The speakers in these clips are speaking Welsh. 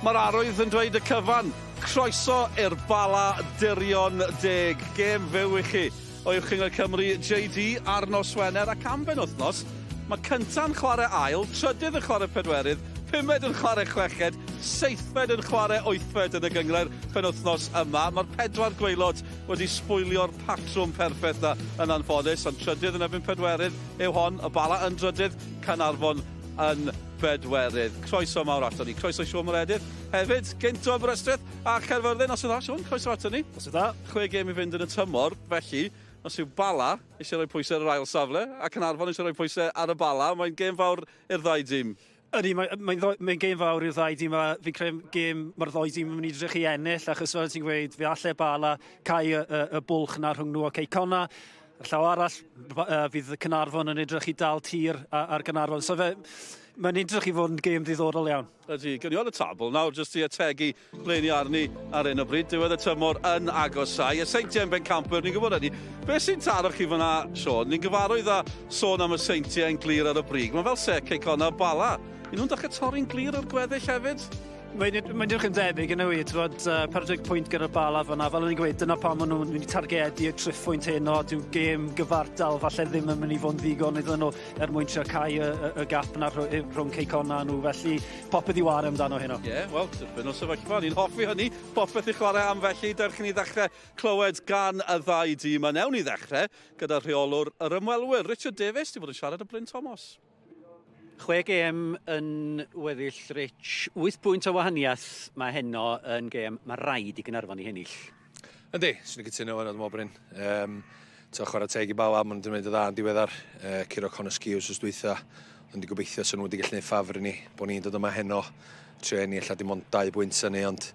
Mae'r arwydd yn dweud y cyfan. Croeso i'r Bala Dirion Deg. Gêm fyw i chi o Uwch Gynghrair Cymru JD ar nos Wener ac am benwythnos mae cynta'n chwarae ail, trydydd yn chwarae pedwerydd, pumed yn chwarae chweched, seithfed yn chwarae wythfed yn y gynghrair penwythnos yma. Mae'r pedwar gwaelod wedi sbwylio'r patrwm perffaith 'na yn anffodus, ond trydydd yn erbyn pedwerydd yw hon, y Bala yn drydydd, Caernarfon yn bedwerydd. Croeso mawr ato ni. Croeso i Siôn Meredydd hefyd, gynt o Aberystwyth a Chaerfyrddin. Os dda, Siôn, croeso ato ni. Os dda. 6 gêm i fynd yn y tymor, felly, os yw Bala eisiau rhoi pwysau ar yr ail safle a Caernarfon eisiau rhoi pwysau ar y Bala, mae'n gêm fawr i'r ddau dîm. Ydy, mae'n mae, mae gêm fawr i'r ddau dîm a fi'n credu gêm mae'r ddau dîm yn mynd i edrych i ennill achos fel ti'n gweud, fe alle Bala cau y, y, y bwlch na rhwng nhw a Cei Connah. Ar llaw arall, fydd y Caernarfon yn edrych i dal tir ar Gaernarfon. So fe, mae'n edrych i fod yn gêm ddiddorol iawn. Ydy, gawn ni weld y tabl nawr, jyst i ategu ble ni arni ar hyn o bryd. Diwedd y tymor yn agosau. Y Seintiau yn bencampwyr, ni'n gwybod hynny. Be sy'n taro chi fyna, Siôn? Ni'n gyfarwydd â sôn am y Seintiau yn glir ar y brig. Mae fel se Cei Connah Bala. Y'n nhw'n dechrau torri'n glir o'r gweddill hefyd? Mae'n mae edrych yn debyg yn yw, ti'n fod, 40 pwynt gyda'r Bala fyna, fel o'n i'n gweud, dyna pam maen nhw'n mynd i targedu y triphwynt heno, dyw gêm gyfartal falle ddim yn mynd i fod yn ddigon iddyn nhw er mwyn trio cau y, y, y gap na rhwng Cei Connah a nhw, felly popeth i ware amdano heno. Ie, yeah, wel, tipyn o sefyllfa, ni'n hoffi hynny, popeth i chwarae am felly, dewch i ni ddechrau clywed gan y ddau dîm, a newn ni ddechrau gyda rheolwr yr ymwelwyr, Richard Davies, di bod yn siarad â Bryn Thomas. 6 gêm yn weddill, Rich. 8 pwynt o wahaniaeth mae heno yn gêm mae rhaid i Gaernarfon i hennill. Yndi, swn i'n cytuno efo hwnna, Bryn. To chwarae teg i Bala, maen nhw wedi gwneud y dda yn diweddar. Curo Connah's Quay wsos dwytha, ond di gobeithio sy'n nhw wedi gallu gwneud ffafr i ni, bod ni'n dod yma heno, trio ennill a dim ond 2 bwynt ni, ond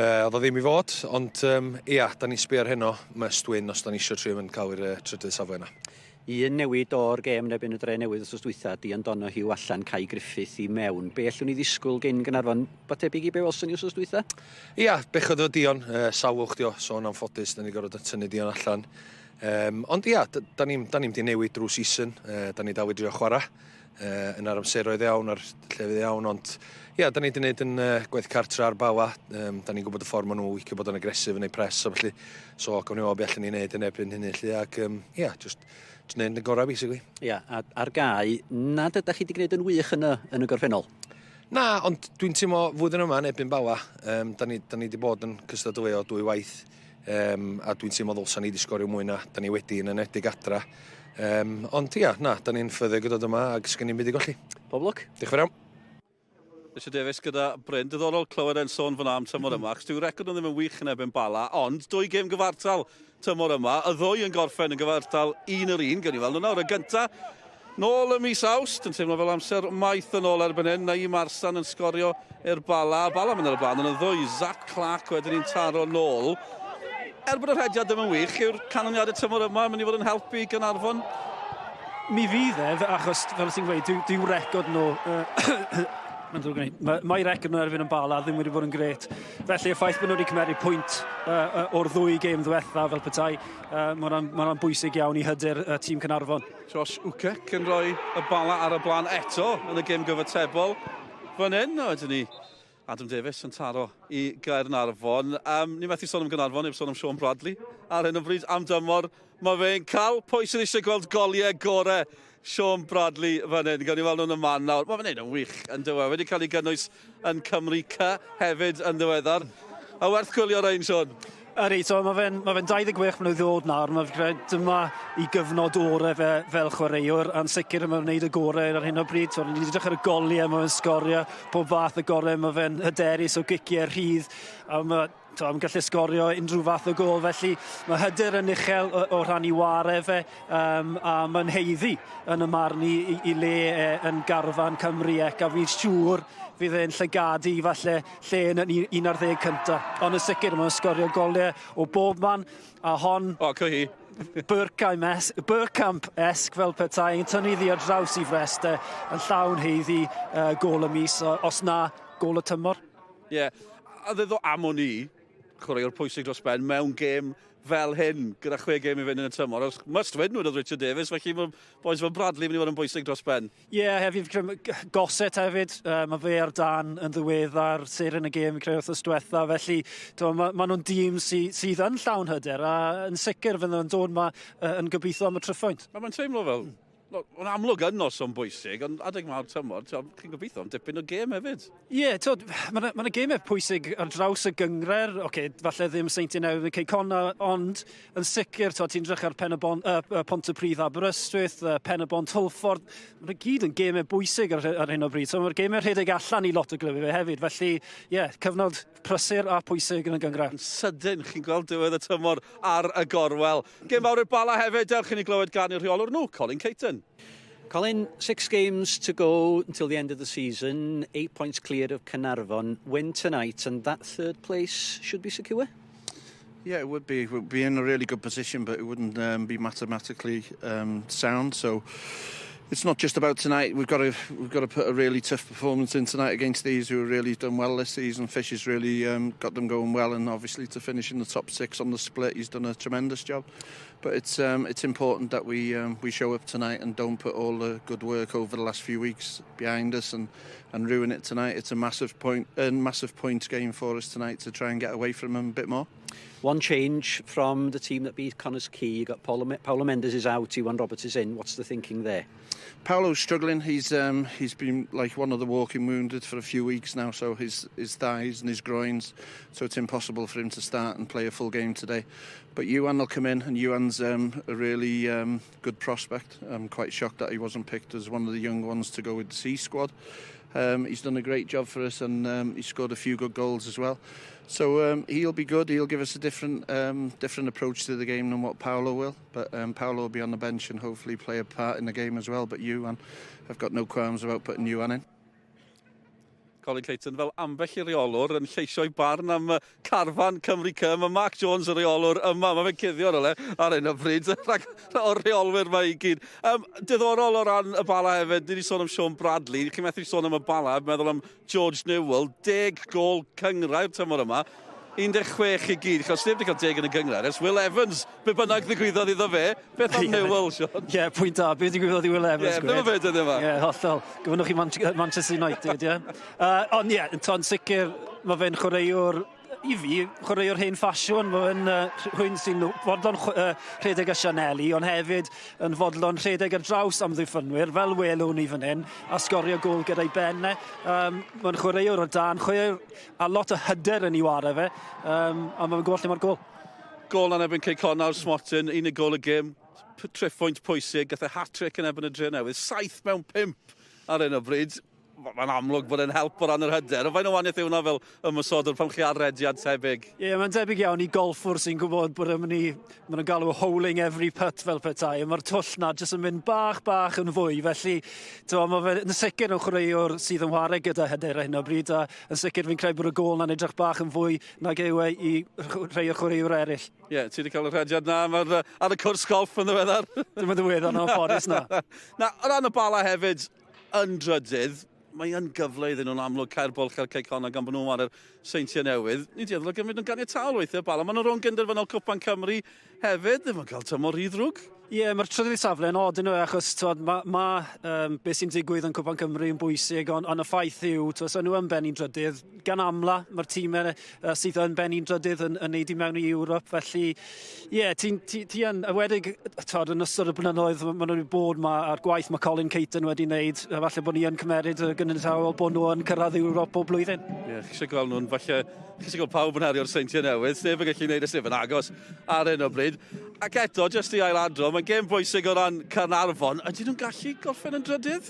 oedd o ddim i fod, ond ia, da ni'n sbio ar heno, must win os da ni eisiau trio mynd cael i'r trydydd safle yna. Un newid o'r gêm yn erbyn y Dre Newydd wsos dwytha, Dion Donoghue allan, Kai Griffith i mewn. Be allwn ni ddisgwyl gyn Gaernarfon? Ba tebyg i be welson ni wsos dwytha? Ia, bechod o Dion, salwch dio, so yn anffodus, da ni gorfod tynnu Dion allan. Ond ia, da ni'n da ni wedi newid drwy season, da ni dal i drio chwarae yn ar amseroedd iawn, ar llefydd iawn, ond ia, da ni wedi gwneud yn gwaith cartra ar Bala, da ni'n gwybod y ffordd maen nhw licio bod yn agresif yn eu press, a felly, so gawn ni weld be allan ni wneud yn erbyn hynny, lle, ac ia, just gwneud y gorau, basically. Ia, a ar gau, nad ydych chi wedi gwneud yn wych yn y, yn y gorffennol? Na, ond dwi'n teimlo flwyddyn yma yn erbyn Bala, da ni wedi bod yn cystadleuo dwy waith, a dwi'n teimlo ddylsa ni wedi sgorio mwy na da ni wedi yn enwedig adra. Ond ia, na, da ni'n ffyddiog o dod yma ac sgen i'm byd i golli. Pob lwc. Diolch yn fawr iawn. Richard Davies gyda Bryn. Diddorol clywed e'n sôn fyna am tymor yma, achos dyw record nhw ddim yn wych yn erbyn Bala, ond dwy gêm gyfartal tymor yma, y ddwy yn gorffen yn gyfartal 1-1, gawn ni weld nhw nawr. Y gynta, nôl ym mis Awst, yn teimlo fel amser maith yn ôl erbyn hyn, Naïm Arslan yn sgorio i'r Bala. Bala mynd ar y blaen yn y ddwy, Zach Clark wedyn ni'n taro nôl. Er bod y rhediad ddim yn wych, yw'r canlyniadau tymor yma yn mynd i fod yn helpu i Gaernarfon? Mi fydd e, achos fel ti'n gweud, dyw record nhw... Mae'n ddrwg gen i. Mae, mae record nhw erbyn yn Bala ddim wedi bod yn gret. Felly y ffaith bod nhw wedi cymeru pwynt o'r ddwy gêm ddiwetha fel petai, mae hwnna'n ma bwysig iawn i hyder tîm Caernarfon. Josh Ukek yn rhoi y Bala ar y blaen eto yn y gêm gyfatebol. Fan hyn, wedyn ni Adam Davies yn taro i Gaernarfon. Ni methu sôn am Gaernarfon, heb sôn am Sean Bradley ar hyn o bryd am dymor. Mae fe'n cael, pwy sydd eisiau gweld goliau gorau Sean Bradley fan hyn. Gawn ni weld nhw'n y man nawr. Mae fe'n neud yn wych yn dywe. Wedi cael ei gynnwys yn Cymru C hefyd yn ddiweddar. A werth gwylio rhain, Sean? Ydy, so mae fe'n ma fe 26 mlynedd oed nawr, mae fe dyma i gyfnod orau fe fel chwaraewr, a'n sicr mae'n gwneud y gorau ar hyn o bryd. So, ni'n edrych ar y goliau, mae fe'n sgorio pob fath o gorau, mae fe'n hyderus o giciau rhydd, a mae mae'n gallu sgorio unrhyw fath o gol, felly mae hyder yn uchel o rhan i ware fe, a mae'n haeddu yn y marn i le yn garfan Cymru ac a fi'n siŵr fydd e'n llygadu falle lle yn y 11 cynta. Ond yn sicr mae'n sgorio goliau o bob man, a hon... O, cy hi. Bergkamp-esque fel petai, yn tynnu ddi ar draws i frest yn llawn haeddu gôl y mis, os na gôl y tymor. Ie, yeah. A ddo am o'n i, Chwaraewr pwysig dros ben mewn gêm fel hyn, gyda 6 gêm i fynd yn y tymor. Must win, wedodd Richard Davies, felly mae boys fel Bradley mynd i fod yn bwysig dros ben. Ie, yeah, hefyd, Gossett hefyd, mae fe ar dan yn ddiweddar, seren y gêm i creu wythnos diwetha, felly ma nhw'n dîm sydd yn llawn hyder, a yn sicr fydden nhw'n dod ma yn gobeithio am y triphwynt. Mae'n teimlo fel, mae'n amlwg yn noson bwysig, ond adeg mae'r tymor, chi'n gobeithio am dipyn o gêm hefyd. Ie, yeah, mae yna gemau pwysig ar draws y gynghrair. Oce, falle ddim Seintiau Newydd yn Cei Connah, ond yn sicr, ti'n edrych ar Pontypridd Aberystwyth, Pen-y-bont Hwlffordd, mae'n gyd yn gemau bwysig ar hyn o bryd. So mae'r gemau rhedeg allan i lot o glybiau hefyd. Felly, ie, yeah, cyfnod prysur a pwysig yn y gynghrair. Yn sydyn, chi'n gweld diwedd y tymor ar y gorwel. Gêm fawr i'r Bala hefyd, dewch i ni glywed gan i'r rheolwr nhw, Colin Caton. Colin, 6 games to go until the end of the season, 8 points clear of Caernarfon. Win tonight and that third place should be secure? Yeah, it would be. It would be in a really good position, but it wouldn't be mathematically sound. So it's not just about tonight. We've got to put a really tough performance in tonight against these who have really done well this season. Fish has really got them going well, and obviously to finish in the top 6 on the split, he's done a tremendous job. But it's important that we show up tonight and don't put all the good work over the last few weeks behind us and ruin it tonight. It's a massive point game for us tonight to try and get away from them a bit more. One change from the team that beat Connah's Quay. You got Paulo Mendes is out, Iwan Roberts is in. What's the thinking there? Paulo's struggling. He's been like one of the walking wounded for a few weeks now, so his thighs and his groins, so it's impossible for him to start and play a full game today. But Iwan will come in, and Iwan's a really good prospect. I'm quite shocked that he wasn't picked as one of the young ones to go with the C squad. He's done a great job for us, and he scored a few good goals as well. So he'll be good. He'll give us a different approach to the game than what Paulo will. But Paulo will be on the bench and hopefully play a part in the game as well. But Iwan, I've got no qualms about putting Iwan in. Colin Clayton fel ambell i reolwr yn lleisio'i barn am carfan Cymru C. Mae Mark Jones y reolwr yma, mae fe'n cuddio ar ar hyn o bryd, rhag o'r reolwyr mae i gyd. Diddorol o ran y Bala hefyd, ni wedi sôn am Sean Bradley, chi'n methu sôn am y Bala, meddwl am George Newell, 10 gôl cynghrair tymor yma, 16 i gyd, chos neb wedi cael 10 yn y gynghrair, ers Will Evans, be bynnag ddigwyddodd iddo fe, beth am Newell, Sean? Ie, yeah, pwynt da, beth ddigwyddodd i Will Evans? Ie, yeah, fe dyddiau yma. Ie, yeah, hollol. Gofynnwch i Manchester United, ie. Ond ie, yn sicr, mae fe'n chwaraewr, i fi, chwaraewr hen ffasiwn. Mae fe'n rhywun sy'n fodlon rhedeg y sianeli, ond hefyd yn fodlon rhedeg ar draws amddiffynwyr, fel welwn ni fan hyn, a sgorio gôl gyda'i ben e. Mae'n chwaraewr o dan, chwaraewr a lot o hyder yn ei ware fe, a mae'n gwybod lle mae'r gôl. Gôl yn erbyn Cei Connah o'r smotyn, unig gôl y gêm, triphwynt pwysig, gath e hat-trick yn erbyn y Drenewydd, 7 mewn 5 ar hyn o bryd. Mae'n amlwg bod e'n help o ran yr hyder. Ond faint o wahaniaeth yw hwnna fel ymosodwr pan chi ar rediad tebyg? Ie, yeah, mae'n debyg iawn i golffwr sy'n gwybod bod e'n mynd i, maen nhw'n galw holing every putt fel petai. Mae'r twll na jyst yn mynd bach yn fwy. Felly, mae fe yn sicr yn chwaraewr sydd yn chwarae gyda hyder ar hyn o bryd. A yn sicr fi'n credu bod y gôl na'n edrych bach yn fwy nag yw e i rhai o'r chwaraewyr eraill. Ie, yeah, ti wedi cael y rhediad na ar y cwrs golff yn ddiweddar? Ddim yn ddiweddar, na'n ffodus na. Na, o ran y Bala hefyd, yn drydydd, mae yn gyfle iddyn nhw'n amlwg cael bwlch ar Cei Connah gan bod nhw'n chwarae'r Seintiau Newydd. Ni'n dueddol o gymryd nhw'n ganiataol weithiau Bala. Maen nhw'n rownd gynderfynol Cwpan Cymru hefyd. Ddim yn cael tymor rhy ddrwg. Ie, yeah, mae'r trydydd safle yn od yn nhw, achos beth sy'n digwydd yn Cwpan Cymru yn bwysig, ond y ffaith yw, so nhw yn benni'n drydydd, gan amla, mae'r tîmau sydd yn benni'n drydydd yn neud i mewn i Ewrop, felly, ie, yeah, ti yn, awedig, yn ystod y blynyddoedd, maen nhw wedi bod ma, a'r gwaith mae Colin Caton wedi wneud, falle bod ni yn cymeryd y gynnyddawol bod nhw yn cyrraedd Ewrop bob blwyddyn. Ie, yeah, chi eisiau gweld nhw'n, falle, chi eisiau gweld pawb yn herio'r Seintiau Newydd, sneb yn gallu gwneud y sef yn agos ar hyn o bryd. Ac eto, jyst i ailadrodd, mae'n gêm bwysig o ran Caernarfon. Ydyn nhw'n gallu gorffen yn drydydd?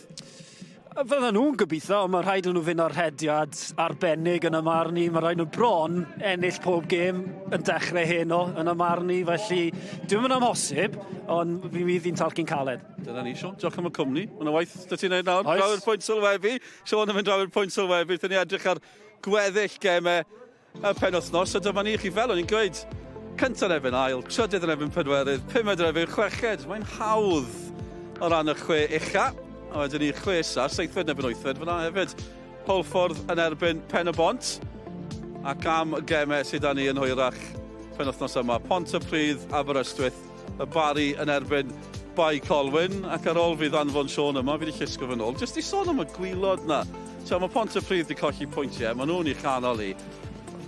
Fydden nhw'n gobeithio, ond mae rhaid nhw fynd ar rhediad arbennig yn y marn i. Mae rhaid nhw bron ennill pob gêm yn dechrau heno yn y marn i. Felly, dwi'n mynd amhosib, ond fi fydd hi'n talcyn caled. Dyna ni, Sean. Diolch am y cwmni. Mae yna waith dy ti'n neud nawr. Draw i'r pwynt sylwebu. Sean yn mynd draw i'r pwynt sylwebu. Wrth i ni edrych ar gweddill gemau y penwythnos. A dyma ni chi fel o'n i'n gweud. Cyntaf yn erbyn ail, trydydd yn erbyn pedwerydd, pumed yn erbyn chweched. Mae'n hawdd o ran y 6 ucha. A wedyn ni 6 isa, seithfed yn erbyn wythfed fyna hefyd. Hwlffordd yn erbyn Pen-y-bont. Ac am y gemau sydd â ni yn hwyrach penwythnos yma. Pontypridd, Aberystwyth, y Barri yn erbyn Bae Colwyn, ac ar ôl fi ddanfon Sean yma, fi wedi llusgo fy nôl, jyst i sôn am y gwylod na. So, mae Pontypridd wedi colli pwyntiau, maen nhw'n ei chanol i.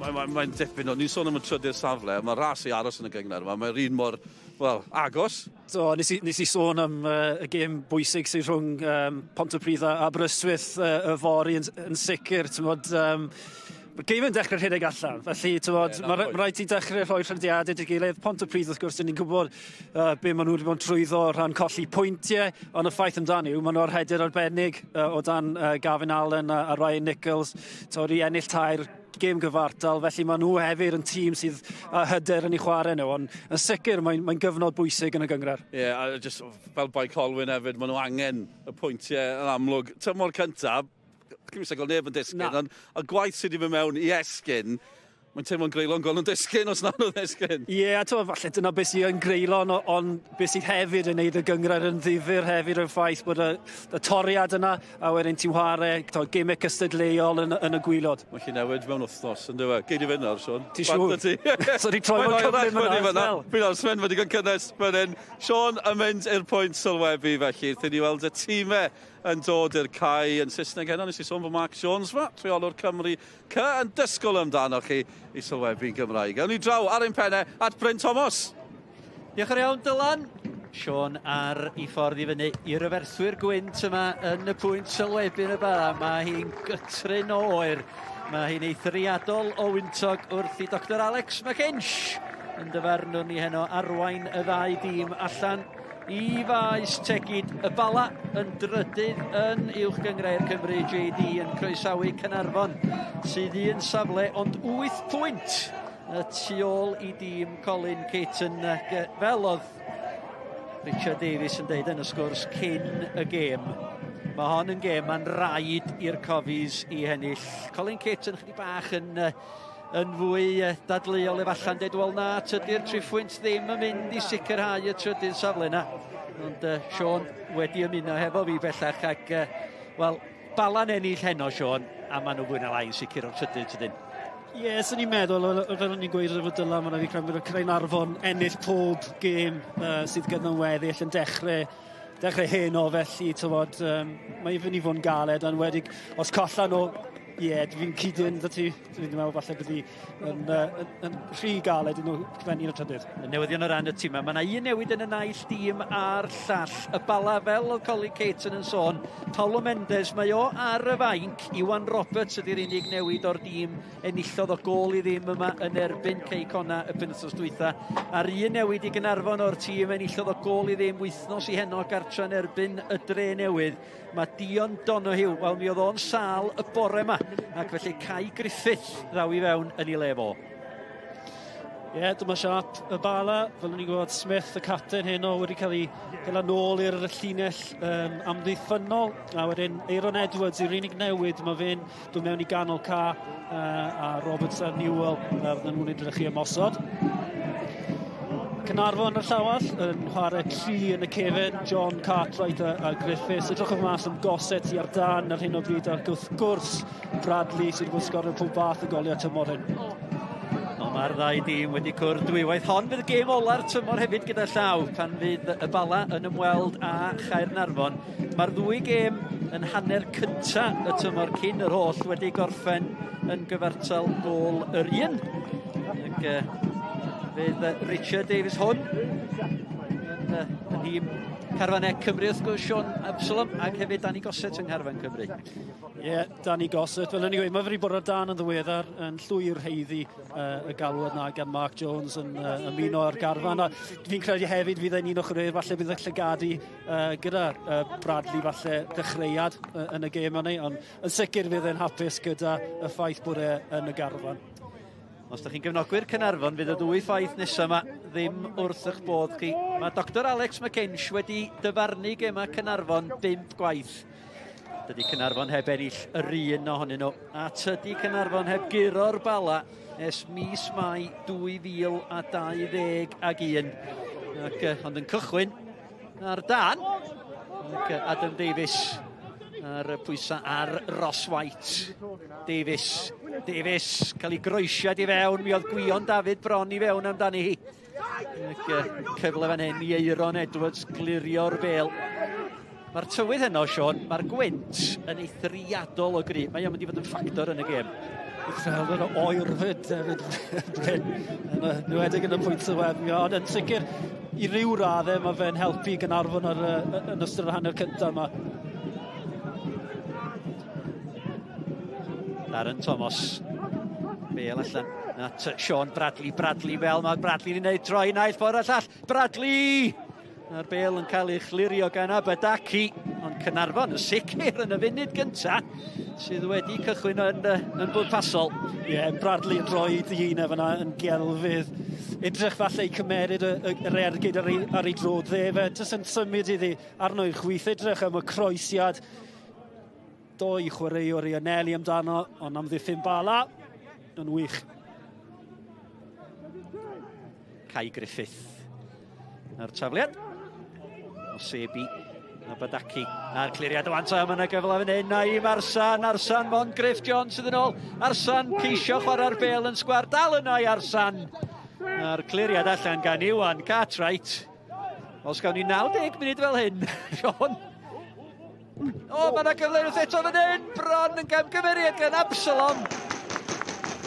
Mae'n mae, mae dipyn o, ni'n sôn am y trydydd safle, mae ras i aros yn y gynghrair yma, mae'r un mor, wel, agos. So, nes i, nes i sôn am y gêm bwysig sydd rhwng Pontypridd a Aberystwyth yfory yn sicr. T'mod, mae'r gêm yn dechrau rhedeg allan, felly t'mod, yeah, mae ma rhaid ti dechrau rhoi rhediadau dy gilydd. Pontypridd, wrth gwrs, ni'n gwybod be maen nhw wedi bod yn trwyddo o rhan colli pwyntiau, ond y ffaith amdani yw, maen nhw ar rhediad arbennig o dan Gavin Allen a Ryan Nichols, t'mod, i ennill tair gêm gyfartal, felly maen nhw hefyd yn tîm sydd â hyder yn eu chwarae nhw, ond yn sicr mae'n mae gyfnod bwysig yn y gynghrair. Ie, yeah, a just fel Bae Colwyn hefyd, maen nhw angen y pwyntiau yn amlwg. Tymor cyntaf, chi'n mynd neb yn disgyn, ond y gwaith sydd wedi mynd mewn i esgyn, mae'n teimlo'n greulon gweld nhw'n disgyn os na nhw'n disgyn. Ie, yeah, a falle dyna beth sydd yn greulon, ond beth sydd hefyd yn neud y gynghrair yn ddifyr hefyd yw'r ffaith bod y toriad yna, a wedyn ti'n chwarae gemau cystadleuol yn y gwaelod. Mae'n lli newid mewn wythnos, yn dweud. Gei di fynd nawr, Sean. Ti'n siŵr? So di troi fo'n cyflym yna as well. Fi'n awr, Sven wedi cael cynnes fan hyn. Sean yn mynd i'r pwynt sylwebu felly. Wrth i ni weld y tîmau yn dod i'r cae yn Saesneg heno. Nes i sôn fod Mark Jones fa, rheolwr Cymru C, yn dysgwyl amdano chi i sylwebu'n Gymraeg. Awn ni draw ar ein pennau at Bryn Thomas. Diolch yn iawn, Dylan. Sean ar ei ffordd i fyny i'r yferthwyr gwynt yma yn y pwynt sylwebu yn y Bala. Mae hi'n gytryn o oer. Mae hi'n eithriadol o wyntog wrth i Dr Alex McInch yn dyfarnwr ni heno arwain y ddau dîm allan i faes Tegid. Y Bala yn drydydd yn Uwch Gynghrair Cymru. JD yn croesawu Caernarfon sydd un safle ond 8 pwynt y tu ôl i dîm Colin Caton, ac fel oedd Richard Davies yn deud yn y sgwrs cyn y gêm, mae hon yn gêm mae'n rhaid i'r Cofis i ennill. Colin Caton chydig bach yn fwy dadleuol efalla'n deud, wel na, tydi'r triphwynt ddim yn mynd i sicrhau y trydydd safle yna. Ond Sean wedi ymuno hefo fi bellach ac, wel, Bala'n ennill heno, Sean, a maen nhw fwy na lai'n sicr o'r trydydd, tydyn? Ie, yeah, swn i'n meddwl, fel o'n i'n gweud efo Dylan, mae'n rhaid i credu Caernarfon ennill pob gêm sydd gyda'n weddill yn dechrau heno, felly, tywod, mae i fynd i fod yn galed, ond wedi, os collan nhw, ie, yeah, fi'n cydyn dy ti, dwi'n meddwl falle bydd hi yn rhy galed i nhw cyfennu yn y trydydd. Y newyddion o ran y tîm, mae yna un newid yn y naill dîm a'r llall. Y Bala, fel oedd Colin Caton yn sôn, Paulo Mendes, mae o ar y fainc. Iwan Roberts ydy'r unig newid o'r dîm enillodd o gôl i ddim yma yn erbyn Cei Connah y penwythnos dwytha. A'r un newid i Gaernarfon o'r tîm enillodd o gôl i ddim wythnos i heno gartra yn erbyn y Dre Newydd. Mae Dion Donoghue, wel mi oedd o'n sâl y bore yma, ac felly Kai Griffith ddaw i fewn yn ei le fo. Ie, yeah, dyma siap y Bala. Fel o'n i'n gwybod, Smith, y capten heno, wedi cael ei gael nôl i'r llinell amddiffynnol. A wedyn Aaron Edwards yw'r unig newid. Mae fe'n dod mewn i ganol ca a Roberts a Newell fydden nhw'n edrych i ymosod. Caernarfon ar llaw arall yn chwarae tri yn y cefen, John Cartwright a Griffiths. Edrychwch mas am Gossett i ar dan ar hyn o bryd ac wrth gwrs Bradley sydd wedi bod sgorio pob fath o goliau tymor hyn. No, mae'r ddau dîm wedi cwrdd dwywaith. Hon fydd y gêm ola'r tymor hefyd gyda llaw pan fydd y Bala yn ymweld â Chaernarfon. Mae'r ddwy gêm yn hanner cynta y tymor cyn yr holl wedi gorffen yn gyfartal gôl yr un. Ac, fydd Richard Davies hwn yn nhîm Carfan Cymru wrth gwrs, Sean Absalom, ac hefyd Danny Gossett yng Ngharfan Cymru. Ie, yeah, Danny Gossett. Fel o'n i'n gweud, mae wedi bod ar dan yn ddiweddar yn llwyr haeddu y galwad na gan Mark Jones yn ymuno ar garfan. A fi'n credu hefyd fydd e'n un o chwaraewyr, falle bydd y llygadu gyda Bradley falle dechreuad yn y gêm yna, ond yn sicr fydd e'n hapus gyda y ffaith bod e yn y garfan. Os ydych chi'n gefnogwyr Caernarfon, fydd y ddwy ffaith nesaf yma ddim wrth eich bodd chi. Mae Dr Alex McKinch wedi dyfarnu gemau Caernarfon 5 gwaith. Dydy Caernarfon heb ennill yr un ohonyn nhw. A tydy Caernarfon heb guro'r Bala ers mis Mai 2021. Ac, ond yn cychwyn ar dan. Ac Adam Davies ar y pwysau ar Ross White. Davies. Davies cael ei groesiad i fewn, mi oedd Gwion Dafydd bron i fewn amdani hi. Ac cyfle fan hyn i Aeron Edwards glirio'r bêl. Mae'r tywydd heno, Sean, mae'r gwynt yn eithriadol o gry. Mae o'n mynd i fod yn ffactor yn y gêm. Fel yn oerfyd hefyd, Bryn, yn enwedig yn y pwynt y web. Ond yn sicr, i ryw raddau, mae fe'n helpu Gaernarfon ar, yn ystod yr hanner cyntaf yma. Darren Thomas, bêl allan at Sean Bradley. Bradley fel mae Bradley'n ei wneud troi naill ffordd a llall. Bradley! A'r bêl yn cael ei chlirio gan Abadaki, ond Caernarfon yn sicr yn y funud gyntaf sydd wedi cychwyn yn bwrpasol. Ie, yeah, Bradley yn rhoi dyn efo yna yn gelfydd. Edrych falle i cymeryd yr ergyd ar ei drod dde fe, jyst yn symud iddi arno i'r chwith. Edrych am y croesiad. Doi chwaraewr i anelu amdano, ond amddiffyn Bala yn wych. Kai Griffith a'r tafliad. Osebi, Abadaki, a'r cliriad o anta, mae yna gyfle fan hyn, Naim Arsan, Arsan, Mon Griff Jones sydd yn ôl, Arsan ceisio chwarae'r bêl yn sgwar, dal yna i Arsan, a'r cliriad allan gan Iwan Cartwright. Os gawn ni 90 munud fel hyn, Sean. O, mae yna gyfle unwaith eto fan hyn, bron yn gamgymeriad gan Absalom.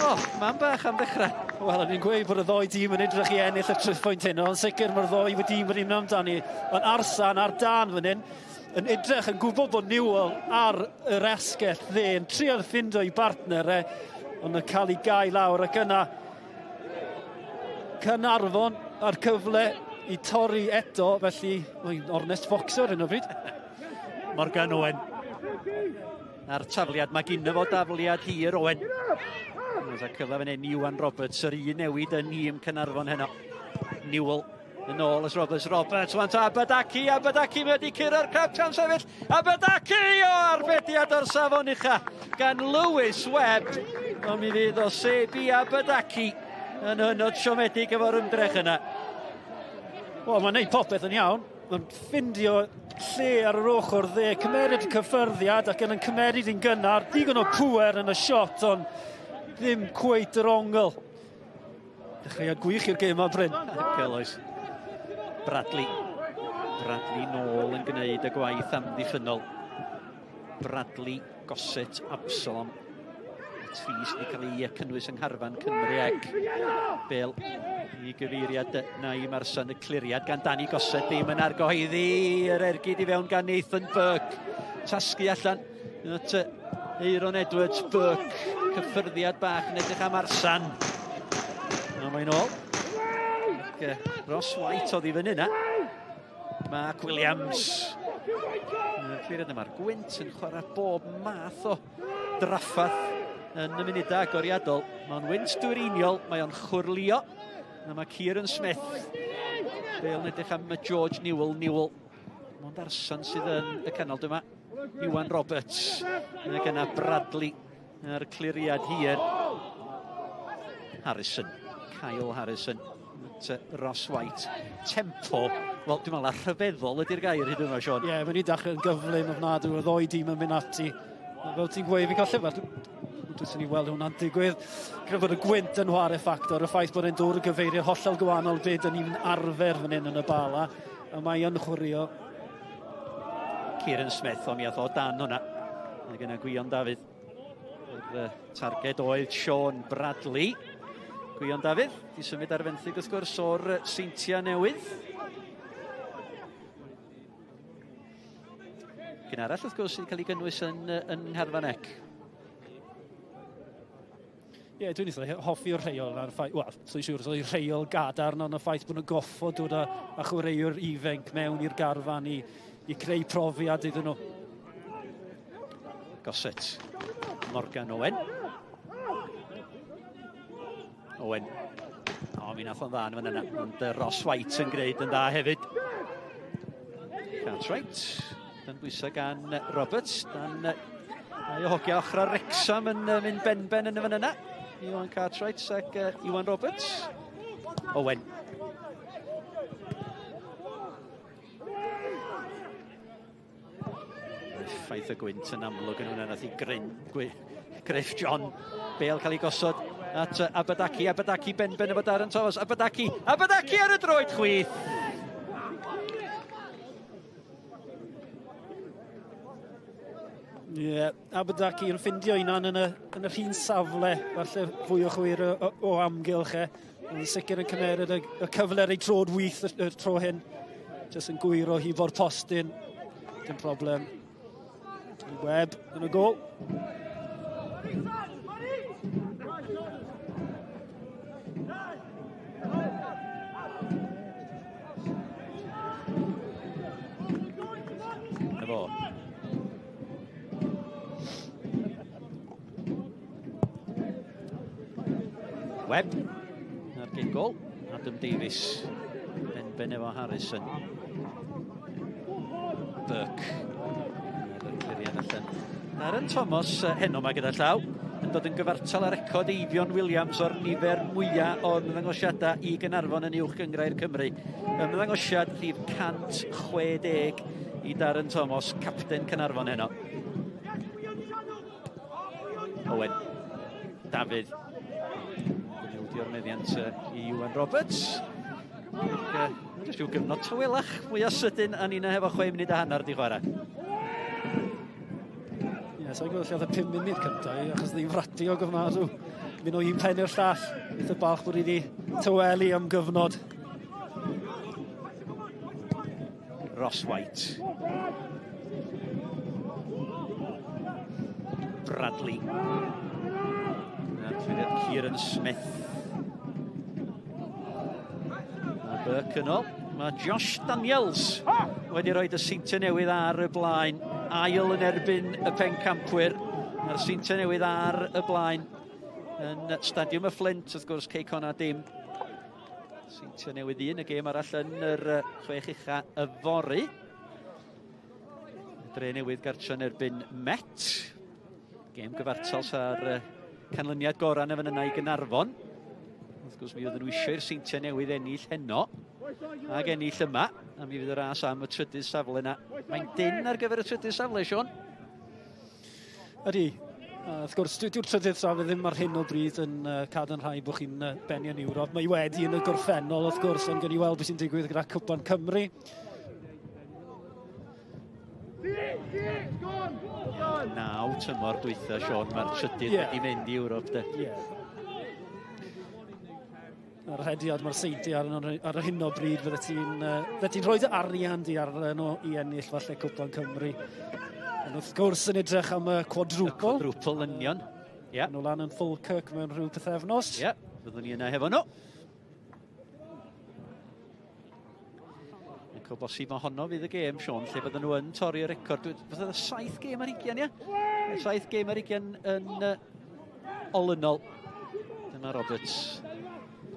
O, man bach am ddechrau. Wel, o'n i'n gweud bod y ddoi dîm yn edrych i ennill y triphwynt hyn, ond sicr mae'r ddoi dîm wedi mynd amdani. Ond Arsan ar dan fan hyn, yn edrych yn gwybod bod Newell ar yr esgell dde, yn trio ffindo i bartner e, ond yn cael ei gau lawr ac yna Caernarfon a'r cyfle i torri eto, felly mae'n ornest focsio ar hyn o bryd. Morgan Owen. A'r tafliad, mae gynno fo dafliad hir Owen. Oedd cyfle fan hyn, Iwan Roberts, yr un newid yn nhîm Caernarfon heno. Newell yn ôl as Roberts, Roberts, wan ta Abadaki, Abadaki mae wedi curo'r crap tra'n sefyll. Abadaki o arbediad o'r safon ucha gan Lewis Webb. Ond mi fydd o Sebi Abadaki yn hynod siomedig efo'r ymdrech yna. Wel, mae'n neud popeth yn iawn. Mae'n ffindio lle ar yr ochr dde, cymeryd cyffyrddiad ac yn cymeryd yn gynnar. Digon o pŵer yn y shot, ond ddim cweit yr ongl. Dechreuad gwych i'r gêm yma, Bryn. Cyloes. Bradley. Bradley nôl yn gwneud y gwaith amddiffynnol. Bradley, Gossett, Absalom. Y tri sydd wedi cael ei cynnwys yng ngharfan Cymru ag Bel i gyfeiriad Naim Arsan, y cliriad gan Danny Gossett ddim yn argyhoeddi yr ergyd i fewn gan Nathan Burke. Tasgu allan at Aeron Edwards, Burke, cyffyrddiad bach yn edrych am Arsan. A mae'n ôl. Ac, Ross White oedd i fyny yna. Mark Williams. Cliriad yma'r gwynt yn chwarae bob math o draffath yn y munudau agoriadol. Mae'n wynt dwyreiniol, mae o'n chwrlio. A mae Kieran Smith. Bale yn edrych am George Newell. Newell. Mond Arsan sydd yn y canol dyma. Iwan Roberts. Ac yna Bradley ar cliriad hir. Harrison. Kyle Harrison. At Ross White. Tempo. Wel, dwi'n meddwl, rhyfeddol ydy'r gair hyd yma, Sean. Ie, yeah, mae'n i dechrau yn gyflym ofnadwy, y ddoi dîm yn mynd ati. Fel ti'n gweud, fi'n cael llyfr. Dwi'n i weld hwnna'n digwydd. Credu bod y gwynt yn chwarae ffactor, y ffaith bod e'n dod o gyfeiriad hollol gwahanol beth yn ni'n arfer fan hyn yn y Bala. A mae yn chwaraeo. Kieran Smith, ond mi ath o dan hwnna. Ac yna Gwion Dafydd. Yr targed oedd Sean Bradley. Gwion Dafydd, di symud ar fenthyg wrth gwrs o'r Seintiau Newydd. Cyn arall wrth gwrs sydd wedi cael ei gynnwys yn ngharfan ec. Ie, yeah, dwi'n eitha hoffi o'r rheol a'r ffaith, wel, so'n siŵr, so'n rheol gadarn, ond y ffaith bod nhw'n goffod dod â chwaraewr ifanc mewn i'r garfan i creu profiad iddyn nhw. Gossett, Morgan Owen. Owen. O, mi nath o'n dda yn fan yna, ond Ross White yn gwneud yn dda hefyd. Cartwright, dan bwysau gan Roberts, dan dau o hogia ochr ar Wrexham yn mynd benben yn y fan yna. Iwan Cartwright ac Iwan Roberts. Owen. Effaith y gwynt yn amlwg yn hwnna, nath i Griff John. Bale cael ei gosod at Abadaki. Abadaki benben efo Darren Thomas. Abadaki! Abadaki ar y droed chwith! Ie, yeah, Abadaki yn ffindio hunan yn y, yn yr un safle, falle fwy o chwyr o, o, o amgylch e. Yn sicr yn cymeryd y, y cyfle ar ei trod wyth y, y tro hyn. Jyst yn gwyro hi fo'r postyn. Dim problem. Webb yn y gol. Na fo. Webb ar gyn gol. Adam Davies. Ben ben efo Harrison. Burke. Ar y cliriad allan. Darren Thomas heno mae gyda llaw yn dod yn gyfartal ar record Eifion Williams o'r nifer mwyaf o ymddangosiadau i Gaernarfon yn uwch gynghrair Cymru. Ymddangosiad rhif 160 i Darren Thomas, capten Caernarfon heno. Owen. Dafydd. Yn ildio'r meddiant i Iwan Roberts. Ac, jyst rhyw gyfnod tawelach mwyaf sydyn a nina hefo 6 munud a hanner di chwarae. Ie, yeah, sa'n gwybod lle oedd y 5 munud cyntaf, achos ddim fratio gyfnadw. Mynd o un pen i'r llall. Eitha balch bod wedi tawelu am gyfnod. Ross White. Bradley. A'r Kieran Smith. A Burke yn ôl. Mae Josh Daniels wedi rhoi y Seintiau Newydd ar y blaen. Ail yn erbyn y pencampwyr. Mae'r Seintiau Newydd ar y blaen yn Stadiwm y Fflint, wrth gwrs, Cei Connah dim. Seintiau Newydd 1, y gêm arall yn yr chwech ucha yfory. Dre Newydd gartre yn erbyn Met. Gêm gyfartal sa'r canlyniad gorau yn y fan yna i Gaernarfon. Wrth gwrs, mi oedden nhw eisiau i'r Seintiau Newydd ennill heno ac ennill yma, a mi fydd y ras am y trydydd safle yna. Mae'n dyn ar gyfer y trydydd safle, Sean. Ydy. Wrth gwrs, dyw'r trydydd safle ddim ar hyn o bryd yn cadarnhau bod chi'n bennu yn Ewrop. Mae wedi yn y gorffennol, wrth gwrs, ond gen i weld beth sy'n digwydd gyda Cwpan Cymru. 9 tymor dwytha, Sean, mae'r trydydd wedi mynd i Ewrop, de. Yeah. A'r rhediad mae'r Seintiau ar, ar hyn o bryd, fydde ti'n uh, ti rhoi dy arian di ar nhw i ennill falle Cwpan Cymru. Ond wrth gwrs yn edrych am y quadruple. Y quadruple union. Yeah. Nhw lan yn Falkirk mewn rhyw pythefnos. Ie, yeah, fyddwn ni yna hefo nhw. Ac o bosib mae honno fydd y gêm, Sean, lle bydden nhw yn torri'r record. Fydde 7 gêm ar 20, ie? 7 gêm ar 20 yn olynol. Dyma Roberts.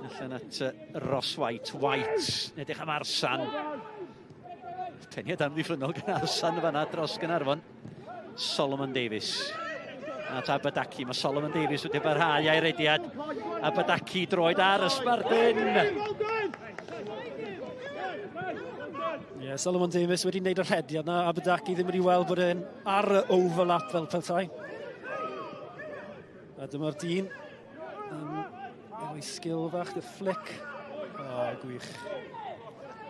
Allan at Ross White. White, edrych am Arsan. Peniad amddiffynnol gan Arsan fanna dros Gaernarfon. Solomon Davies. At Abadaki. Mae Solomon Davies wedi barhau a'i rediad. Abadaki droed ar y sbardun. Ie, yeah, Solomon Davies wedi gwneud y rhediad na. Abadaki ddim wedi weld bod e'n ar y overlap fel petai. A dyma'r dyn. Efo'i sgil fach, y flick. O, oh, gwych.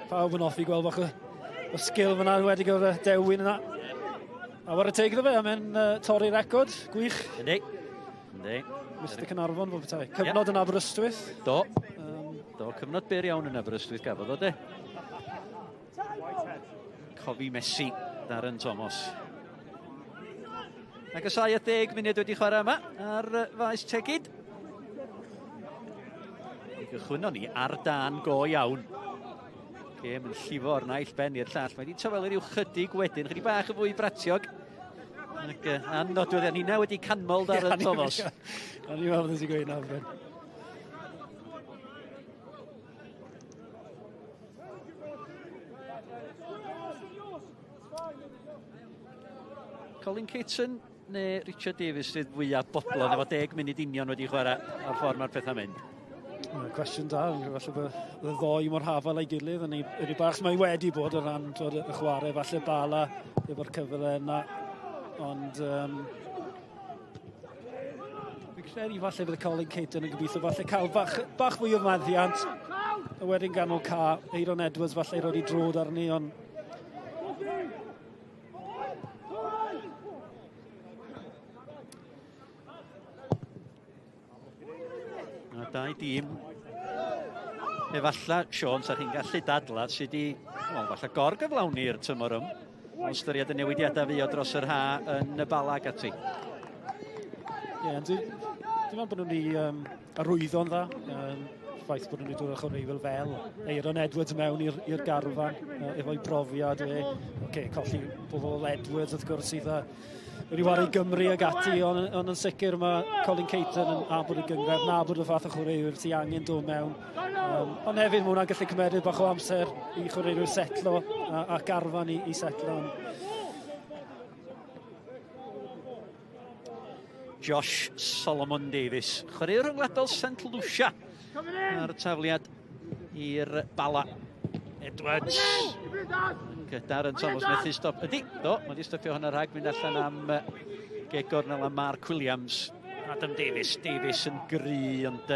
Pawb yn hoffi gweld bach o, o sgil fyna wedi gyda Dewin yna. A war y teg iddo fe, am en torri record. Gwych. Yndi. Yndi. Mr Caernarfon, fel petai. Cyfnod yn Aberystwyth. Do. Do, cyfnod byr iawn yn Aberystwyth gafodd o, de. Cofi Messi, Darren Thomas. Ac y 70 munud wedi chwarae yma ar faes Tegid. Mi gychwynnon ni ar dan go iawn. Gêm yn llifo o'r naill ben i'r llall. Mae wedi tawelu ryw chydig wedyn, chydig bach yn fwy bratiog. Ac anodwedd, nina wedi canmol Darren Thomas. O'n i'n meddwl bod ti'n gweud na, Bryn. Colin Caton neu Richard Davies sydd fwyaf bodlon efo 10 munud union wedi chwarae a'r ffordd mae'r pethau'n mynd? Cwestiwn da, falle bod y ddoi mor hafal a'i gilydd yn ei bach. Mae wedi bod o ran y chwarae, falle Bala efo'r cyfle yna. Ond Credu falle bydd Colin Caton yn gobeithio falle cael bach, bach fwy o maddiant. A wedyn ganol ca, Eiron Edwards falle roed i drod arni, ond... Mae dau dîm efallai, Sean, sa chi'n gallu dadla sydd wedi, wel, falle gorgyflawni'r tymor ym. O ystyried y newidiadau fu o dros yr ha yn y Bala ac ati. Ie, yeah, dwi'n dwi meddwl bod nhw'n wedi arwyddo'n dda. Ffaith bod nhw wedi dod â chwaraewyr fel Aaron Edwards mewn i'r garfan efo'i brofiad e. Okay, colli bobl Edwards wrth gwrs sydd wedi wario i Gymru ag ati, ond on yn sicr mae Colin Caton yn nabod y gynghrair, nabod y fath o chwaraewyr sy'n angen dod mewn. Ond hefyd mae hwnna'n gallu cymeryd bach o amser i chwaraewyr setlo a garfan i setlo. Josh Solomon Davies, chwaraewr rhyngwladol St Lucia ar y tafliad i'r Bala. Edwards. Darren Thomas methu stop. Ydy, do, mae wedi stopio hwnna rhag mynd allan am gegornel am Mark Williams. Adam Davies, Davies yn gry, ond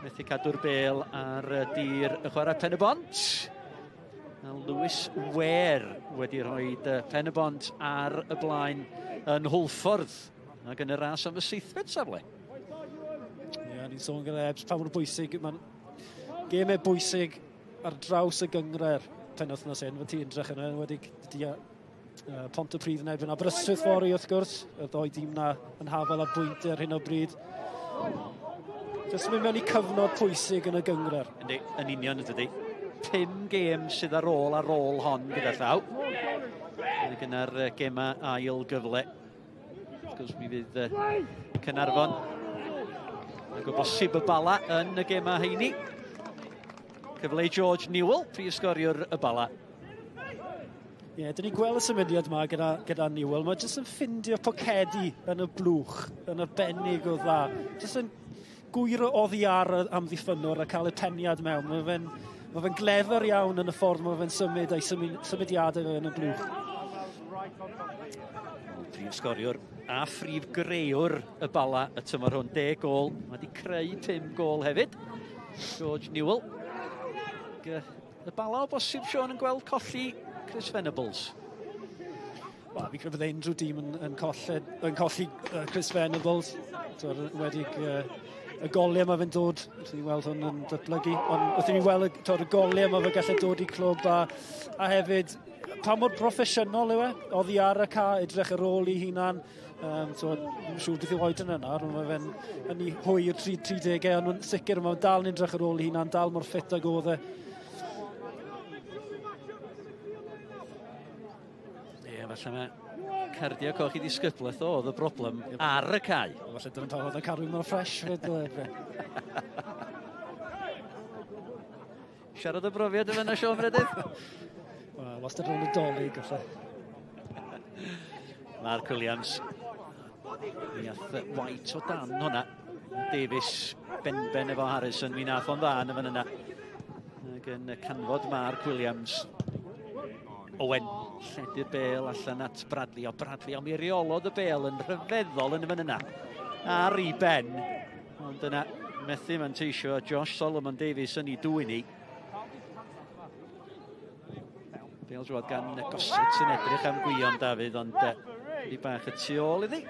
methu cadw'r bel ar dir y chwarae Pen y Bont. A Lewis Ware wedi rhoi Pen y Bont ar y blaen yn Hwlffordd. Ac yn y ras am y seithfed safle. Ie, yeah, ni'n sôn gyda Ebs pa mor bwysig. Mae'n gemau bwysig ar draws y gynghrair penwythnos hyn. Fy ti'n edrych yna, wedi Pontypridd yn erbyn Aberystwyth fory wrth gwrs. Y ddoi dîm na yn hafal ar bwyntiau ar hyn o bryd. Jyst mynd mewn i cyfnod pwysig yn y gynghrair. Yndi, yn union ydy. 5 gêm sydd ar ôl hon gyda llaw. Gyda'r gemau ail gyfle. Wrth gwrs mi fydd Caernarfon ac o bosib y Bala yn y gemau heini. Cyfle i George Newell, prif sgoriwr y Bala. Ie, yeah, dyn ni'n gweld y symudiad yma gyda Newell. Mae jyst yn ffindio pocedi yn y blwch, yn arbennig o dda. Jyst yn gwyro oddi ar y amddiffynnwr a cael y peniad mewn. Mae fe'n glefer iawn yn y ffordd mae fe'n symud a'i symudiadau fe yn y blwch. Prif sgoriwr a phrif greuwr y Bala y tymor hwn, 10 gôl. Mae wedi creu 5 gôl hefyd. George Newell. Y Bala o bosib, Sean, yn gweld colli Chris Venables. Wel, fi'n credu bydd unrhyw dîm yn colli Chris Venables. Wedi y goliau mae fe'n dod, wrth i ni weld hwn yn datblygu, ond wrth i ni weld y goliau mae fe gallu dod i clwb a hefyd pa mor broffesiynol yw e, oddi ar y ca, edrych ar ôl i hunan. Ddim siŵr beth yw oed yna nawr, ond mae fe'n yn ei hwyr 30au, ond yn sicr mae'n dal yn edrych ar ôl i hunan, dal mor ffit ag oedd e. Ie, falle mae cardio coch i ddisgyblaeth oedd y broblem ar y cae. Falle dyna pam oedd y carwyn mor ffres fyd. Siarad o brofiad yma yna, Siôn Bredydd? Wel, wastad rhwng y dolyg, falle. Mark Williams. Mi ath White o dan hwnna. Davies benben efo Harrison. Mi nath o'n dda yn y fan yna. Ac yn canfod Mark Williams. Owen lledu'r bel allan at Bradley. O Bradley, ond mi reolodd y bel yn rhyfeddol yn y fan yna. Ar ei ben. Ond yna methu manteisio Josh Solomon Davies yn ei dwyn i. Bel drwad gan Gossett yn edrych am Gwion Dafydd, ond i bach y tu ôl iddi.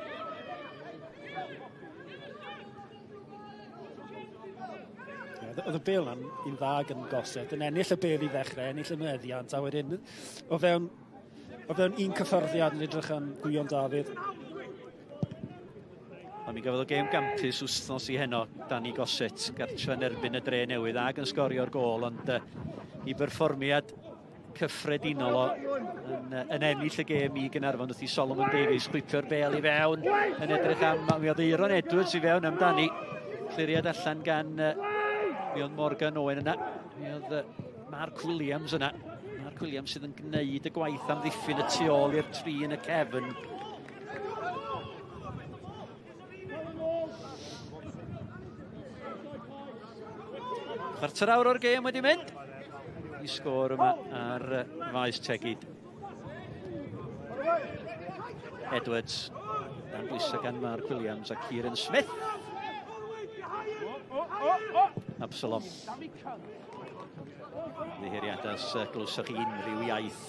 Oedd y bel yn un dda gan Gossett, yn ennill y bel i ddechrau, ennill y meddiant, a wedyn o fewn un cyffyrddiad yn edrych am Gwion Dafydd. Ond mi gafodd o gêm gampus wythnos i heno, Danny Gossett, gartre yn erbyn y Dre Newydd ac yn sgorio'r gôl, ond i berfformiad cyffredinol o yn ennill y gêm i Gaernarfon wrth i Solomon Davies chwipio'r bel i fewn yn edrych am, mi oedd Eiron Edwards i fewn amdani. Cliriad allan gan mi oedd Morgan Owen yna, mi oedd Mark Williams yna. Mark Williams sydd yn gwneud y gwaith amddiffyn y tu ôl i'r tri yn y cefn. Chwarter awr o'r gêm wedi mynd. I sgôr yma ar faes Tegid. Edwards, dan bwysau gan Mark Williams a Kieran Smith. Absalom. Ddiheiriadau os glywsoch chi unrhyw iaith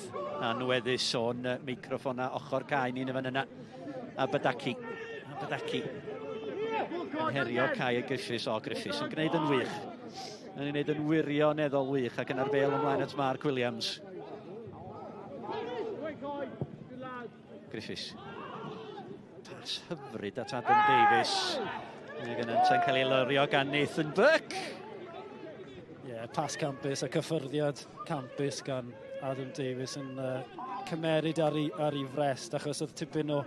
anweddus o'n meicroffona ochr cae ni yn y fan yna. Abadaki. Abadaki. Yn herio Cae y Griffiths. O, Griffiths yn gwneud yn wych. Yn ei wneud yn wirioneddol wych ac yn arfel ymlaen at Mark Williams. Griffiths. Pas hyfryd at Adam Davies. Ac yn yntau'n cael ei lyrio gan Nathan Burke. Ie, yeah, pas campus a cyffyrddiad campus gan Adam Davies yn cymeryd ar ei, ar ei frest, achos oedd tipyn o,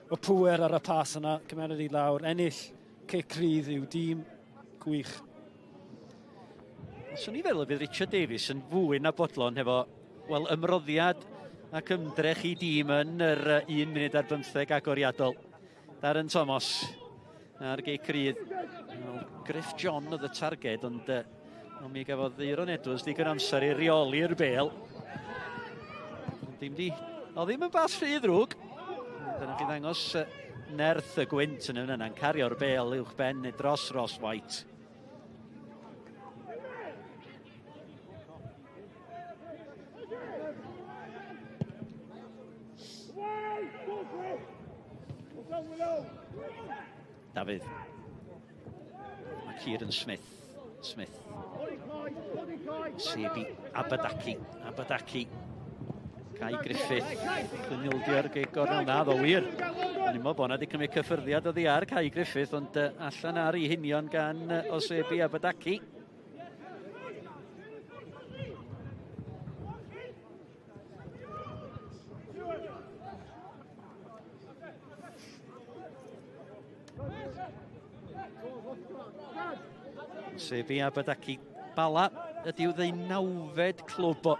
o pŵer ar y pas yna, cymeryd i lawr, ennill cic rhydd i'w dîm, gwych. Swn i feddwl y bydd Richard Davies yn fwy na bodlon hefo, wel, ymroddiad ac ymdrech i dîm yn yr 1 munud ar 15 agoriadol. Darren Thomas ar geic rydd. Well, Griff John oedd y targed, ond ond mi gafodd Euron Edwards digon amser i reoli'r bel. Ond ddim di, o ddim yn bas rhy ddrwg. Dyna chi ddangos nerth y gwynt yn yna'n cario'r bel uwch ben neu dros Ross White. Dafydd. Mae Kieran Smith. Smith. Sebi Abadaki. Abadaki. Kai Griffith. Cynildio'r gig o'r na, ddo wir. O'n i'n meddwl bod yna wedi cymryd cyffyrddiad oddi ar Kai Griffith, ond allan ar ei hunion gan Osebi Abadaki. Sebi Abadaki Bala ydyw ddeunawfed clwb o.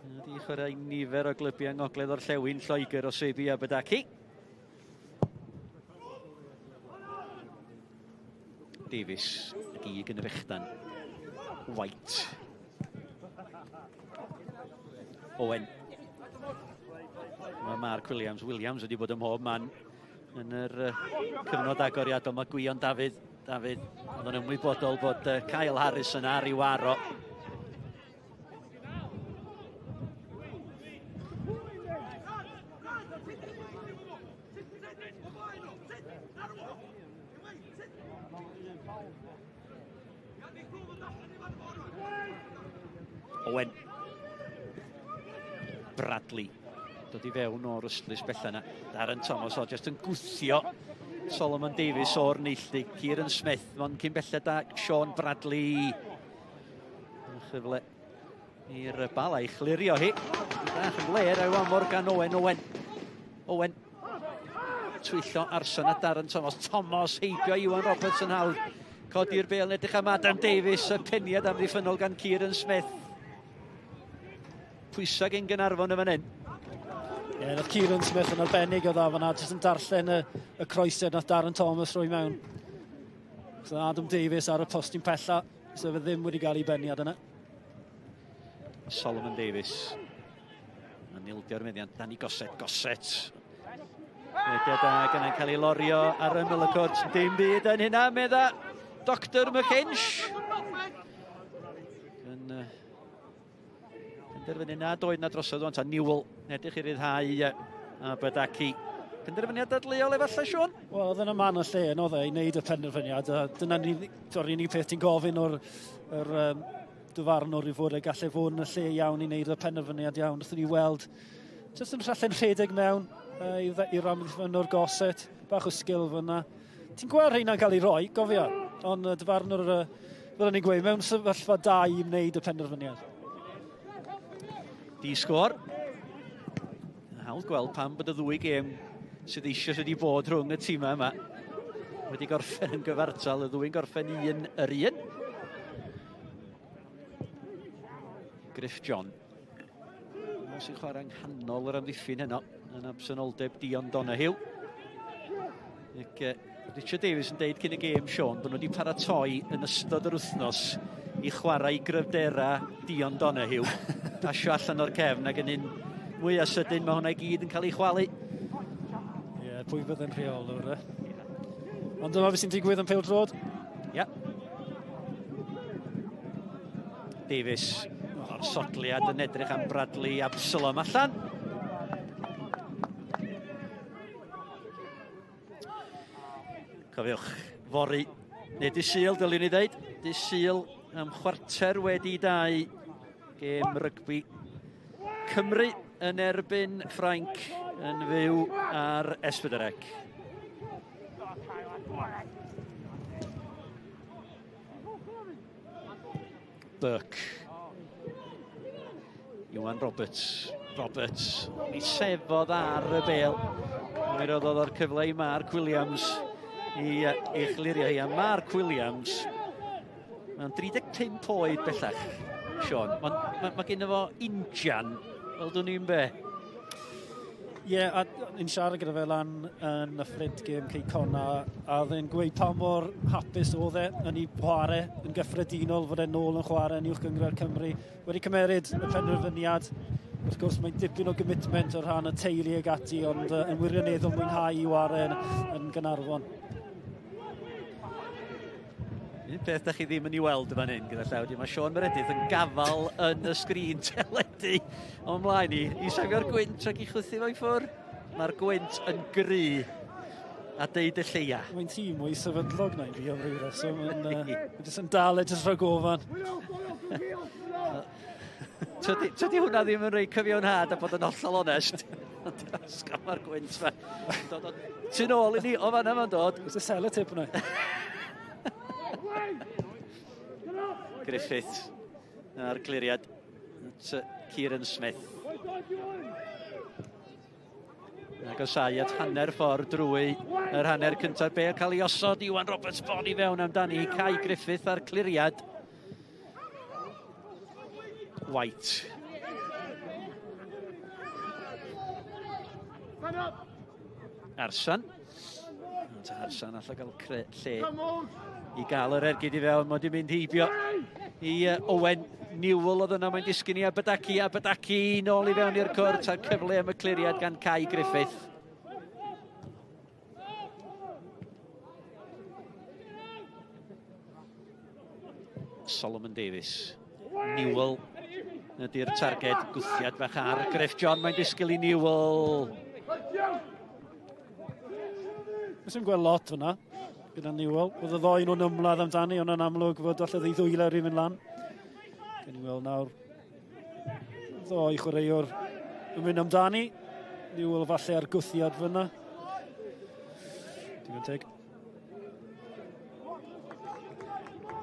Wedi chwarae nifer o glybiau yng Ngogledd Orllewin Lloegr o Sebi Abadaki. Davies, y gig yn y fechdan. White. Owen. Mae Mark Williams. Williams wedi bod ym mhob man yn yr cyfnod agoriadol. Mae Gwion Dafydd. Dafydd, oedd yn ymwybodol bod Kyle Harris yn ar ei waro. Owen. Bradley. Dod i fewn o'r ystlys bella yna. Darren Thomas o jyst yn gwthio Solomon Davies o'r neilltu. Kieran Smith, mond cyn belled â Sean Bradley. Chyfle i'r Bala i chlirio hi. Bach yn fler a'i wan Morgan Owen. Owen. Owen. Twyllo Arson a Darren Thomas. Thomas heibio Iwan Roberts yn hawdd. Codi'r bel yn edrych am Adam Davies. Y peniad amddiffynnol gan Kieran Smith. Pwysau gen Gaernarfon y fan hyn. Ie, yeah, nath Kieran Smith yn arbennig o dda fan'na, jyst yn darllen y, y croesiad nath Darren Thomas rhoi mewn. So Adam Davies ar y postyn pella, so fe ddim wedi cael ei beniad yna. Solomon Davies. Yn ildio'r meddiant, Danny Gossett, Gossett. Rediad ag yna'n cael ei lorio ar ymyl y cwrt. Dim byd yn hynna, medda Dr McKinch. Yn penderfynu nad oedd na drosodd o'n ta Newell. Edrych i ryddhau Abadaki. Penderfyniad dadleuol efallai, Siôn? Wel, oedd yna man y lle yn oedd e i wneud y penderfyniad. A dyna ni, o'r unig peth ti'n gofyn o'r er, dyfarnwr i fod e gallai fod yn y lle iawn i wneud y penderfyniad iawn. Wrthyn ni weld jyst yn rhallen rhedeg mewn i'r amddiffynnwr Gossett, bach o sgil fyna. Ti'n gweld rheina'n cael ei roi, gofio, ond y dyfarnwr, fel o'n i'n gweud, mewn sefyllfa da i wneud y penderfyniad. Di sgôr. Hawdd gweld pam bod y ddwy gêm sydd eisoes wedi bod rhwng y tîmau yma wedi gorffen yn gyfartal, y ddwy'n gorffen un yr un. Griff John. Sy'n chwarae yng nghanol yr amddiffyn heno yn absenoldeb Dion Donahue. Ac Richard Davies yn deud cyn y gêm, Sean, bod nhw wedi paratoi yn ystod yr wythnos i chwarae gryfdera Dion Donahue. Pasio allan o'r cefn ac yn un mwyaf sydyn mae hwnna i gyd yn cael ei chwalu. Ie, yeah, pwy fydd yn rheolwr, e? Ond dyma beth sy'n digwydd yn pêl-droed. Ie. Yeah. Davies. O'r sodliad yn edrych am Bradley Absalom allan. Cofiwch, fory, neu dy Sul, dylwn i ddeud, dy Sul am 2:15, gêm rygbi Cymru yn erbyn Ffrainc yn fyw ar S4C. Burke. Iwan Roberts. Roberts. Mi sefodd ar y bel. Mi roddodd o'r cyfle i Mark Williams i chlirio hi. A Mark Williams, mae'n 35 oed bellach, Sean. Mae ma gen fo injan, fel dwi'n i'n be. Ie, yeah, a ni'n siarad gyda fe lan yn y Flint game Cei Connah, a oedd e'n gweud pa mor hapus oedd e yn ei chwarae yn gyffredinol, fod e'n nôl yn chwarae yn Uwch Gynghrair Cymru. Wedi cymeryd y penderfyniad, wrth gwrs mae'n dipyn o gommitment o rhan y teulu ag ati, ond yn wirioneddol mwynhau i chwarae yn Gaernarfon. Un peth da chi ddim yn ei weld yn fan hyn gyda llaw, mae Siôn Meredith yn gafal yn y sgrin teledu o mlaen i safio'r gwynt rhag i chwythu fo i ffwrdd. Mae'r gwynt yn gry a deud y lleia. Mae'n tîm mwy sefydlog na i fi am ryw reswm. Mae'n jyst yn dal e jyst rhag ofan. Tydi hwnna ddim yn rhoi cyfiawnhad a bod yn hollol onest. Ond mae'r gwynt ma. Ti'n ôl i ni, o fanna mae'n dod. It's a sellotape hwnna. Griffith a'r cliriad at Kieran Smith. Agosau at hanner ffordd drwy yr hanner cyntaf. Bale cael ei osod, Iwan Roberts bon i fewn amdani. Kai Griffith a'r cliriad. White. Arsan. Arsan allai gael lle i gael yr ergyd i fewn. Mae wedi mynd heibio i Owen Newell oedd yna. Mae'n disgyn i Abadaki. Abadaki nôl i fewn i'r cwrt a'r cyfle am y cliriad gan Kai Griffith. Solomon Davies. Newell ydy'r targed. Gwthiad bach ar Griff John. Mae'n disgwyl i Newell. Nes i'n gweld lot fyna gyda Newell. Oedd y ddoi nhw'n ymladd amdani, ond yn amlwg fod falle ddi ddwylo rhywun mynd lan. Gen i weld nawr ddoi chwaraewr yn mynd amdani. Newell falle ar gwthiad fyna. Digon teg.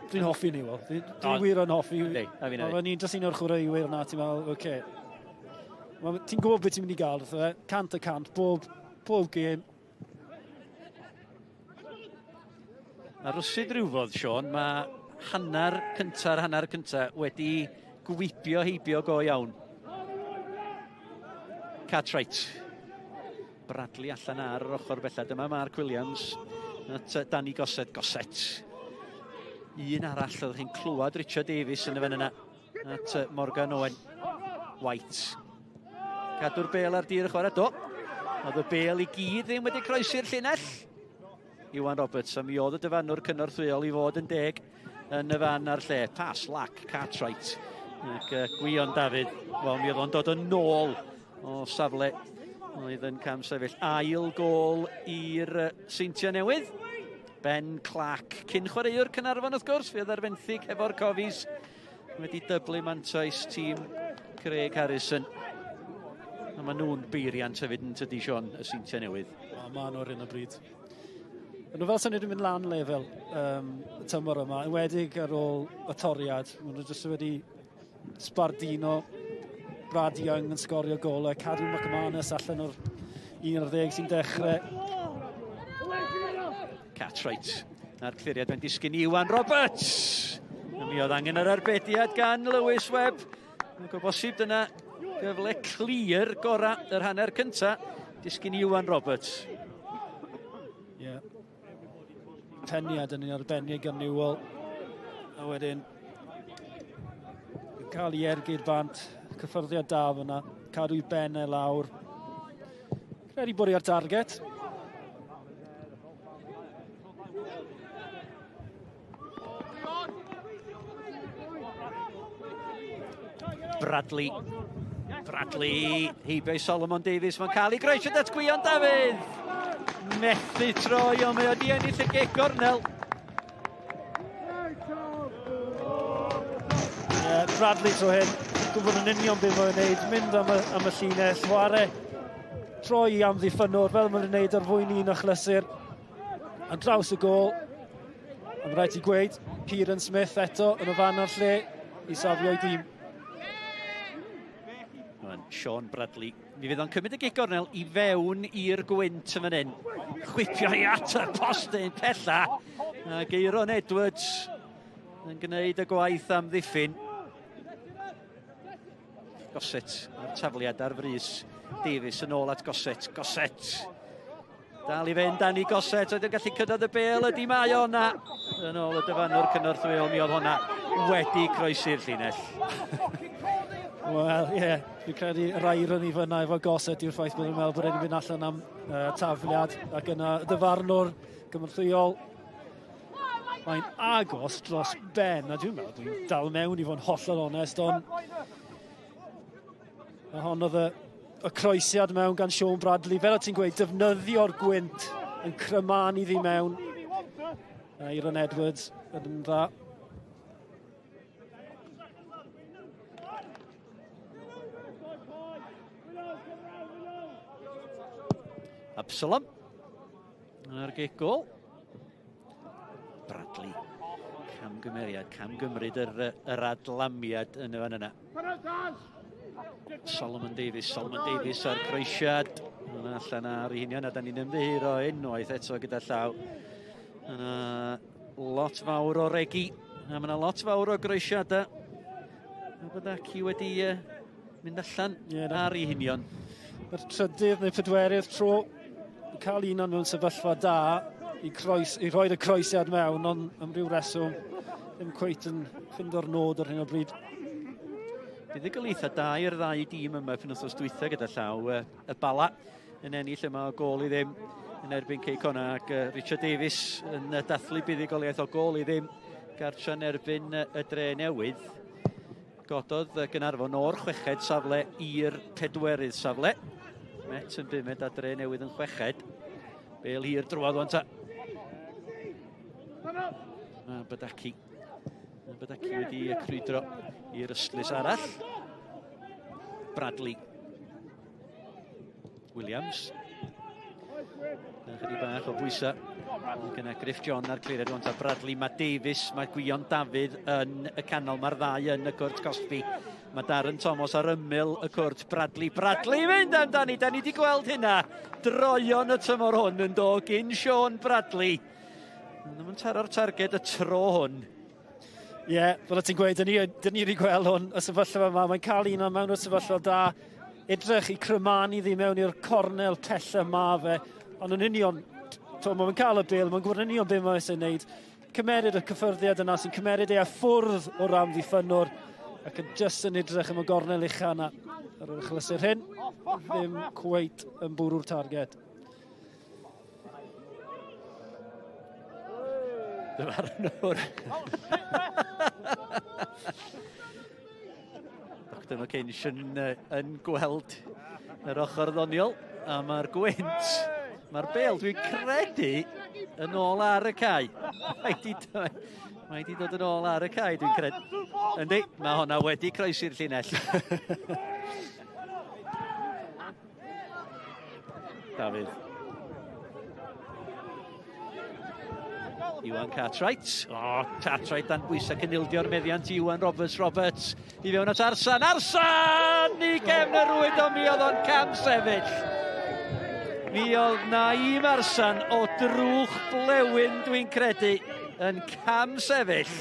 Dwi'n hoffi Newell. Dwi'n wir yn hoffi. Mae'n un jyst un o'r chwaraewyr na, ti'n meddwl, oce. Ti'n gwybod beth ti'n mynd i gael, 100%, bob gêm. A rwsyd rhywfodd, Siôn, mae hanner cynta wedi gwibio heibio go iawn. Cartwright. Bradley allan ar yr ochr bella. Dyma Mark Williams at Danny Gossett. Gossett. Un arall oeddech chi'n clywed Richard Davies yn y fan yna at Morgan Owen. White. Cadw'r bel ar dir y chwarae. Do. Oedd y bel i gyd ddim wedi croesi'r llinell. Iwan Roberts, a mi oedd y dyfarnwr cynorthwyol i fod yn deg yn y fan a'r lle. Pas, lac, Cartwright. Ac Gwion Dafydd, wel, mi oedd o'n dod yn ôl o safle oedd yn cam sefyll. Ail gôl i'r Seintiau Newydd. Ben Clark, cyn chwaraewr Caernarfon wrth gwrs, fe oedd ar fenthyg hefo'r Cofis. Wedi dyblu mantais tîm Craig Harrison. A maen nhw'n beiriant hefyd yn tydi, Siôn, y Seintiau Newydd. O, maen nhw ar hyn o bryd. Maen nhw fel syniad yn mynd lan lefel y tymor yma, enwedig ar ôl y toriad. Maen nhw jyst wedi sbardino Brad Young yn sgorio golau, cadw McManus allan o'r 11 sy'n dechrau. Cartwright a'r cliriad mae'n disgyn i Iwan Roberts. A mi oedd angen yr arbediad gan Lewis Webb. Mae'n go bosib dyna gyfle clir gorau yr hanner cynta. Disgyn i Iwan Roberts. Ie. Yeah. Peniad yn un arbennig gan Newell. A wedyn cael ei ergyd bant, cyffyrddiad da fyna, cadw i ben e lawr. Credu bod i ar target. Bradley. Bradley, heibio i Solomon Davies, mae'n cael ei groesio at Gwion Dafydd. Methu troi, ond mae o di ennill y gic gornel. Yeah, Bradley tro hyn, gwybod yn union beth mae'n wneud, mynd am y llinell, chwarae, troi i amddiffynnwr, fel mae'n wneud ar fwy un achlysur. Ar draws y gôl, a mae'n rhaid i gweud, Kieran Smith eto yn y fan a'r lle i safio'i dîm. Sean Bradley. Mi fydd o'n cymryd y gic gornel i fewn i'r gwynt yn fan hyn. Chwipio i at y postyn pella. A Geiron Edwards yn gwneud y gwaith am ddiffyn. Gossett, a'r tafliad ar frys. Davies yn ôl at Gossett. Gossett. Dal i fynd, Danny Gossett, oedd yn gallu cyrraedd y bêl, ydy mae o na. Yn ôl y dyfarnwr cynorthwyol, mi oedd honna wedi croesi'r llinell. Wel, ie, yeah, dwi'n credu yr irony fyna efo Gossett yw'r ffaith bod yn meddwl bod e'n mynd allan am tafliad, ac yna dyfarnwr cynorthwyol. Mae'n agos dros ben, a dwi'n meddwl dwi'n dal mewn i fod yn hollol onest, ond hon oedd y croesiad mewn gan Sean Bradley. Fel o ti'n gweud, defnyddio'r gwynt yn cryman iddi mewn. Aaron Edwards yn dda. Absalom. A'r gic gôl. Bradley. Camgymeriad, camgymryd yr adlamiad yn y fan yna. Solomon Davies a'r croesiad. Yna allan ar ei hunion, a da ni'n ymddiheuro unwaith eto gyda llaw. Yna lot fawr o regi, a mae yna lot fawr o groesiadau. A Byddaci wedi mynd allan ar ei hunion. Mae'r trydydd neu pedwerydd tro cael un mewn sefyllfa da i roi'r y croesiad mewn, ond am ryw reswm ddim cweit yn ffindo'r nod ar hyn o bryd. Buddugoliaethau da i'r ddau dîm yma penwythnos dwytha gyda llaw, y Bala yn ennill yma o gôl i ddim yn erbyn Cei Connah, ac Richard Davies yn dathlu buddugoliaeth o gôl i ddim gartra yn erbyn y Dre Newydd. Gododd Gaernarfon o'r chweched safle i'r pedwerydd safle. Met yn bumed a Dre Newydd yn chweched. Bêl hir drwodd wan ta. Mae Byddaci. Byddaci wedi crwydro i'r ystlys arall. Bradley. Williams. Chydig bach o bwysau. Gyda Griff John a'r cliriad wan ta. Bradley, mae Davies, mae Gwion Dafydd yn y canol. Mae'r ddau yn y cwrt cosbi. Mae Darren Thomas ar ymyl y cwrt. Bradley mynd amdani. Da ni wedi gweld hynna droion y tymor hwn yn do gyn Sean Bradley. Ddim yn taro'r targed y tro hwn. Ie, yeah, fel ti'n gweud, dyn ni wedi gweld hwn, y sefyllfa yma. Mae'n cael un mewn o'r sefyllfa da. Edrych i crymanu ddi mewn i'r cornel pella ma fe. Ond yn union, mae'n cael y bêl, mae'n gwybod yn union beth mae'n eisiau gwneud. Cymeryd y cyffyrddiad yna sy'n cymeryd ei a ffwrdd o'r amddiffynnwr ac yn just yn edrych am y gornel ucha yna. Ar yr achlysur hyn, ddim cweit yn bwrw'r targed. Dyfarnwr. Dr McKinch yn gweld yr ochr ddoniol, a mae'r gwynt, mae'r bêl, dwi'n credu, yn ôl ar y cae. Mae di dod yn ôl ar y cae, dwi'n credu. Yndi, mae honna wedi croesi'r llinell. Dafydd. Iwan Cartwright. O, Cartwright dan bwysau cynildio'r meddiant i Iwan Roberts. Roberts i fewn at Arsan. Arsan! I gefn y rwyd, ond mi oedd o'n cam sefyll. Mi oedd Naim Arsan o drwch blewyn, dwi'n credu, yn cam sefyll.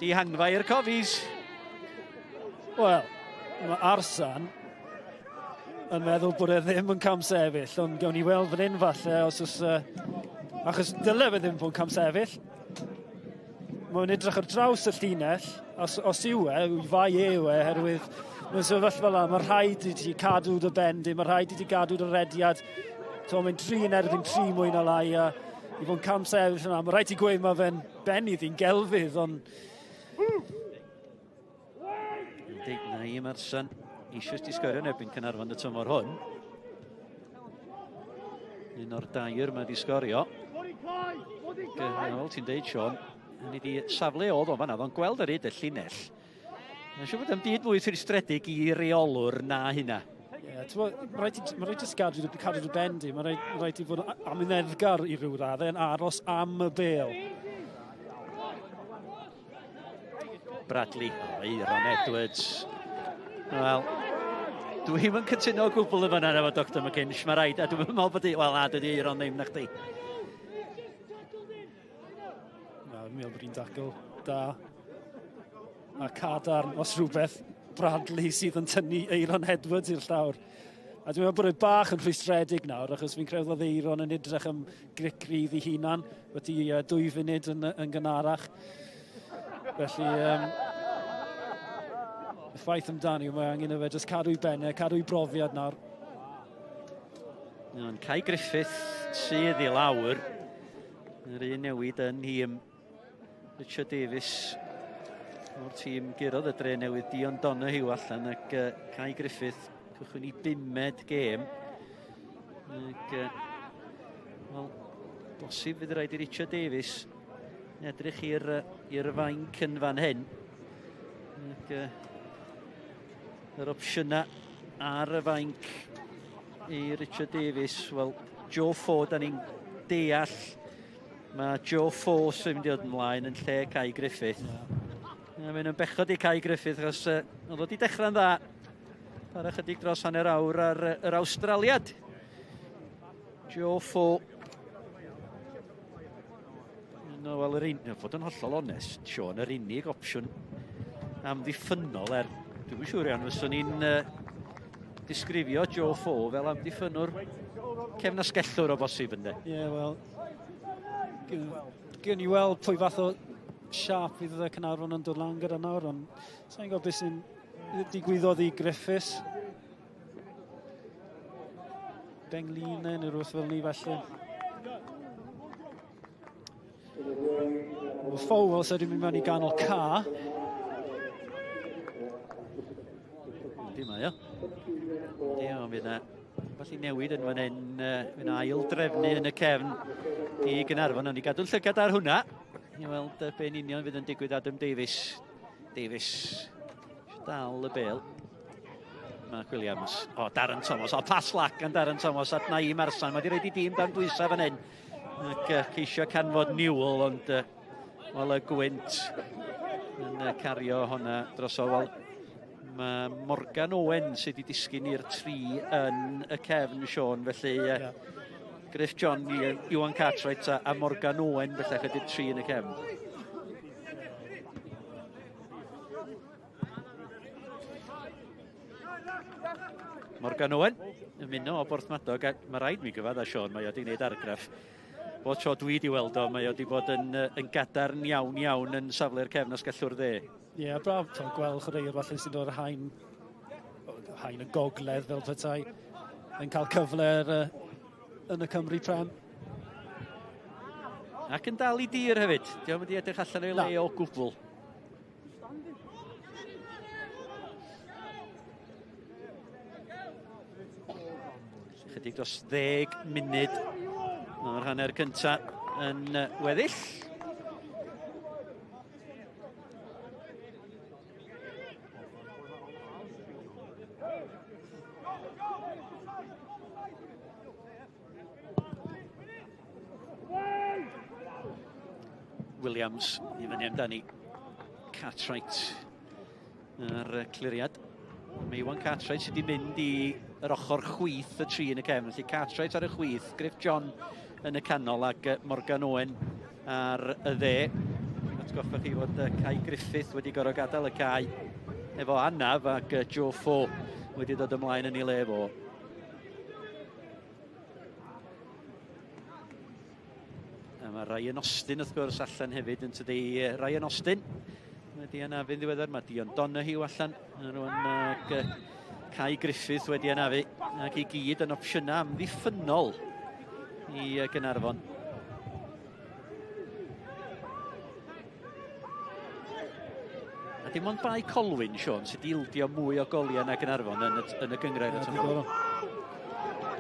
Dihangfa i'r Cofis. Wel, mae Arsan yn meddwl bod e ddim yn cam sefyll, ond gawn ni weld fan hyn falle os oes... Achos dyle fe ddim fod yn camsefyll. Mae'n edrych ar draws y llinell, os yw e, fai e yw e, herwydd mewn sefyllfa fel yna, mae rhaid i ti cadw dy ben di, mae rhaid i ti gadw dy rediad. So, mae'n 3 yn erbyn 3 mwy na lai, a i fod yn camsefyll yna. Mae rhaid ti gweud mae fe'n ben iddi'n gelfydd, ond... Naim Arsan eisoes di sgorio yn erbyn Caernarfon y tymor hwn. Un o'r dair mae di sgorio. Fel ti'n deud, Sean, hynny di safle oedd o'n fanna, oedd o'n gweld ar hyd y llinell. Mae'n siŵr bod yn byd mwy rhwystredig i reolwr na hynna. Ie, yeah, mae rhaid i jyst cadw dy ben di, mae rhaid i fod amyneddgar i ryw raddau yn aros am y bêl. Bradley, Aaron Edwards. Wel, dwi'm yn cytuno o gwbl yn fan'na efo Dr McKinch, mae rhaid, a dwi'n meddwl bod i, wel na, dydy Aaron ddim na chdi. Na, dwi'n meddwl bod hi'n dacl da. A cadarn, os rhywbeth, Bradley sydd yn tynnu Aaron Edwards i'r llawr. A dwi'n meddwl bod e bach yn rhwystredig nawr, achos fi'n credu oedd Aaron yn edrych am gric rydd i hunan, wedi 2 funud yn gynharach. Felly, y ffaith amdani, mae angen i fe jyst cadw'i bennau, cadw'i brofiad nawr. Kai Griffith sydd i lawr. Yr un newid yn nhîm Richard Davies o'r tîm gurodd y dre newydd, Dion Donoghue allan ac Kai Griffith cychwyn i 5med gêm. Ac, wel, bosib fydd rhaid i Richard Davies edrych i'r fainc yn fan hyn. Ac, yr opsiynau ar y fainc i Richard Davies, wel, Joe Ford, da ni'n deall, mae Joe Ford sy'n mynd i ddod ymlaen yn lle Kai Griffith. Yeah. Mae'n yn bechod i Kai Griffith, achos oedd wedi dechrau'n dda ar ychydig dros hanner awr ar yr Awstraliad. Joe Ford. No, wel, yr un, fod yn hollol onest, Sean, yr unig opsiwn amddiffynnol dwi'm yn siŵr iawn fyswn i'n disgrifio Joe Fo fel amddiffynnwr cefnasgellwr o bosib ynddo. Ie, yeah, wel, gewn ni weld pwy fath o siâp fydd y Caernarfon yn dod lan gyda nawr, ond sa'n gwybod beth sy'n digwyddodd i Griffiths. Benglinau neu rhywbeth fel ni felly. Wel, Fowles wedi mynd mewn i ganol ca. Yndi mae o. Yndi o, fydd yna felly newid yn fan hyn, fydd yna ail drefnu yn y cefn i Gaernarfon. Ond i gadw'n llygad ar hwnna, i weld be'n union fydd yn digwydd Adam Davies. Davies dal y bêl. Mark Williams. O, Darren Thomas. O, pas lac gan Darren Thomas at Naim Arsan. Mae wedi rhaid i dîm dan bwysau fan hyn. Ac ceisio canfod Newell, ond wel, y gwynt yn cario hwnna drosodd. Wel, mae Morgan Owen sydd wedi disgyn i'r 3 yn y cefn, Sean. Felly, yeah. Griff John, Iwan Cartwright a Morgan Owen bellach ydy'r 3 yn y cefn. Morgan Owen yn ymuno o Borthmadog, ac mae rhaid mi gyfadda, Sean, mae o wedi gwneud argraff. Bob tro dwi wedi weld o, mae o wedi bod yn gadarn iawn iawn yn safle'r cefn asgellwr dde. Ie, yeah, braf gweld chwaraewr falle sy'n dod o'r haen y gogledd fel petai, yn cael cyfle yn y Cymru Prem. Ac yn dal i dir hefyd. Dio'm wedi edrych allan o'i le o gwbl. Chydig dros 10 munud o'r hanner cynta yn weddill. Williams i fyny amdani. Cartwright ar cliriad. Mae Iwan Cartwright sydd wedi mynd i yr ochr chwith y 3 yn y cefn. Felly Cartwright ar y chwith, Griff John yn y canol ac Morgan Owen ar y dde. Atgoffa chi fod Kai Griffith wedi gorfod gadael y cae efo anaf ac Joe Fo wedi dod ymlaen yn ei le fo. A mae Ryan Austin wrth gwrs allan hefyd yn tydi. Ryan Austin wedi anafu'n ddiweddar. Mae Dion Donoghue allan rwan ac Kai Griffith wedi anafu, ac i gyd yn opsiynau amddiffynnol i Gaernarfon. A Dim ond Bae Colwyn, Sean, sydd wedi ildio mwy o goliau na Gaernarfon yn y gynghrair y tymor.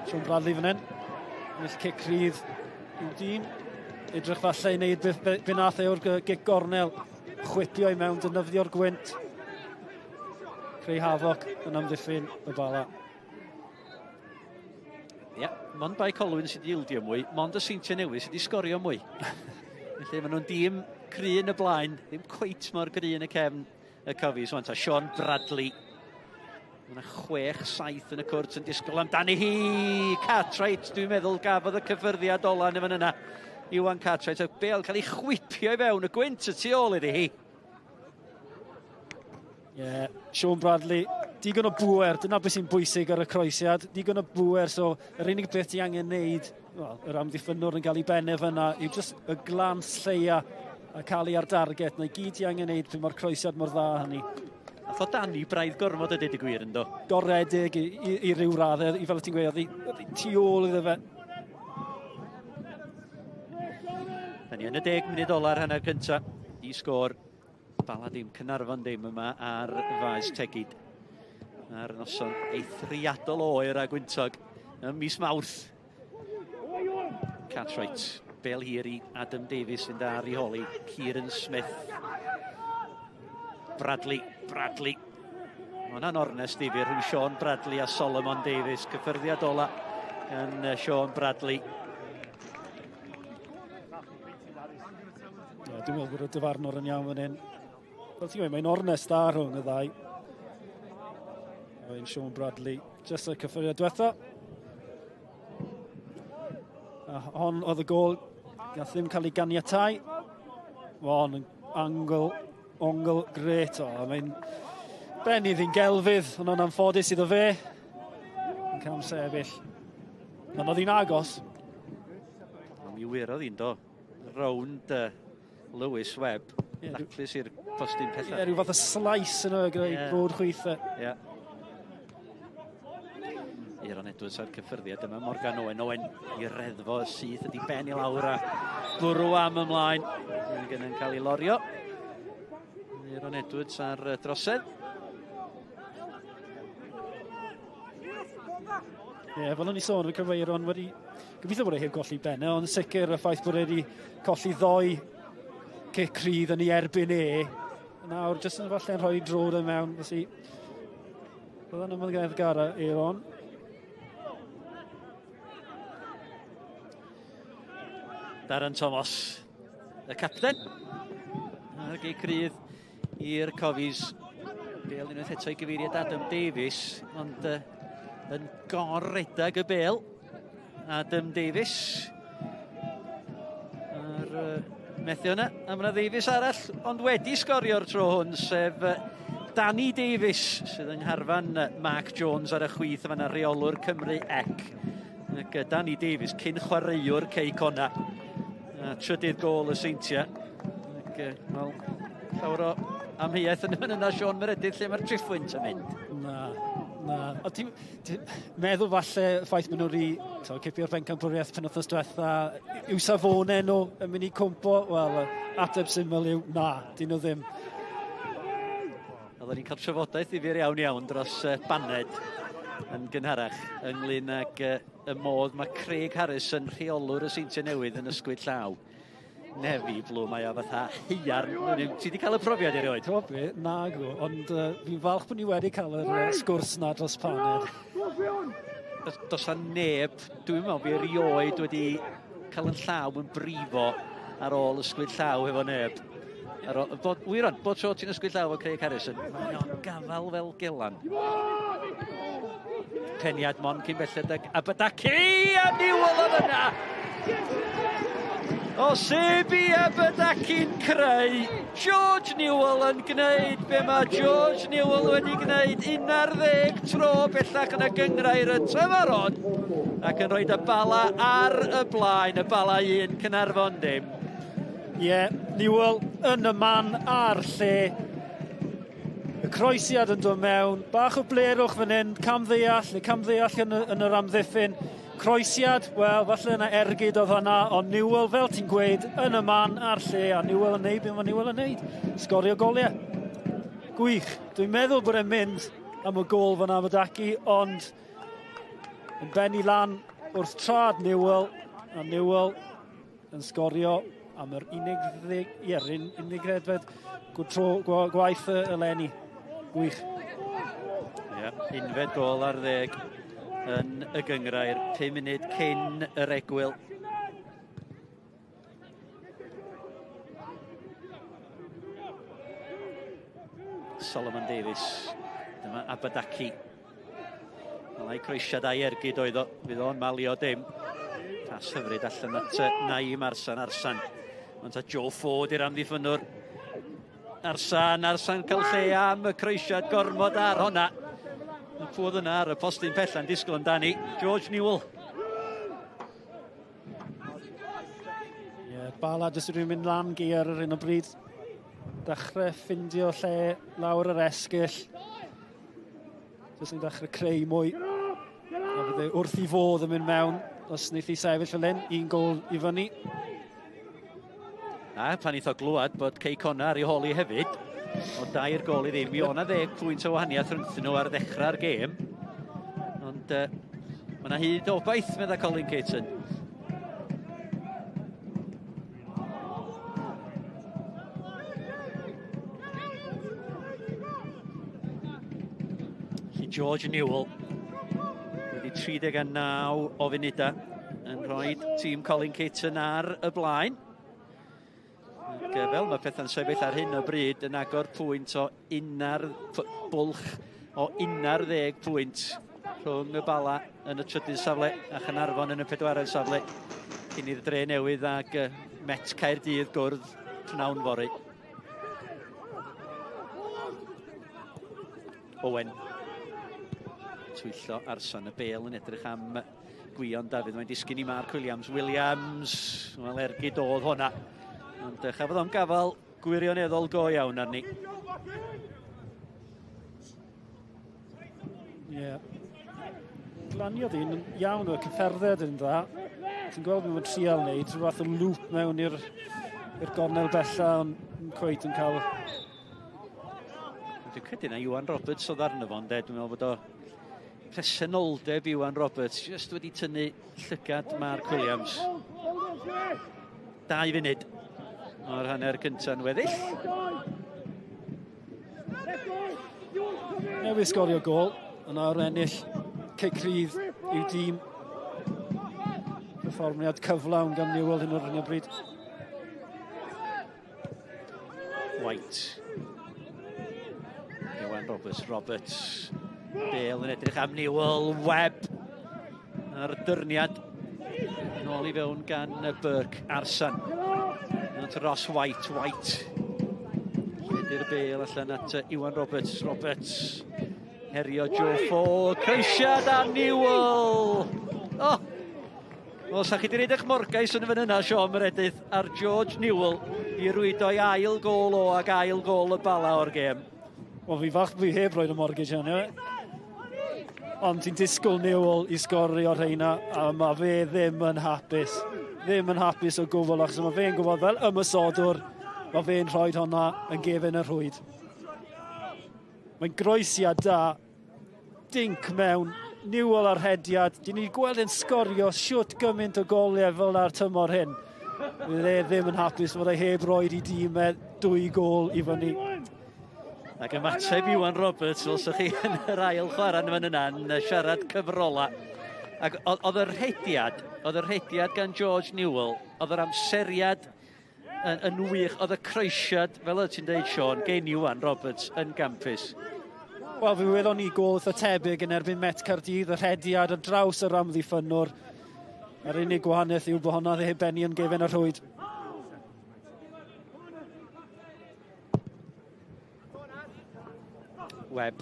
Sean Bradley fan hyn. Ennill cic rhydd i'w dîm. Edrych falle i wneud be nath e o'r gic gornel. Chwipio i mewn, defnyddio'r gwynt. Creu hafoc yn amddiffyn y Bala. Ie, yeah, mond Bae Colwyn sydd wedi ildio mwy, mond y Seintiau Newydd sydd wedi sgorio mwy. Felly maen nhw'n dîm cry yn y blaen, ddim cweit mor gry yn y cefn y Cofis. Wan ta, Sean Bradley. Mae yna 6-7 yn y cwrt yn disgwyl amdani hi. Cartwright, dwi'n meddwl, gafodd y cyffyrddiad ola yn y fan yna. Iwan Cartwright, a bêl cael ei chwipio i fewn y gwynt y tu ôl iddi hi. Ie, yeah, Sean Bradley, digon o bŵer, dyna beth sy'n bwysig ar y croesiad, digon o bŵer, so yr unig beth ti angen neud, well, yr amddiffynnwr yn cael ei benne fyna, yw just y glans lleia a cael ei ar darget, na i gyd ti angen neud pryd mae'r croesiad mor dda hynny. Ath o dan i braidd gormod a dweud y gwir yn do. Goredig i ryw raddau, i fel ti'n gweud, oedd hi tu ôl iddo fe. Da ni yn y 10 munud ola'r hanner cyntaf i sgôr. Bala dim, Caernarfon dim yma ar faes Tegid. Ar noson eithriadol oer a gwyntog ym mis Mawrth. Cartwright, bel hir i Adam Davies fynd ar ei holi. Kieran Smith. Bradley, Bradley. Mae hwnna'n ornest difyr rhwng Sean Bradley a Solomon Davies. Cyffyrddiad ola gan Sean Bradley. Yeah, dwi'n meddwl bod y dyfarnwr yn iawn fan hyn. Fel ti'n gweud, mae'n ornest da rhwng y ddau. Mae'n Sean Bradley, just y cyffyrddiad diwetha. A hon oedd y gôl, gath ddim cael ei ganiatau. Hon yn ongl gret o. Mae'n benni ddi'n gelfydd, ond o'n anffodus iddo fe. Yn cam sefyll. Ond oedd hi'n agos. Mi wyrodd hi'n do. Rownd Lewis Webb. Yeah, daclus i'r postyn pellach. Ie, rhyw fath o slice yno gyda'i yeah. Brod chwith. Ie. Yeah. Aaron Edwards ar cyffyrddiad yma, Morgan Owen. Owen i reddfo syth ydi ben i lawr a bwrw am ymlaen. Yn cael ei lorio. Aaron Edwards ar drosedd. Ie, yeah, fel o'n i sôn, fi'n credu Aaron wedi... Gobeithio bod e heb golli benne, ond sicr y ffaith bod e wedi colli ddoi cic rhydd yn ei erbyn e. Nawr, jyst yn falle'n rhoi drod e mewn, felly... Byddai'n ymwneud Aaron. Darren Thomas, y capten. A'r gic rydd i'r Cofis. Bêl unwaith eto i gyfeiriad Adam Davies, ond yn gor-redag y bêl. Adam Davies. A'r methu yna, a mae yna Davies arall, ond wedi sgorio'r tro hwn, sef Danny Davies, sydd yng ngharfan Mark Jones ar y chwith, yma rheolwr Cymru Ec. Ac Danny Davies, cyn chwaraewr Cei Connah. Trydydd gôl y Seintiau. Ac, wel, llawer o amheuaeth yn yna, Siôn Meredydd, lle mae'r triphwynt yn mynd. Na, na. O, ti'n meddwl falle y ffaith maen nhw wedi cipio'r bencampwriaeth penwythnos diwetha, yw safonau nhw yn mynd i cwmpo? Wel, ateb syml yw na, dyn nhw ddim. Oedden ni'n cael trafodaeth ddifyr iawn iawn dros baned yn gynharach ynglyn ag y modd mae Craig Harris yn rheolwr y Seintiau Newydd yn ysgwyd llaw. Nefi Blw, mae o fatha heiarn. Ti wedi cael y profiad erioed? Ti'n be? Nagw, ond fi'n falch bod ni wedi cael yr sgwrs na dros paned. Does na neb, dwi'n meddwl fi erioed wedi cael yn llaw yn brifo ar ôl ysgwyd llaw efo neb. Wir on, bod tro ti'n ysgwyd llaw efo Craig Harrison, mae o'n gafal fel gelan. Peniad mon cyn belled ag Abadaki a Newell oedd yna! O Sebi Abadaki'n creu, George Newell yn gwneud be mae George Newell wedi gwneud 11 tro bellach yn y gynghrair y tymor hwn ac yn rhoi y Bala ar y blaen, y Bala 1, Caernarfon dim. Ie, yeah, Newell yn y man a'r lle. Y croesiad yn dod mewn, bach o blerwch fan hyn, camddeall, neu camddeall yn yr amddiffyn. Croesiad, wel, falle yna ergyd oedd hwnna, ond Newell, fel ti'n gweud, yn y man a'r lle, a Newell yn neud beth mae Newell yn neud. Sgorio goliau. Gwych. Dwi'n meddwl bod e'n mynd am y gôl fan Abadaki, ond yn benni lan wrth trad Newell, a Newell yn sgorio am yr unig redfed tro gwaith eleni. Gwych. Ie, unfed gôl ar 10 yn y gynghrair, 5 munud cyn yr egwyl. Solomon Davies, dyma Abadaki. Wel, croesiad a'i ergyd oedd o, fydd o'n malio dim. Pas hyfryd allan at Naim Arsan. Ond ta Joe Ford i'r amddiffynnwr. Arsan cael lle am y croesiad gormod ar honna. Y pwdd yna ar y postyn pella'n disgwyl amdani. George Newell. Ie, yeah, Bala jyst rhywun mynd lan gear ar hyn o bryd. Dechrau ffindio lle lawr yr esgyll. Jyst yn dechrau creu mwy. A fydde wrth i fodd yn mynd mewn os wneith i sefyll fel hyn, un gôl i fyny. A pan eitho glwad bod Cei Connah ar ei holi hefyd, o 2 gôl i ddim, mi o'na 10 pwynt o wahaniaeth rhwngthyn nhw ar ddechrau'r gêm. Ond mae yna hyd obaith, medda Colin Caton. George Newell wedi 39 o funudau yn rhoi tîm Colin Caton ar y blaen. Ac fel mae pethau'n sefyll ar hyn o bryd yn agor pwynt o bwlch o 11 pwynt rhwng y Bala yn y trydydd safle a Chaernarfon yn y pedwaredd safle cyn i'r Dre Newydd ag Met Caerdydd gwrdd pnawn fory. Owen. Twyllo Arsan, y bêl yn edrych am Gwion Dafydd. Mae'n disgyn i Mark Williams. Williams, wel ergyd oedd hwnna. Ond chafodd o'n gafal gwirioneddol go iawn arni. Ie. Yeah. Glaniodd un iawn o'r cyfferdded yn dda. Ti'n gweld beth mae'n trial wneud, rhyw fath o loop mewn i'r gornel bella, ond yn cweit yn cael... Dwi'n credu na Iwan Roberts oedd arno fo, ynde? Dwi'n meddwl bod o presenoldeb Iwan Roberts jyst wedi tynnu llygad Mark Williams. 2 funud o'r hanner cynta'n weddill. Newydd sgorio gôl, a nawr ennill cic rhydd i'w dîm. Perfformiad cyflawn gan Newell hyn o'r hyn o bryd. White. Iwan Roberts. Bale yn edrych am Newell, Webb a'r dyrniad nôl i fewn gan Burke, Arsan. At Ross White, White. Lledu'r bale allan at Iwan Roberts, Roberts. Herio Joe Ford, croesiad a Newell! Oh! Wel, sa chi wedi rhaid eich morgais yn y fan yna, Siôn Meredydd, ar George Newell i rwydo i ail gôl o ac ail gôl y Bala o'r gêm. Wel, fi falch fi heb roed y mortgage yna. Ond ti'n disgwyl Newell i sgorio rheina, a mae fe ddim yn hapus. Ddim yn hapus o gwbl, achos mae fe'n gwybod fel ymosodwr, mae fe'n rhoi hwnna yn gefen y rhwyd. Mae'n groesiad da, dinc mewn, Newell ar hediad. Dyn ni gweld e'n sgorio siwt gymaint o goliau fel ar tymor hyn. Fydd e ddim yn hapus fod e heb roed i dîm e 2 gôl i fyny. Ac ymateb Iwan Roberts, fel chi yn yr ail chwarae yn fan yna, yn siarad cyfrola. Ac oedd yr rhediad gan George Newell, oedd yr amseriad yn wych, oedd y croesiad, fel oedd ti'n deud Siôn, gen Iwan Roberts yn gampus. Wel, fe welon ni gôl eitha tebyg yn erbyn Met Caerdydd, y rhediad ar draws yr amddiffynnwr. Yr unig gwahaniaeth yw bod hwnna heb benni yn gefen y rhwyd. Webb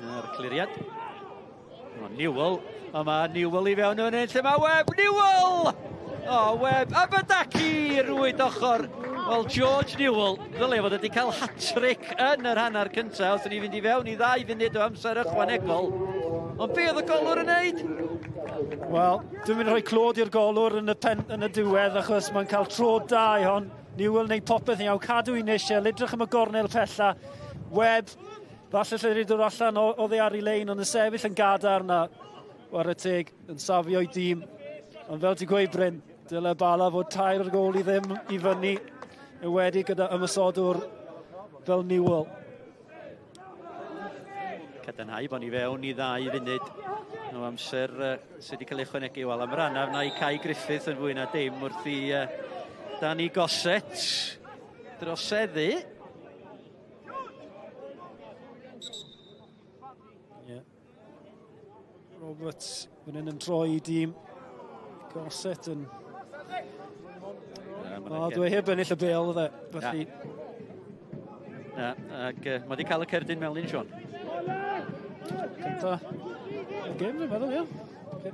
a'r cliriad. O, Newell. O, mae Newell i fewn yn hyn lle mae Webb. Newell! O, Webb. Abadaki rwyd ochr. Wel, George Newell, ddyle fod wedi cael hat-trick yn yr hanner cyntaf wrth i ni fynd i fewn i 2 funud o amser ychwanegol. Ond be oedd y golwr yn neud? Wel, dwi'n mynd i rhoi clod i'r golwr yn y diwedd achos mae'n cael tro da i hon. Newell wneud popeth yn iawn, cadw i nisiau, edrych am y gornel pella. Webb, falle lle wedi dod allan oddi ar ei lein, ond yn sefyll yn gadarn a whare teg yn safio ei dîm. Ond fel ti'n gweud, Bryn, dyle Bala fod 3-0 i fyny, yn wedi gyda ymosodwr fel Newell. Cadarnhau bod ni fewn i 2 funud o amser sydd wedi cael ei ychwanegu. Wel, am yr anaf na i Kai Griffith yn fwy na dim wrth i Danny Gossett droseddu. Yeah. Roberts fan hyn yn troi i dîm. Gossett yn... O, dwi heb ennill y bêl, dde. Felly... Na, ac mae wedi cael y cerdyn melyn, Sean. Cynta y gêm, dwi'n meddwl, ie.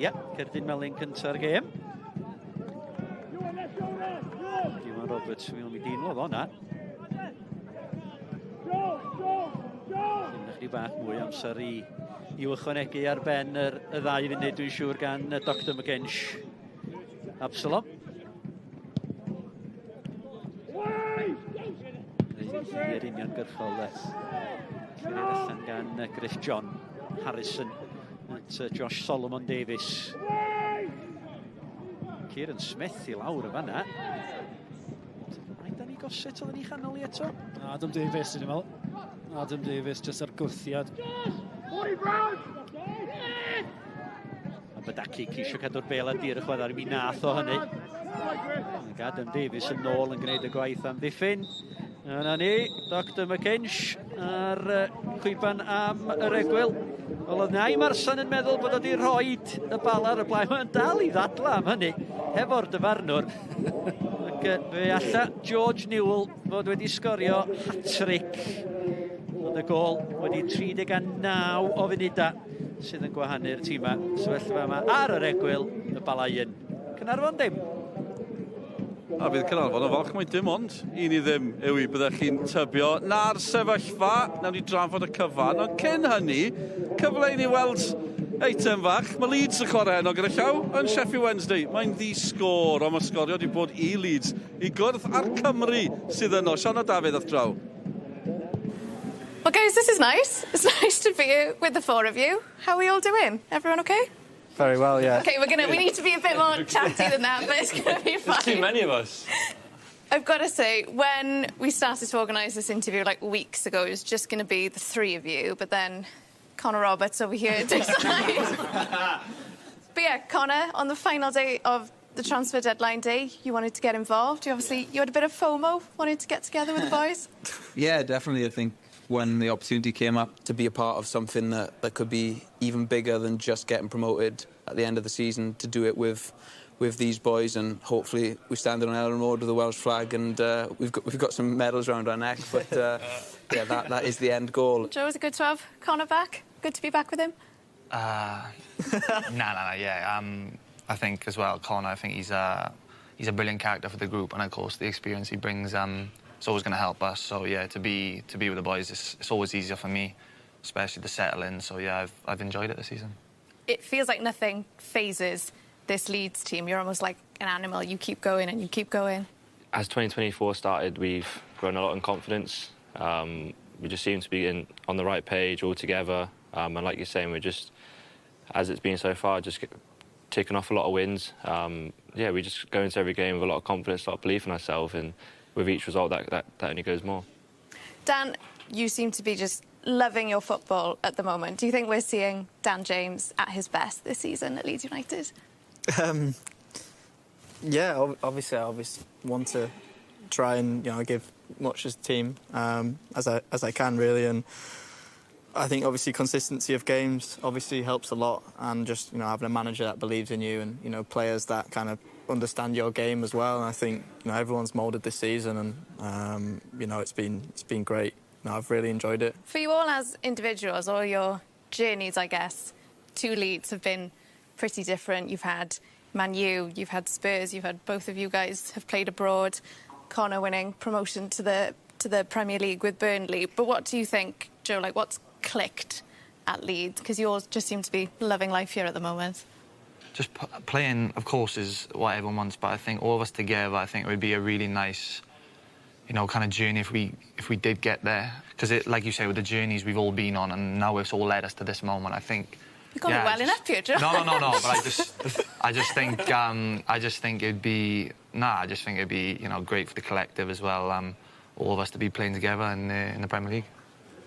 Ie, cerdyn melyn cynta'r gêm. Iwan Roberts, mi dîn oedd o'na. Ddim bach mwy amser i'w ychwanegu ar ben y 2 funud, dwi'n siŵr, gan Dr McGinch. Absalom. Yr uniongyrchol allan gan Griff John Harrison at Josh Solomon Davies. Kieran Smith i lawr y fanna. Ai Danny Gossett oedd yn ei chanol i eto? Adam Davies, dwi'n meddwl. Adam Davies, jyst ar gwrthiad. A Badaki ceisio cadw'r bêl ar dir y chwarae, mi nath o hynny. Ac Adam Davies yn ôl yn gwneud y gwaith am ddiffyn. Yna ni, Dr McKinch ar chwiban am yr egwyl. Wel, oedd Nai Marsan yn meddwl bod wedi rhoi y bala ar y blaen. Mae'n dal i ddadla am hynny hefo'r dyfarnwr. Ac fe alla George Newell fod wedi sgorio hat-trick. Ond y gôl wedi 39 o funudau sydd yn gwahanu'r tîmau. Sefyllfa yma ar yr egwyl, y Bala 1. Caernarfon dim. A fydd Caernarfon yn falch mai dim ond 1-0 yw i, byddech chi'n tybio. Na'r sefyllfa, nawn ni drafod y cyfan, ond cyn hynny, cyfle i ni weld eitem fach. Mae Leeds yn chwarae heno gyda llaw yn Sheffield Wednesday. Mae'n ddi-sgôr, ond mae sgorio wedi bod i Leeds i gwrdd â'r Cymry sydd yno. Sian o Dafydd ath draw. Well, guys, this is nice. It's nice to be here with the four of you. How are we all doing? Everyone okay? Very well, yeah. Okay, we need to be a bit more chatty than that, but it's gonna be fine. There's too many of us. I've got to say, when we started to organise this interview like weeks ago, it was just going to be the three of you, but then Connor Roberts over here decided. But yeah, Connor, on the final day of the transfer deadline day, you wanted to get involved. You obviously you had a bit of FOMO, wanted to get together with the boys. Yeah, definitely. I think when the opportunity came up to be a part of something that could be even bigger than just getting promoted at the end of the season, to do it with these boys, and hopefully we stand on Elland Road with the Welsh flag, and we've got some medals round our neck. But yeah, that is the end goal. Joe, is it good to have Connor back? Good to be back with him? No, yeah. I think as well, Connor, I think he's a brilliant character for the group, and of course the experience he brings, it's always going to help us. So yeah, to be with the boys, it's always easier for me, especially to settle in. So yeah, I've enjoyed it this season. It feels like nothing phases this Leeds team. You're almost like an animal. You keep going and you keep going. As 2024 started, we've grown a lot in confidence. We just seem to be on the right page all together. And like you're saying, we're just, as it's been so far, just ticking off a lot of wins. Yeah, we just go into every game with a lot of confidence, a lot of belief in ourselves, and with each result, that only goes more. Dan, you seem to be just loving your football at the moment. Do you think we're seeing Dan James at his best this season at Leeds United? Yeah, obviously, I always want to try and give much as the team as I can, really, and I think obviously consistency of games obviously helps a lot, and just having a manager that believes in you, and players that kind of understand your game as well. And I think everyone's moulded this season, and it's been great. I've really enjoyed it. For you all as individuals, all your journeys, I guess, to Leeds have been pretty different. You've had Man U, you've had Spurs, you've had both of you guys have played abroad. Connor winning promotion to the Premier League with Burnley. But what do you think, Joe? Like, what's clicked at Leeds? Because you all just seem to be loving life here at the moment. Just playing, of course, is what everyone wants, but I think all of us together, I think it would be a really nice you know, kind of journey if we did get there. Because, like you say, with the journeys we've all been on, and now it's all led us to this moment, I think. You've got me well enough here, Joe. No. But I just think it'd be you know, great for the collective as well. All of us to be playing together in the Premier League.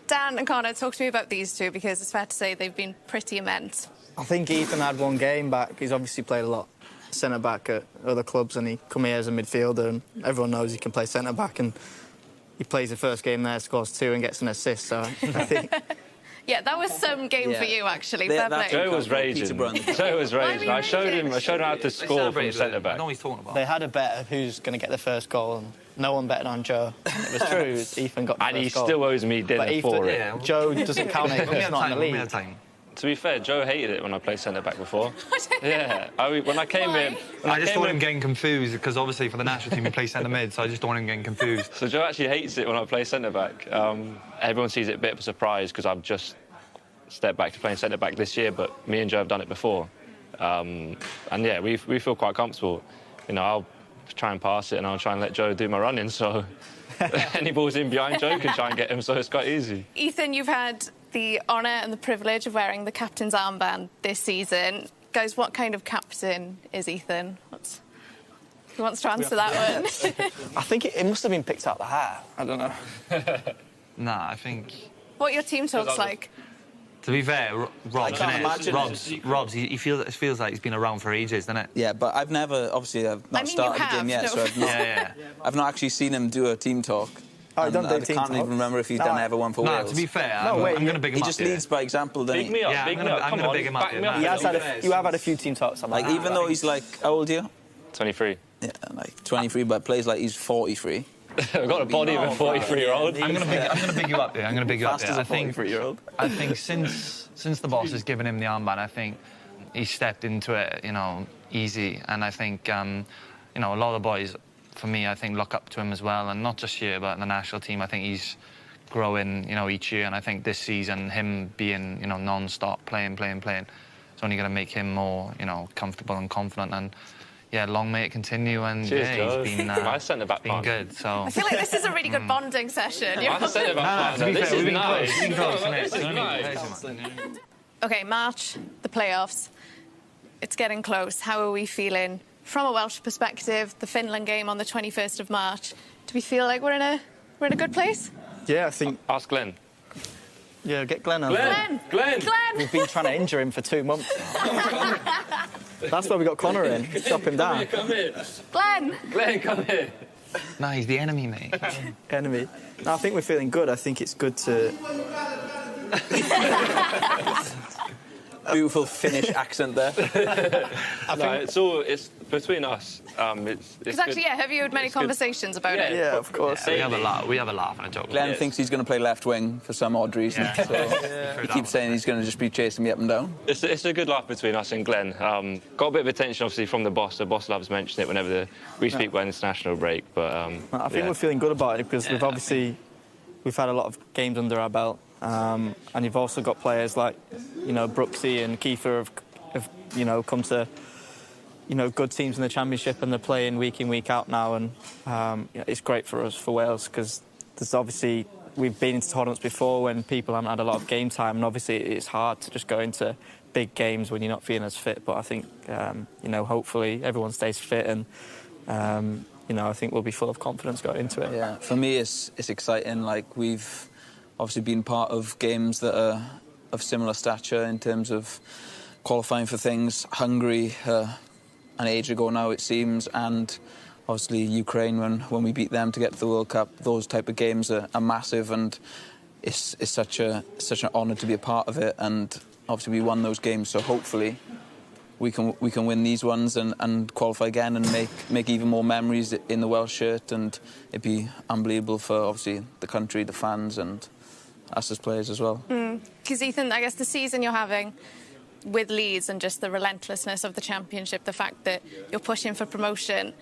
Dan and Connor, talk to me about these two, because it's fair to say they've been pretty immense. I think Ethan had one game back. He's obviously played a lot centre back at other clubs, and he come here as a midfielder, and everyone knows he can play centre back, and he plays the first game there, scores 2 and gets an assist. So I think. Yeah, that was some game for you, actually. Fair play. Joe was raging. Joe was raging. I showed him how to score from centre back. I know what he's talking about. They had a bet of who's going to get the first goal, and no one betted on Joe. It was true. Ethan got the and first he goal. Still owes me dinner for it. Yeah. Joe doesn't count it because he's not in the league. To be fair, Joe hated it when I played centre back before. Yeah, when I came in... I just thought him getting confused, because obviously for the national team he plays centre mid, so I just don't want him getting confused. So Joe actually hates it when I play centre back. Everyone sees it a bit of a surprise because I've just stepped back to playing centre back this year, but me and Joe have done it before. And yeah, we feel quite comfortable. You know, I'll try and pass it and I'll try and let Joe do my running, so any balls in behind Joe can try and get him, so it's quite easy. Ethan, you've had the honour and the privilege of wearing the captain's armband this season. Guys, what kind of captain is Ethan? Who wants to answer that one? I think it must have been picked out the hat. I don't know. Nah, I think... What your team talk's like? To be fair, Rob's, he feels like he's been around for ages, doesn't it? Yeah, but I've never, obviously, I've not started a game yet, so I've not, I've not actually seen him do a team talk. Oh, I don't do team I can't talks. Even remember if he's done ever one for Wales. To be fair, I'm going to big him up. He just leads by example, doesn't he? Big me up, big me up. I'm going to big him up. You have had a few team talks. Like, even though he's like, how old are you? 23. Yeah, like 23, but plays like he's 43. I've got a body of a 43-year-old. I'm gonna big you up there. I'm gonna big you up there. Fast as a 43-year-old. I think since the boss has given him the armband, I think he stepped into it, you know, easy. And I think, you know, a lot of the boys, for me, I think look up to him as well, and not just here, but in the national team. I think he's growing, you know, each year. And I think this season, him being, you know, non-stop playing, it's only gonna make him more, you know, comfortable and confident. And yeah, long may it continue, and cheers, yeah, he's been, my centre-back been good, so... I feel like this is a really good bonding session. My centre-back partner. This is nice. This is nice. OK, March, the playoffs. It's getting close. How are we feeling from a Welsh perspective? The Finland game on the 21st of March. Do we feel like we're in a good place? Yeah, I think... Ask Glenn. Yeah, get Glenn on. Glenn! Glenn! Glenn! We've been trying to injure him for 2 months. That's why we got Connor in, chop him down. Come here. Glenn! Glenn, come here. No, he's the enemy, mate. Enemy. No, I think we're feeling good. I think it's good to... Beautiful Finnish accent there. No, it's between us. It's actually, yeah, have you had many conversations about it? Yeah, of course. Yeah, we have a laugh and a joke. Glenn thinks he's going to play left wing for some odd reason. Yeah. So he keeps saying he's going to just be chasing me up and down. It's a good laugh between us and Glenn. Got a bit of attention, obviously, from the boss. The boss loves mentioning it whenever we speak about international break. But I think we're feeling good about it because we've obviously had a lot of games under our belt. And you've also got players like, you know, Brooksy and Kiefer have you know, come to, you know, good teams in the Championship, and they're playing week in, week out now, and you know, it's great for us, for Wales, because there's obviously, we've been into tournaments before when people haven't had a lot of game time, and obviously it's hard to just go into big games when you're not feeling as fit, but I think, you know, hopefully everyone stays fit, and, you know, I think we'll be full of confidence going into it. Yeah, for me it's exciting. Like, we've obviously been part of games that are of similar stature in terms of qualifying for things. Hungary, an age ago now it seems, and obviously Ukraine when we beat them to get to the World Cup. Those type of games are massive, and it's such an honour to be a part of it. And obviously we won those games, so hopefully we can win these ones and qualify again and make even more memories in the Welsh shirt, and it'd be unbelievable for obviously the country, the fans, and us as players as well. Because Ethan, I guess the season you're having with Leeds and just the relentlessness of the Championship, the fact that you're pushing for promotion,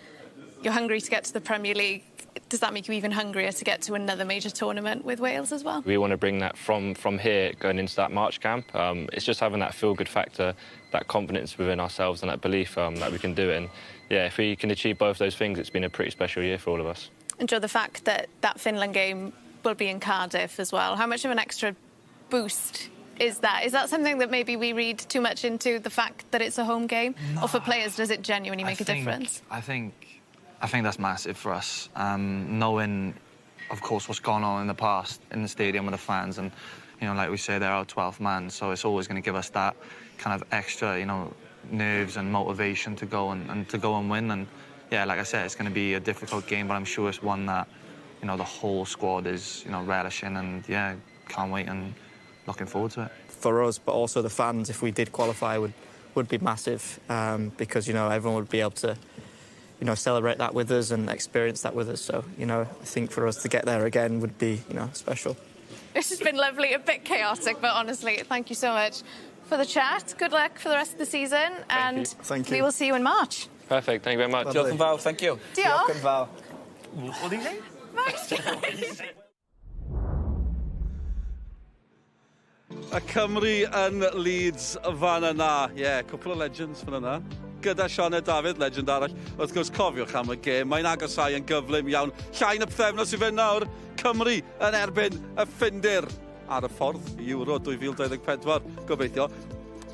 you're hungry to get to the Premier League. Does that make you even hungrier to get to another major tournament with Wales as well? We want to bring that from here going into that March camp. It's just having that feel-good factor, that confidence within ourselves and that belief that we can do it. And yeah, if we can achieve both those things, it's been a pretty special year for all of us. And Joe, the fact that that Finland game will be in Cardiff as well, how much of an extra boost is that? Is that something that maybe we read too much into, the fact that it's a home game? No. Or for players, does it genuinely make a difference? I think that's massive for us. Knowing, of course, what's gone on in the past in the stadium with the fans, and, you know, like we say, they're our 12th man, so it's always going to give us that kind of extra, you know, nerves and motivation to go and to go and win. And yeah, like I said, it's going to be a difficult game, but I'm sure it's one that, you know, the whole squad is, you know, relishing, and yeah, can't wait and looking forward to it. For us, but also the fans, if we did qualify, would be massive, because, you know, everyone would be able to, you know, celebrate that with us and experience that with us. So, you know, I think for us to get there again would be, you know, special. This has been lovely, a bit chaotic, but honestly, thank you so much for the chat. Good luck for the rest of the season, and thank you. We will see you in March. Perfect, thank you very much. Diolch yn fawr, thank you. Diolch yn fawr. What do you say? Thanks. Y Cymru yn Leeds fan yna. Ie, cwpl o legends fan yna. Gyda Sioned Dafydd, legend arall. Wrth gwrs, cofiwch am y gêm. Mae'n agosau yn gyflym iawn. Llai na pythefnos i fynd nawr. Cymru yn erbyn y Ffindir ar y ffordd i Euro 2024, gobeithio.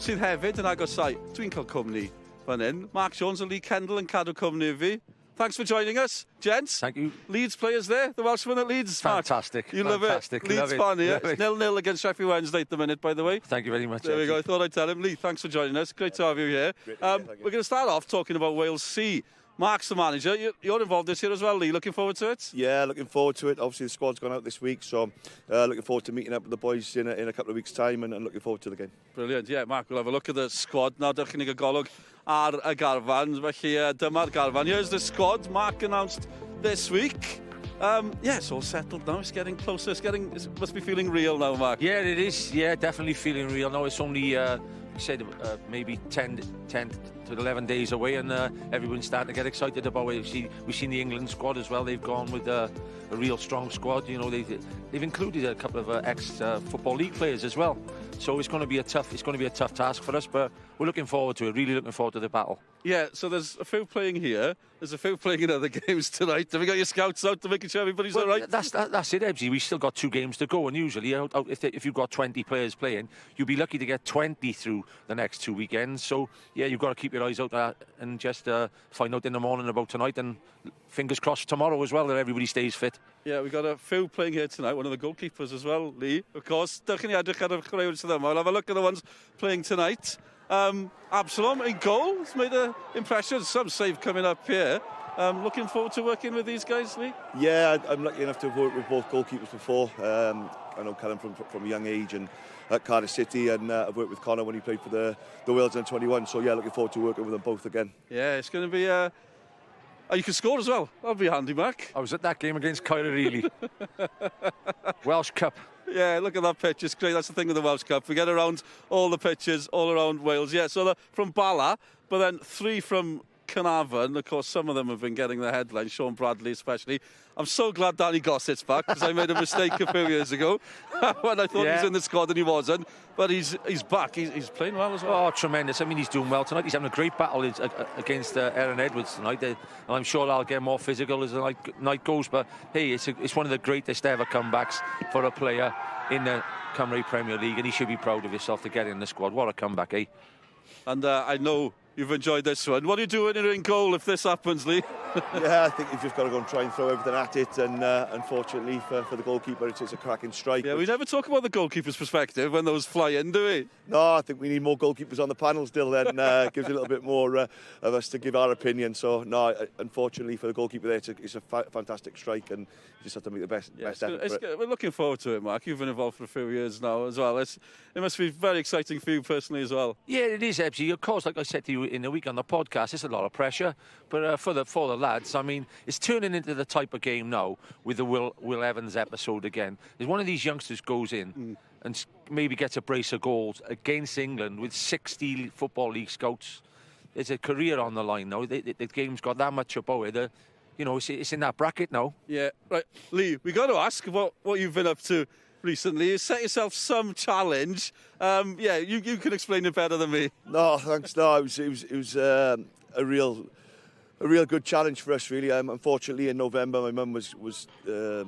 Sydd hefyd yn agosau. Dwi'n cael cwmni fan hyn. Mark Jones a Lee Kendall yn cadw cwmni i fi. Thanks for joining us, gents. Thank you. Leeds players there, the Welshman at Leeds. Mark. Fantastic. You love Fantastic. it. Leeds Love fan here. Love it. 0-0 against Sheffield Wednesday at the minute, by the way. Thank you very much. There we go. I thought I'd tell him. Lee, thanks for joining us. Great to have you here. We're going to start off talking about Wales C. Mark's the manager. You're involved this year as well, Lee. Looking forward to it? Yeah, looking forward to it. Obviously, the squad's gone out this week, so looking forward to meeting up with the boys in a couple of weeks' time and looking forward to the game. Brilliant. Yeah, Mark, we'll have a look at the squad now. Dewch i ni gael golwg ar y garfan. Felly, dyma'r garfan. Here's the squad Mark announced this week. Yeah, it's all settled now. It's getting closer. It must be feeling real now, Mark. Yeah, it is. Yeah, definitely feeling real now. It's only... said maybe 10 to 11 days away, and everyone's starting to get excited about it. We've seen the England squad as well. They've gone with a real strong squad. You know, they've included a couple of ex-football league players as well. So it's going to be a tough task for us, but we're looking forward to it. Really looking forward to the battle. Yeah. So there's a few playing here. There's a few playing in other games tonight. Have we got your scouts out to making sure everybody's all right? That's it, Ebsy. We've still got 2 games to go, and usually, if you've got 20 players playing, you'll be lucky to get 20 through the next 2 weekends. So yeah, you've got to keep your eyes out there and just find out in the morning about tonight, and fingers crossed tomorrow as well that everybody stays fit. Yeah, we've got a few playing here tonight. One of the goalkeepers as well, Lee, of course. Dewch i ni edrych ar y chwaraewyr sydd yma. We'll have a look at the ones playing tonight. Absalom in goal has made an impression. Some save coming up here. Looking forward to working with these guys, Lee? Yeah, I'm lucky enough to have worked with both goalkeepers before. I know Callum from a young age and at Cardiff City, and I've worked with Connor when he played for the Wales under-21. So yeah, looking forward to working with them both again. Yeah, it's going to be... Oh, you can score as well. That'll be handy, Mark. I was at that game against Caerphilly. Welsh Cup. Yeah, look at that pitch. It's great. That's the thing with the Welsh Cup. We get around all the pitches all around Wales. Yeah, so from Bala, but then 3 from Caernarfon. Of course, some of them have been getting the headlines, Sean Bradley especially. I'm so glad Danny Gossett's back, because I made a mistake a few years ago when I thought he was in the squad and he wasn't. But he's back. He's playing well as well. Oh, tremendous. I mean, he's doing well tonight. He's having a great battle against Aaron Edwards tonight. And I'm sure I'll get more physical as the night goes. But, hey, it's one of the greatest ever comebacks for a player in the Cymru Premier League, and he should be proud of himself to get in the squad. What a comeback, eh? And I know you've enjoyed this one. What do you do when you're in goal if this happens, Lee? Yeah, I think you've just got to go and try and throw everything at it, and unfortunately for the goalkeeper, it's a cracking strike. Yeah, we never talk about the goalkeeper's perspective when those fly in, do we? No, I think we need more goalkeepers on the panel still then. Gives a little bit more of us to give our opinion. So, no, unfortunately for the goalkeeper there, it's a fantastic strike, and you just have to make the best effort for it. We're looking forward to it, Mark. You've been involved for a few years now as well. It must be very exciting for you personally as well. Yeah, it is, Ebsy. Of course, like I said to you in the week on the podcast, it's a lot of pressure, but for the lads, I mean, it's turning into the type of game now with the Will Evans episode again. There's one of these youngsters goes in and maybe gets a brace of goals against England with 60 Football League scouts. There's a career on the line now. The game's got that much about it. You know, it's in that bracket now. Yeah, right. Lee, we got to ask what you've been up to recently. You set yourself some challenge. Yeah, you can explain it better than me. No, thanks. No, it was a real a real good challenge for us, really. Unfortunately, in November, my mum was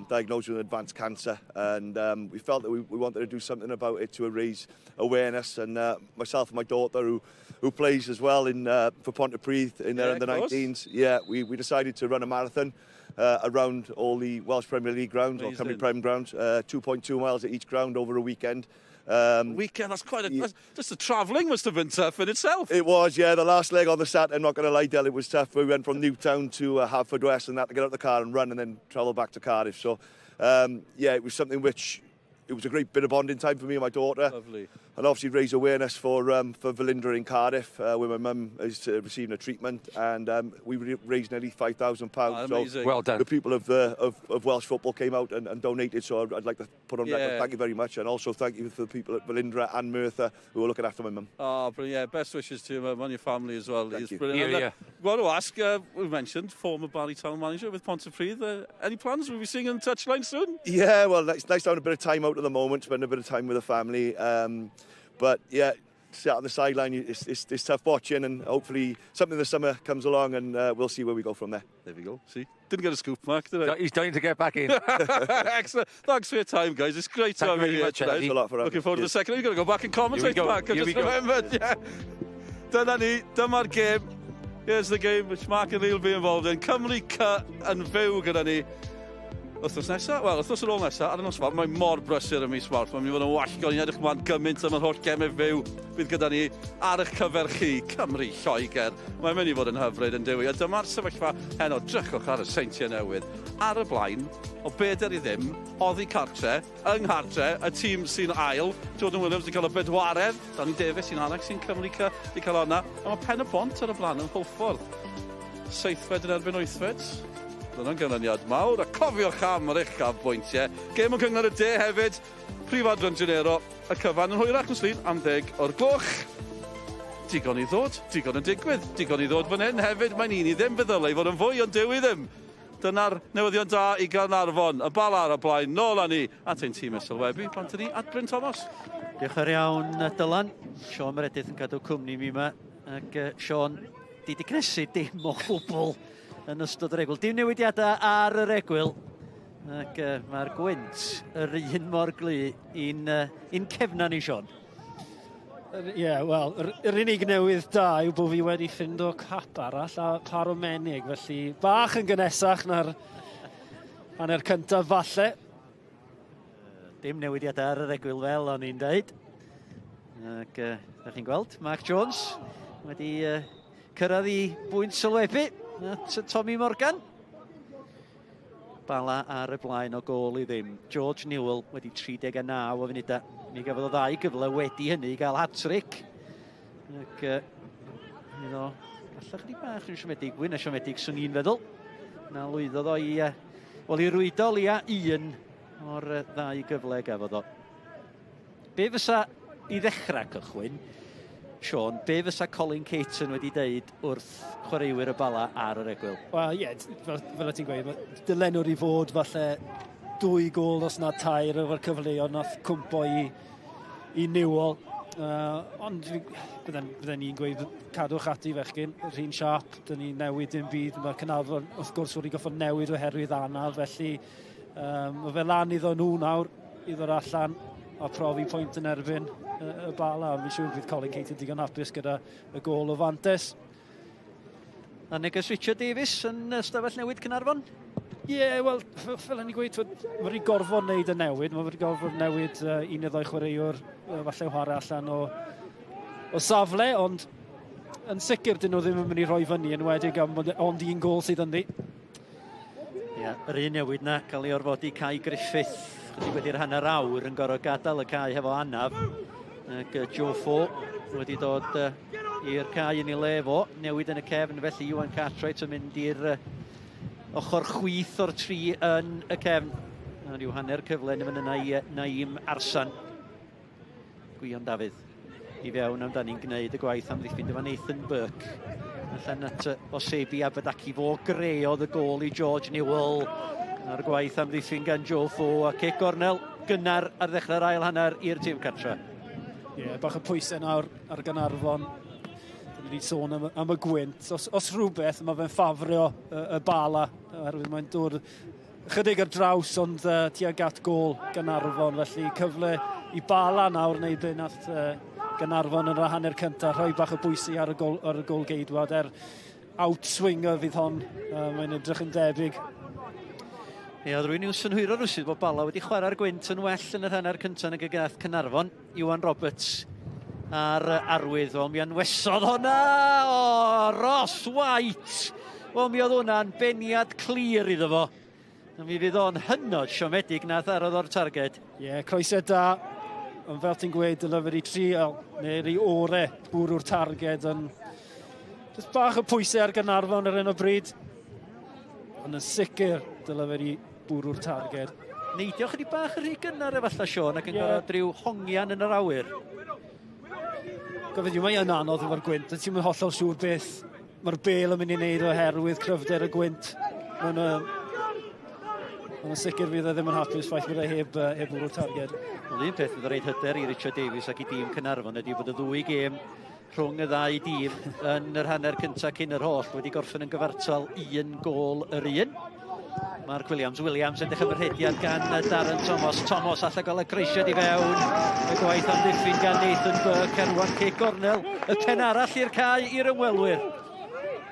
diagnosed with advanced cancer, and we felt that we wanted to do something about it to raise awareness. And myself and my daughter, who plays as well in for Pontypridd in their under-19s, yeah, we decided to run a marathon around all the Welsh Premier League grounds. Amazing. Or Cymru Prem grounds, 2.2 miles at each ground over a weekend. Weekend, that's quite a... Yeah. Just the travelling must have been tough in itself. It was, yeah. The last leg on the Saturday, I'm not going to lie, Del, it was tough. We went from Newtown to Haverfordwest and had to get out of the car and run and then travel back to Cardiff. So, yeah, it was something which... It was a great bit of bonding time for me and my daughter. Lovely. And obviously raise awareness for Velindre in Cardiff, where my mum is receiving a treatment, and we raised nearly £5,000. Amazing. So well done. The people of Welsh football came out and donated, so I'd like to put on record, thank you very much, and also thank you for the people at Velindre and Merthyr who are looking after my mum. Oh, brilliant. Yeah, best wishes to your mum and your family as well. Thank you. Brilliant. Yeah, yeah. I want to ask, we mentioned former Barry Town manager with Pontypridd. Any plans? Will we be seeing him on the touchline soon? Yeah, well, it's nice to have a bit of time out at the moment, spending a bit of time with the family. But yeah, sat on the sideline, it's tough watching, and hopefully something this summer comes along and we'll see where we go from there. There we go. See, didn't get a scoop, Mark, did I? He's dying to get back in. Excellent. Thanks for your time, guys. It's great to have you here today. Thanks a lot for having Looking forward to the second. You've got to go back and commentate, Mark. I just remembered. Yeah. Dyna ni, dyma'r gêm. Here's the game which Mark and Lee will be involved in. Cymru C yn fyw gyda ni. Wythnos nesaf? Wel, wythnos ar ôl nesaf, ar y nos Fawrth, mae mor brysur ym mis Mawrth. Mae'n mynd i fod yn wallgo, ni'n edrych ymlaen gymaint am yr holl gemau fyw fydd gyda ni ar eich cyfer chi, Cymru, Lloegr. Mae'n mynd i fod yn hyfryd yn dywi. A dyma'r sefyllfa heno, drychwch ar y Seintiau Newydd. Ar y blaen, o 4-0, oddi cartre, yng Nghartre, y tîm sy'n ail. Jordan Williams wedi cael y bedwaredd, Danny Davies sy'n annex sy'n Cymru C wedi cael honna. A mae Pen y Bont ar y blaen yn Hwlffordd. 7fed yn erbyn 8fed. Dyna'n ganlyniad mawr, a cofiwch am yr uchaf bwyntiau. Gêm o Cyngor y De hefyd, Prif Adran Genero, y cyfan yn hwyrach nos Lun am 10:00. Digon i ddod, digon yn digwydd, digon i ddod fan hyn hefyd. Mae'n 1-0 fe ddylai fod yn fwy, ond dyw i ddim. Dyna'r newyddion da i Gaernarfon. Y Bala ar y blaen, nôl â ni at ein tîm sylwebu, bant ni at Bryn Thomas. Diolch yn iawn, Dylan. Siôn Meredith yn cadw cwmni mi yma. Ac Siôn, di cnesu dim o gwbl yn ystod yr egwyl. Dim newidiadau ar yr egwyl. Ac mae'r gwynt yr un mor gly i'n cefna ni, Siôn. Ie, yeah, wel, yr unig newydd da yw bod fi wedi ffindo cap arall a par o menig, felly bach yn gynesach na'r hanner cyntaf falle. Dim newidiadau ar yr egwyl fel o'n i'n dweud. Ac da chi'n gweld, Mark Jones wedi cyrraedd i bwynt sylwebu at Tommy Morgan. Bala ar y blaen o 0-0. George Newell wedi 39 o funudau. Mi gafodd o ddau gyfle wedi hynny i gael hat-trick. Ac iddo, falle chydig bach yn siomedig, fwy na siomedig swn i'n feddwl. Na lwyddodd o i, wel, i rwydo lia un o'r ddau gyfle gafodd o. Be fysa i ddechrau cychwyn, Siôn, be fysa Colin Caton wedi deud wrth chwaraewyr y Bala ar yr egwyl? Wel, ie, fel ti'n gweud, dylen nhw i fod falle 2 gôl os na 3 efo'r cyfleoedd nath cwmpo i Newell. Ond bydden ni'n gweud cadwch ati fechgyn, yr un siâp, dyn ni newid dim byd. Mae Caernarfon wrth gwrs wedi gorfod newid oherwydd anaf, felly mae fe lan iddo nhw nawr i ddod allan a profi pwynt yn erbyn y Bala. Fi'n siŵr bydd Colin Caton digon hapus gyda y gôl o fantes. A neges Richard Davies yn ystafell newid Caernarfon? Ie, yeah, wel, fel o'n i'n gweud, mae wedi gorfod wneud y newid. Mae wedi gorfod newid un neu ddau chwaraewr, falle chwarae allan o safle, ond yn sicr dyn nhw ddim yn mynd i roi fyny, enwedig am ond un gôl sydd ynddi. Ie, yeah, yr un newid na, cael ei orfodi Kai Griffith, chydig wedi'r hanner awr yn gorfod gadael y cae hefo anaf. Ac Joe Fo wedi dod i'r cae yn ei le fo, newid yn y cefn, felly Iwan Cartwright yn mynd i'r ochr chwith o'r tri yn y cefn. A rhyw hanner cyfle yn y fan yna i Naim Arsan. Gwion Dafydd i fewn amdani'n gwneud y gwaith amddiffyn. Dyma Nathan Burke. Allan at Osebi Abadaki, fo greodd y gôl i George Newell. A'r gwaith amddiffyn gan Joe Fo a cic gornel gynnar ar ddechrau'r ail hanner i'r tîm cartre. Ie, yeah, bach o pwysau nawr ar Gaernarfon. Dyn ni Ni wedi sôn am y gwynt. Os rhywbeth, mae fe'n ffafrio y Bala, oherwydd mae'n dod chydig ar draws, ond tuag at gôl Gaernarfon. Felly cyfle i Bala nawr wneud be nath Gaernarfon yn yr hanner cyntaf, rhoi bach o bwysau ar y gôl geidwad. Outswinger fydd hon, mae'n edrych yn debyg. Ie, oedd rwy'n i'w synhwyro rwysyd bod Bala wedi chwarae'r gwynt yn well yn yr hanner cyntaf nag y gath Caernarfon. Iwan Roberts ar arwydd. Wel, mi anwesodd hwnna! O, Ross White! Wel, mi oedd hwnna'n beniad clir iddo fo. A mi fydd o'n hynod siomedig nath arodd o'r targed. Ie, yeah, croesau da. Ond fel ti'n gweud, dyle fe wedi trial, neu'r ei ore bwrw'r targed. Yn just bach o pwysau ar Gaernarfon ar hyn o bryd. Ond yn sicr, dyle fe wedi bwrw'r targed. Neidio chydig bach yn rhy gynnar efallai, Siôn, ac yn gorfod rhyw hongian yn yr awyr. Gofydd, mae yn anodd efo'r gwynt. Ti'n mynd hollol siŵr beth mae'r bel yn mynd i wneud oherwydd cryfder y gwynt. Mae'n sicr fydd e ddim yn hapus ffaith bod e heb bwrw'r targed. Wel, un peth fydd rhaid hyder i Richard Davies ac i dîm Caernarfon ydy bod y ddwy gêm rhwng y ddau dîm yn yr hanner cyntaf cyn yr holl wedi gorffen yn gyfartal 1 gôl yr un. Mark Williams yn dechrau rhediad gan Darren Thomas. Thomas allai gael y croesiad i fewn. Y gwaith amddiffyn gan Nathan Burke ar wan cic gornel. Y pen arall i'r cae i'r ymwelwyr.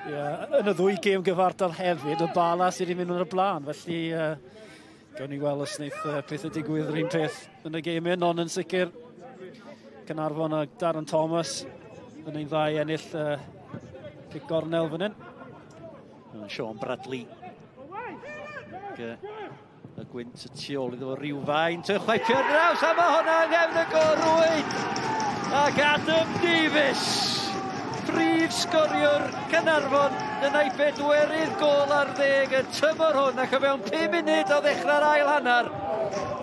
Yeah, yn y ddwy gêm gyfartal hefyd, y Bala sydd wedi mynd yn y blaen. Felly, gawn ni weld os wneith pethau digwydd yr un peth yn y gêm hyn, ond yn sicr Caernarfon a Darren Thomas yn ein ddau ennill cic gornel fan hyn. Sean Bradley. Y gwynt y tu ôl iddo fo rhywfaint. Y chwaipio'r draws, a mae hwnna yng nghefn y gorwyd. Ac Adam Davies, prif sgoriwr Caernarfon, yn ei bedwerydd gôl ar 10 y tymor hwn, ac o fewn 5 munud o ddechrau'r ail hanner,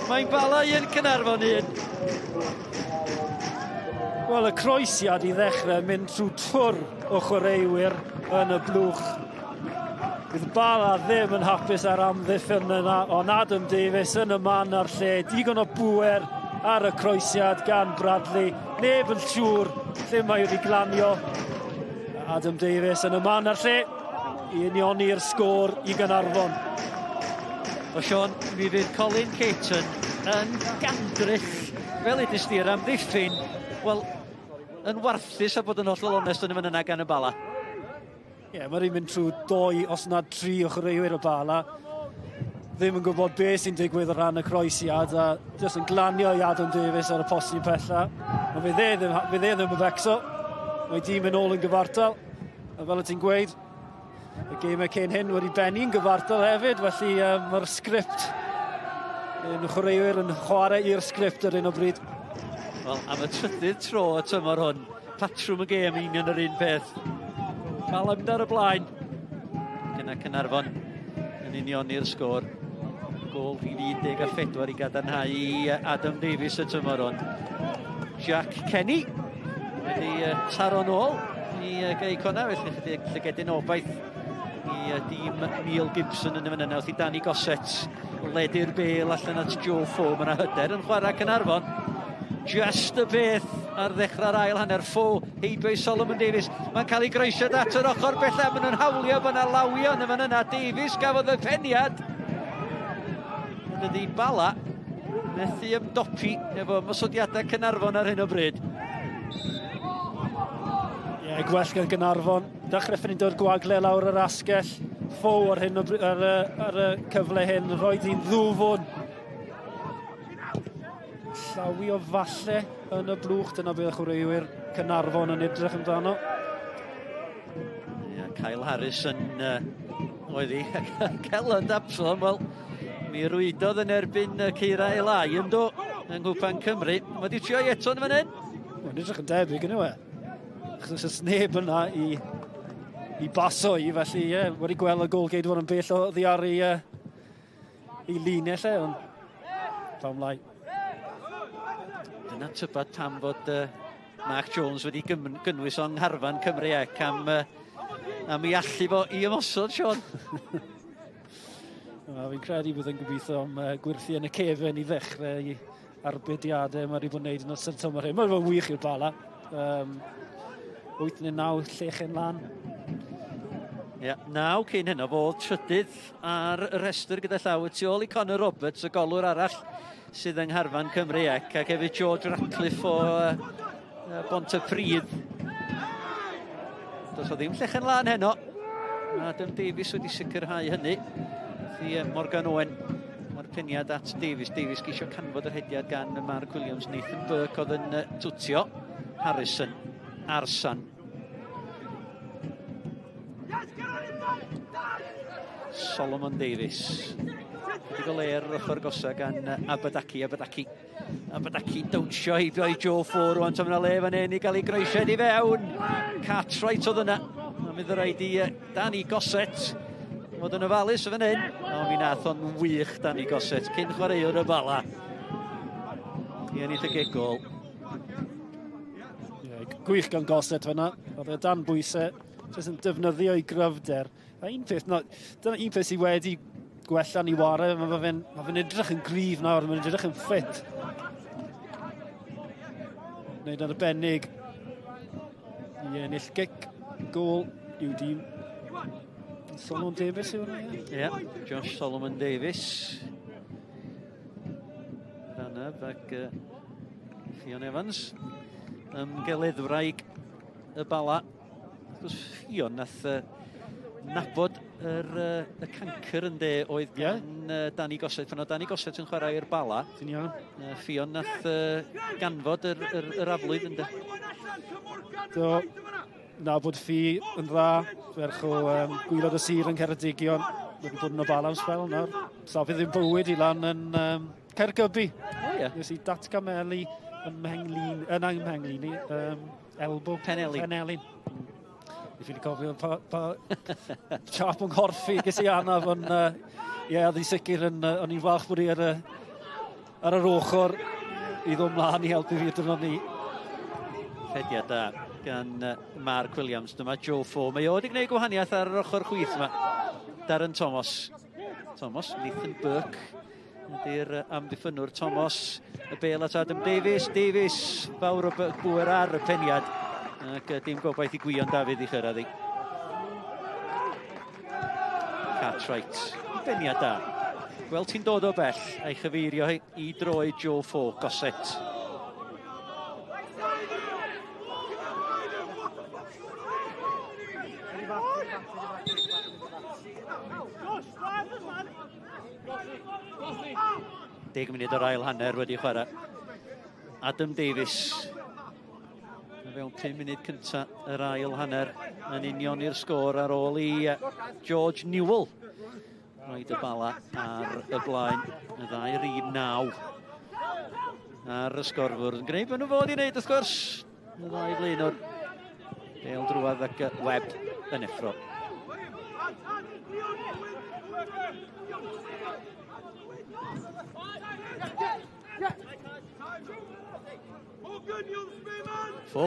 mae'n Bala 1, Caernarfon 1. Wel, y croesiad i ddechrau mynd trwy twr o chwaraewyr yn y blwch. Bydd Bala ddim yn hapus ar amddiffyn yna, ond Adam Davies yn y man a'r lle. Digon o bŵer ar y croesiad gan Bradley. Neb yn siŵr lle mae wedi glanio. Adam Davies yn y man a'r lle i unioni'r sgôr i Gaernarfon. O Siôn, mi fydd Colin Caton yn gandryll, fel ydys di'r amddiffyn, wel, yn warthus a bod yn hollol onest yn y fan yna gan y Bala. Ie, yeah, mae'n mynd trwy 2, os nad 3 o chwaraewyr y Bala. Ddim yn gwybod beth sy'n digwydd o ran y croesiad, a jyst yn glanio i Adam Davies ar y postyn pella. Ond fydd e ddim yn becso. Mae dîm yn ôl yn gyfartal. A fel y ti'n gweud, y gemau cyn hyn wedi benni'n gyfartal hefyd, felly mae'r sgript, yn chwaraewyr yn chwarae i'r sgript ar un o bryd. Wel, am y trydydd tro y tymor hwn, patrwm y gêm union yr un peth. Bala mynd ar y blaen. Gyna Caernarfon yn unioni'r sgôr. Gôl rhif 14 i gadarnhau i Adam Davies y tymor hwn. Jack Kenny wedi taro nôl i Gei Connah, felly chydig llygedyn obaith i dîm Neil Gibson yn y fan yna. Wrth i Danny Gossett ledu'r bêl allan at Joe Fo. Mae yna hyder yn chwarae Caernarfon. Just y beth ar ddechrau'r ail hanner. Fo heibio i Solomon Davies. Mae'n cael ei groesiad at yr ochr bellaf. Maen nhw'n hawlio bod yna lawio yn y fan yna. Davies gafodd y peniad. Dydy Bala methu ymdopi efo ymosodiadau Caernarfon ar hyn o bryd. Ie, yeah, gwell gan Gaernarfon. Dechrau ffeindio'r gwagle lawr yr asgell. Fo ar hyn o ar y cyfle hyn. Rhoi di'n ddwfwn. Llawio falle yn y blwch, dyna beth chwaraewyr Caernarfon yn edrych amdano. Yeah, Kyle Harris yn oedd hi, Kelland Absalom, wel, mi rwydodd yn erbyn Ceira Elai yn do, yng Nghwpan Cymru. Mae wedi trio eto yn fan hyn. Mae'n edrych yn debyg, yn yw e? Achos oes neb yna i baso i, felly ie, yeah, wedi gweld y gôl-geidwad yn bell oddi ar ei linell e, ond pam lai. Dyna tybad pam fod Mark Jones wedi gynnwys o'n ngharfan Cymru ac am ei allu fo i ymosod, Siôn. Fi'n credu bydd yn gobeithio am gwirthu yn y cefen i ddechrau i arbediadau mae wedi bod yn gwneud yn ystod tymor hyn. Mae'n wych i'r Bala. 8 neu 9 llechen lan. Ie, yeah, 9 cyn hynno fo trydydd ar y rhestr gyda llaw y tu ôl i Conor Roberts, y golwr arall sydd yng Ngharfan Cymru ac hefyd George Ratcliffe o Bontypridd. Does o ddim llechen lan heno. Adam Davies wedi sicrhau hynny. Felly Morgan Owen, mae'r peniad at Davies. Davies geisio canfod yr hediad gan Mark Williams. Nathan Burke oedd yn twtio. Harrison, Arsan. Solomon Davies. Wedi gael le ar yr ochr gosa gan Abadaki. Abadaki. Abadaki dawnsio heibio i Joe Ford rwan. Tan le fan hyn i gael ei groesiad i fewn. Cartwright oedd yna. A mi rhaid i Danny Gossett fod yn ofalus o fan hyn. O, mi nath o'n wych Danny Gossett, cyn chwaraewr y Bala. I ennill y gegol. Yeah, gwych gan Gossett fyna. Oedd e dan bwysau, jyst yn defnyddio ei gryfder. A un peth, no, dyna un peth sydd wedi gwella ni ware, mae fe'n ma fe edrych yn gryf nawr, mae'n edrych yn ffit. Wneud arbennig i ennill gic, gôl i'w dîm. Solomon Davies yw hwnna, ie? Ie, Josh Solomon Davies. Ranaf ac Ffion Evans. Ymgeleddwraig y Bala. Wrth gwrs, Ffion nath nabod y cancr yn de oedd gan Danny Gossett. Pan oedd Danny Gossett yn chwarae i'r Bala, Ti'n iawn. Ffion nath ganfod yr aflwydd yn de. Do, nabod Ffi yn dda, ferch o gwaelod y sir yn Ceredigion. Wedi bod yn y Bala am sbel nawr. Safydd ddim bywyd i lan yn Caergybi. O ie. Nes i datgamelu ym Mhenglin, yn Mhenglin, elbow. Penelin. Penelin. Fi ffili cofio pa siâp o'n nghorff i ges i anaf, ond ie, oedd hi'n sicr yn, o'n i'n falch bod hi ar yr ochr i ddod mlaen i helpu fi diwrnod ni. Rhediad da gan Mark Williams. Dyma Joe Ford. Mae o wedi gwneud gwahaniaeth ar yr ochr chwith yma. Darren Thomas. Thomas, Nathan Burke ydy'r amddiffynnwr. Thomas, y bêl at Adam Davies. Davies, fawr o bŵer ar y peniad. Ac dim gobaith i Gwion Dafydd i chyrraedd hi. Cartwright, beniad da. Gweld ti'n dod o bell a'i chyfeirio hi i droi Joe Ford, Gossett. Deg munud o'r ail hanner wedi chwarae. Adam Davies. Fewn 5 munud cynta yr ail hanner yn union i'r sgôr ar ôl i George Newell. Roed y Bala ar y blaen, y ddau rif 9 ar y sgorfwrdd. Yn gwneud beth nhw fod i wneud, wrth gwrs, y ddau flaenwr. Bêl drwadd ac Webb yn effro. Ffo.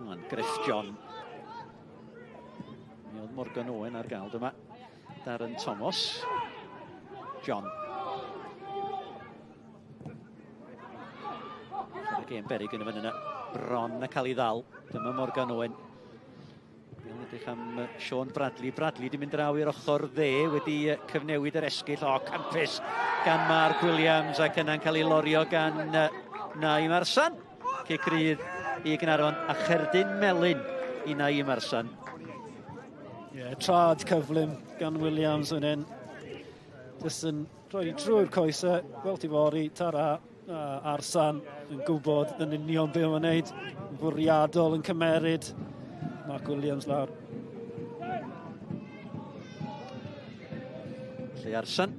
Mae'n Griff John. Mi oedd Morgan Owen ar gael dyma. Darren Thomas. John. Y gêm berig yn y fan yna. Bron a cael ei ddal. Dyma Morgan Owen. Dwi'n edrych am Sean Bradley. Bradley di mynd draw i'r ochr dde wedi cyfnewid yr esgyll. O, campus gan Mark Williams ac yna'n cael ei lorio gan Naim Arsan. Cic rydd i Gaernarfon a cherdyn melyn i Naim Arsan. Ie, yeah, trad cyflym gan Williams yn hyn. Jyst yn rhoi drwy'r coesau, gweld i fory, tara, Arsan yn gwybod yn union be mae'n wneud. Yn fwriadol yn cymeryd Mark Williams lawr. Lle Arsan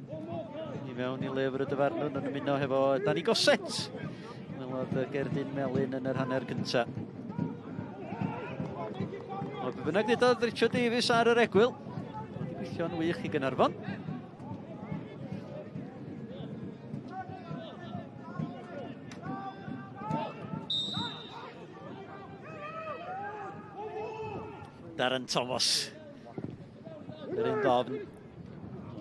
i mewn i lyfr y dyfarnwr yn ymuno hefo Danny Gossett. Welodd y gerdyn melyn yn yr hanner gyntaf. O, be bynnag ddudodd Richard Davies ar yr egwyl. Wedi gweithio'n wych i Gaernarfon. Darren Thomas. Yr un ddofn.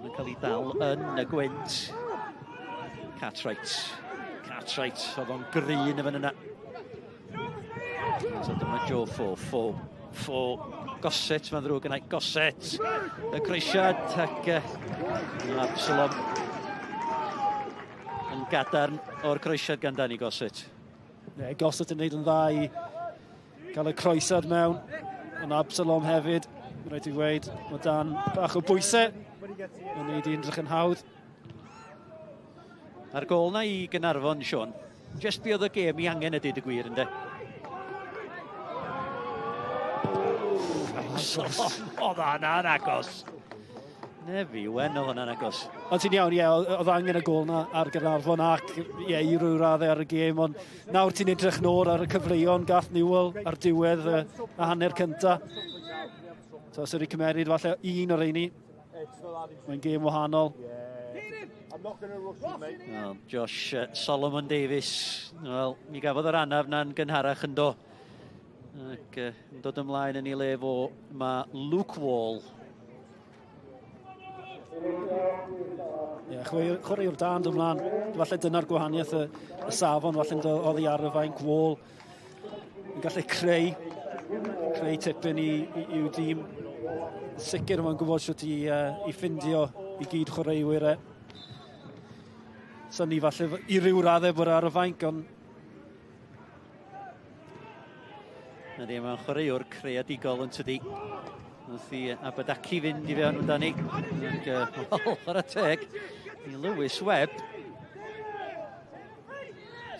Mae'n cael ei dal yn y gwynt. Cartwright. Cartwright, oedd o'n gryn yn fan yna. So dyma Joe Fo, Fo, Fo, Gossett, mae'n ddrwg yna, Gossett, y croesiad ac Absalom yn gadarn o'r croesiad gan Danny Gossett. Yeah, Gossett yn neud yn dda i gael y croesiad mewn, ond Absalom hefyd, mae'n rhaid i ddweud, mae dan bach o bwysau, yn neud i edrych yn hawdd. A'r gôl na i Gaernarfon, Sean, just be oedd y gêm i angen y deud y gwir, ynddo? Absalom, oedd hwnna'n agos. Ne fi, wen oedd hwnna'n agos. Ond ti'n iawn, ie, oedd angen y gôl na ar Gaernarfon ac ie, i ryw raddau ar y gêm, ond nawr ti'n edrych nôl ar y cyfleon gath Newell ar diwedd y hanner cynta. So, os ydy cymeryd falle un o'r reini, mae'n gêm wahanol. Well, Josh Solomon Davies, wel, mi gafodd yr anaf na'n gynharach yn do. Ac yn dod ymlaen yn ei le fo, mae Luke Wall. Ie, yeah, chwaraewr da yn dod ymlaen. Falle dyna'r gwahaniaeth y safon, falle'n dod oddi ar y fainc Wall. Yn gallu creu tipyn i'w dîm. Sicr mae'n gwybod sut i ffindio i gyd chwaraewyr e. Syni falle i ryw raddau bod ar y fainc, ond Na di, mae'n chwaraewr creadigol yn tydi. Wrth i Abadaki fynd i fewn amdani. Ac, wel, chwarae teg i Lewis Webb.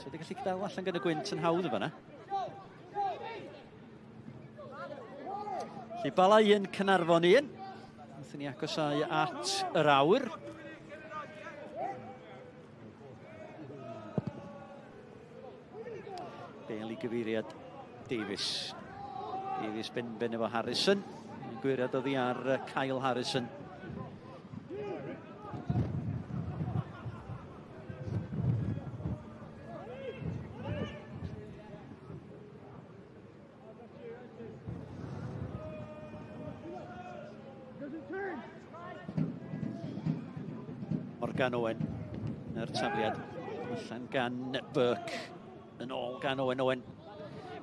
So, wedi gallu dal allan gan y gwynt yn hawdd yn fanna. Felly, Bala 1, Caernarfon 1. Wrth i ni agosau at yr awr. Bale i gyfeiriad Davies. Davies benben efo Harrison. Gwyriad oddi ar Kyle Harrison. Morgan Owen. Yr tafliad allan gan Burke. Yn ôl gan Owen Owen.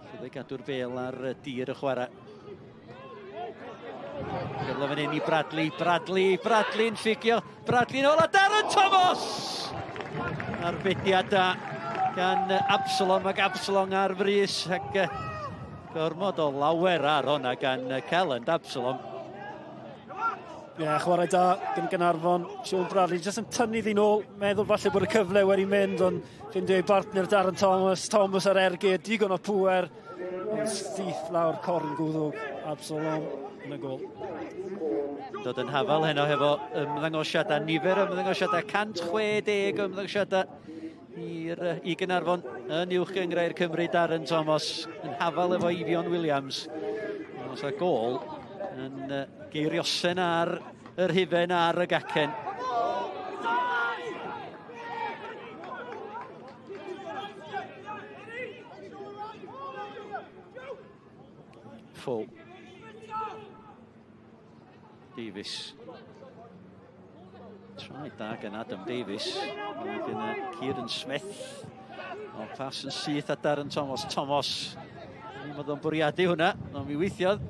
Llwyddo i gadw'r bêl ar dir y chwarae. Gyfle fan hyn i Bradley, Bradley, Bradley'n ffugio. Bradley'n ôl a Darren Thomas! Arbediad da gan Absalom ac Absalom ar frys ac gormod o lawer ar hwnna gan Kelland Absalom. Ie, yeah, chwarae da gan Gaernarfon. Sean Bradley jyst yn tynnu ddi'n ôl, meddwl falle bod y cyfle wedi mynd, ond ffindio ei bartner Darren Thomas, Thomas ar ergyd, digon o pŵer, ond syth lawr corn gwddwg Absalom yn y gôl. Dod yn hafal heno hefo ymddangosiadau, nifer o ymddangosiadau, 160 o ymddangosiadau i Gaernarfon yn Uwch Gynghrair Cymru. Darren Thomas yn hafal efo Eifion Williams. Os a gôl yn geiriosen ar yr hufen ar y gacen. Full. Davies. Traed da gan Adam Davies. Gyda Kieran Smith. O, pas yn syth at Darren Thomas. Thomas. Ddim oedd o'n bwriadu hwnna, ond mi weithiodd.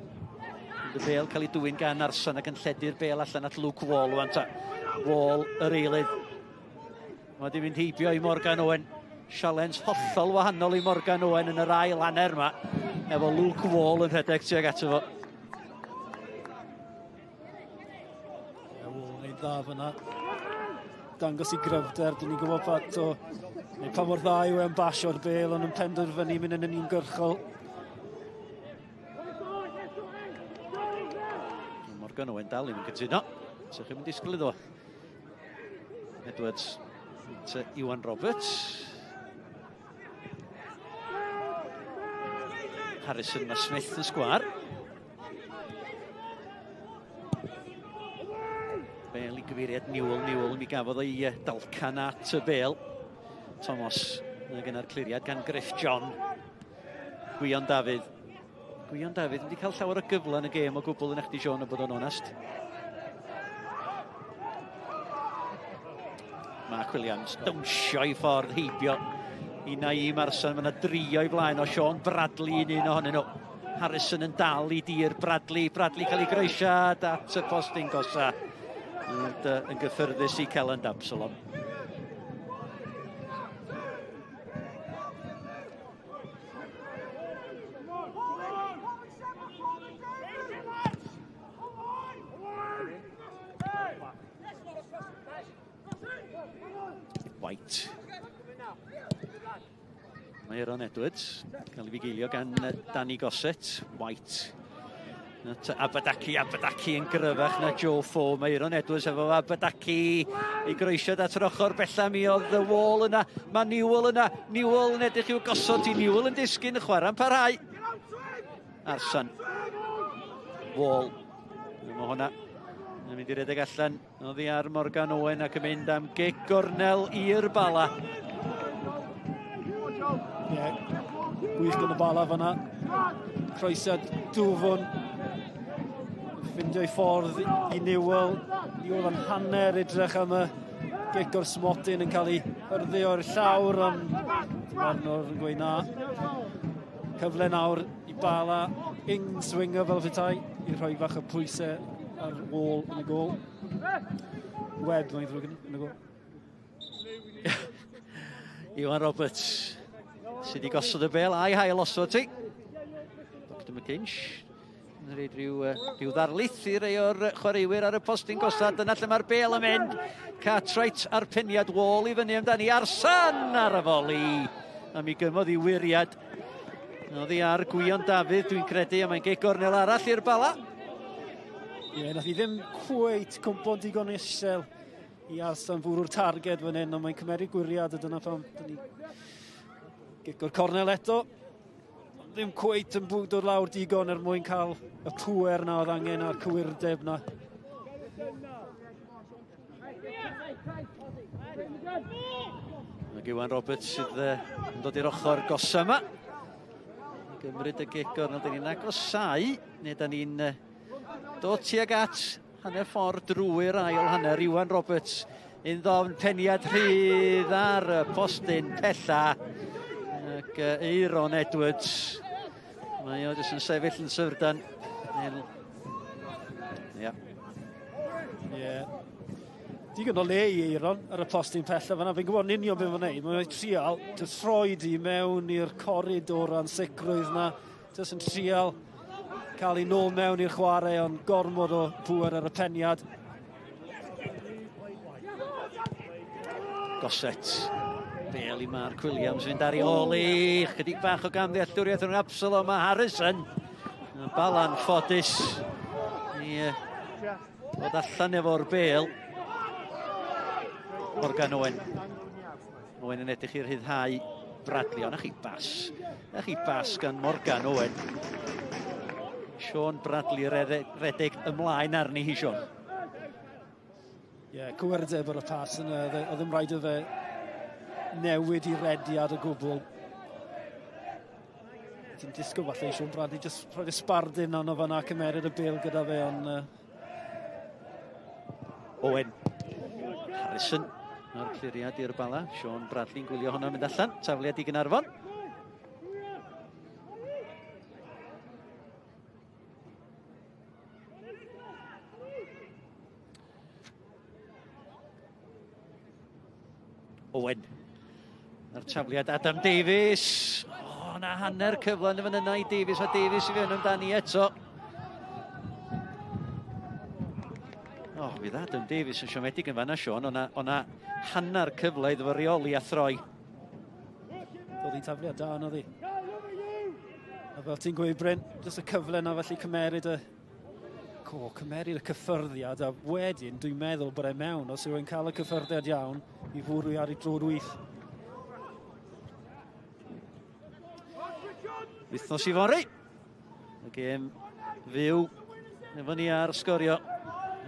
Y bêl cael ei dwyn gan Arson ac yn lledu'r bêl allan at Luke Wall. Wall yr eilydd. Mae wedi mynd heibio i Morgan Owen. Sialens hollol wahanol i Morgan Owen yn yr ail hanner yma. Efo Luke Wall yn rhedeg tuag ato fo. Wall yn ei dda fyna. Dangos i gryfder, dyn ni'n gwybod pat o, neu pa mor dda yw e'n basio'r bêl, ond yn penderfynu mynd yn uniongyrchol. Morgan Owen dal ddim yn cytuno. So chi'n mynd disgwyl iddo. Edwards to Iwan Roberts. Harrison a Smith yn sgwar. Bêl i gyfeiriad Newell, Newell mi gafodd ei dalcan at y bêl. Thomas gyda'r cliriad gan Griff John. Gwion Dafydd. Gwion Dafydd wedi cael llawer o gyfle yn y gêm o gwbl yn echdi Sean, o bod yn onest. Mark Williams dawnsio i ffordd heibio I Naim Arsan, mae yna dri o'i flaen o Sean Bradley yn un ohonyn nhw. Harrison yn dal i dir Bradley. Bradley cael ei groesiad at y postyn gosa. Yn, yn gyffyrddus i Celen Absalom. White. Mae Aaron Edwards, cael ei fugeilio gan Danny Gossett. White. Abadaki, Abadaki yn gryfach na Joe Fo. Mae Aaron Edwards efo Abadaki i groesiad at yr ochr bella mi oedd y wall yna. Mae Newell yna. Newell yn edrych i'w gosod i Newell yn disgyn y chwarae'n parhau. Arsan. Wall. Mae hwnna yn mynd i redeg allan. Oddi ar Morgan Owen ac yn mynd am gic gornel i'r Bala. Ie, yeah, gwych gan y Bala fanna. Croesiad dwfwn. Ffindio'i ffordd i Newell. Newell yn hanner edrych am y gic o'r smotyn yn cael ei hyrddio o'r llawr, ond Marnwr yn gweud na. Cyfle nawr i Bala. In-swinger fel petai i rhoi fach o pwysau ar wall yn y gôl. Webb, mae'n ddrwg yn y gôl. Iwan Roberts sydd wedi gosod y bel a'i hail osod ti. Dr McKinch yn rhaid rhyw ddarlith i rei o'r chwaraewyr ar y postyn gosod. Dyna lle mae'r bel yn mynd. Cartwright a'r peniad Wall i fyny amdani. Arsan ar y foli. A mi gymodd i wiriad. Oddi ar Gwion Dafydd, dwi'n credu, a mae'n gic gornel arall i'r Bala. Ie, yeah, nath i ddim cweit cwmpo'n digon isel i Arsan fwrw'r targed fan hyn, ond mae'n cymeryd gwiriad, a dyna pam dyn ni gic o'r cornel eto. Ddim cweit yn bwydwr lawr digon er mwyn cael y pŵer na oedd angen a'r cywirdeb na. Mae Iwan Roberts sydd yn dod i'r ochr gosa yma. Gymryd y gic gornel, dyn ni'n agosau, neu da ni'n dod tuag at hanner ffordd drwy'r ail hanner. Iwan Roberts yn ddofn, peniad rhydd ar y postyn pella. Ac Aaron Edwards, mae o jyst yn sefyll yn syfrdan. Ie. Ie. Digon o le i Aaron ar y postyn pella fan'na. Fi'n gwybod yn union beth mae'n neud. Mae'n trial dy throed i mewn i'r coridor ansicrwydd na. Jyst yn trial cael ei nôl mewn i'r chwarae, ond gormod o pŵer ar y peniad. Gossett. Bel i Mark Williams fynd ar ei ôl i. Chydig bach o gamddealltwriaeth rhwng Absalom a Harrison. Balan ffodus i ddod allan efo'r bel. Morgan Owen. Owen yn edrych i'r rhyddhau Bradley. Ond na chi bas. Na chi bas gan Morgan Owen. Sean Bradley redeg ymlaen arni hi, Sean. Ie, yeah, cywirdeb ar y pas yna. Oedd ddim rhaid iddo fe newid i rediad o gwbl. Ti'n disgwyl falle i Sean Bradley jyst rhoi'r sbardun arno fan'na, cymeryd y bel gyda fe, ond... Owen. Harrison. O'r cliriad i'r Bala. Sean Bradley'n gwylio hwnna'n mynd allan. Tafliad i Gaernarfon. Owen. A'r tafliad Adam Davies. O, na hanner cyfle yn y fan yna i Davies. Mae Davies i fewn amdani eto. O, fydd Adam Davies yn siomedig yn fanna, Sean. O'na hanner cyfle iddo fo reoli a throi. Doedd hi'n tafliad da, oedd hi. A fel ti'n gweud, Bryn, jyst y cyfle yna felly cymeryd y... cymeryd y cyffyrddiad, a wedyn dwi'n meddwl bod e mewn, os yw'n cael y cyffyrddiad iawn, i fwrw ar ei droed wyth. Wythnos i fory. Y gêm fyw efo ni ar sgorio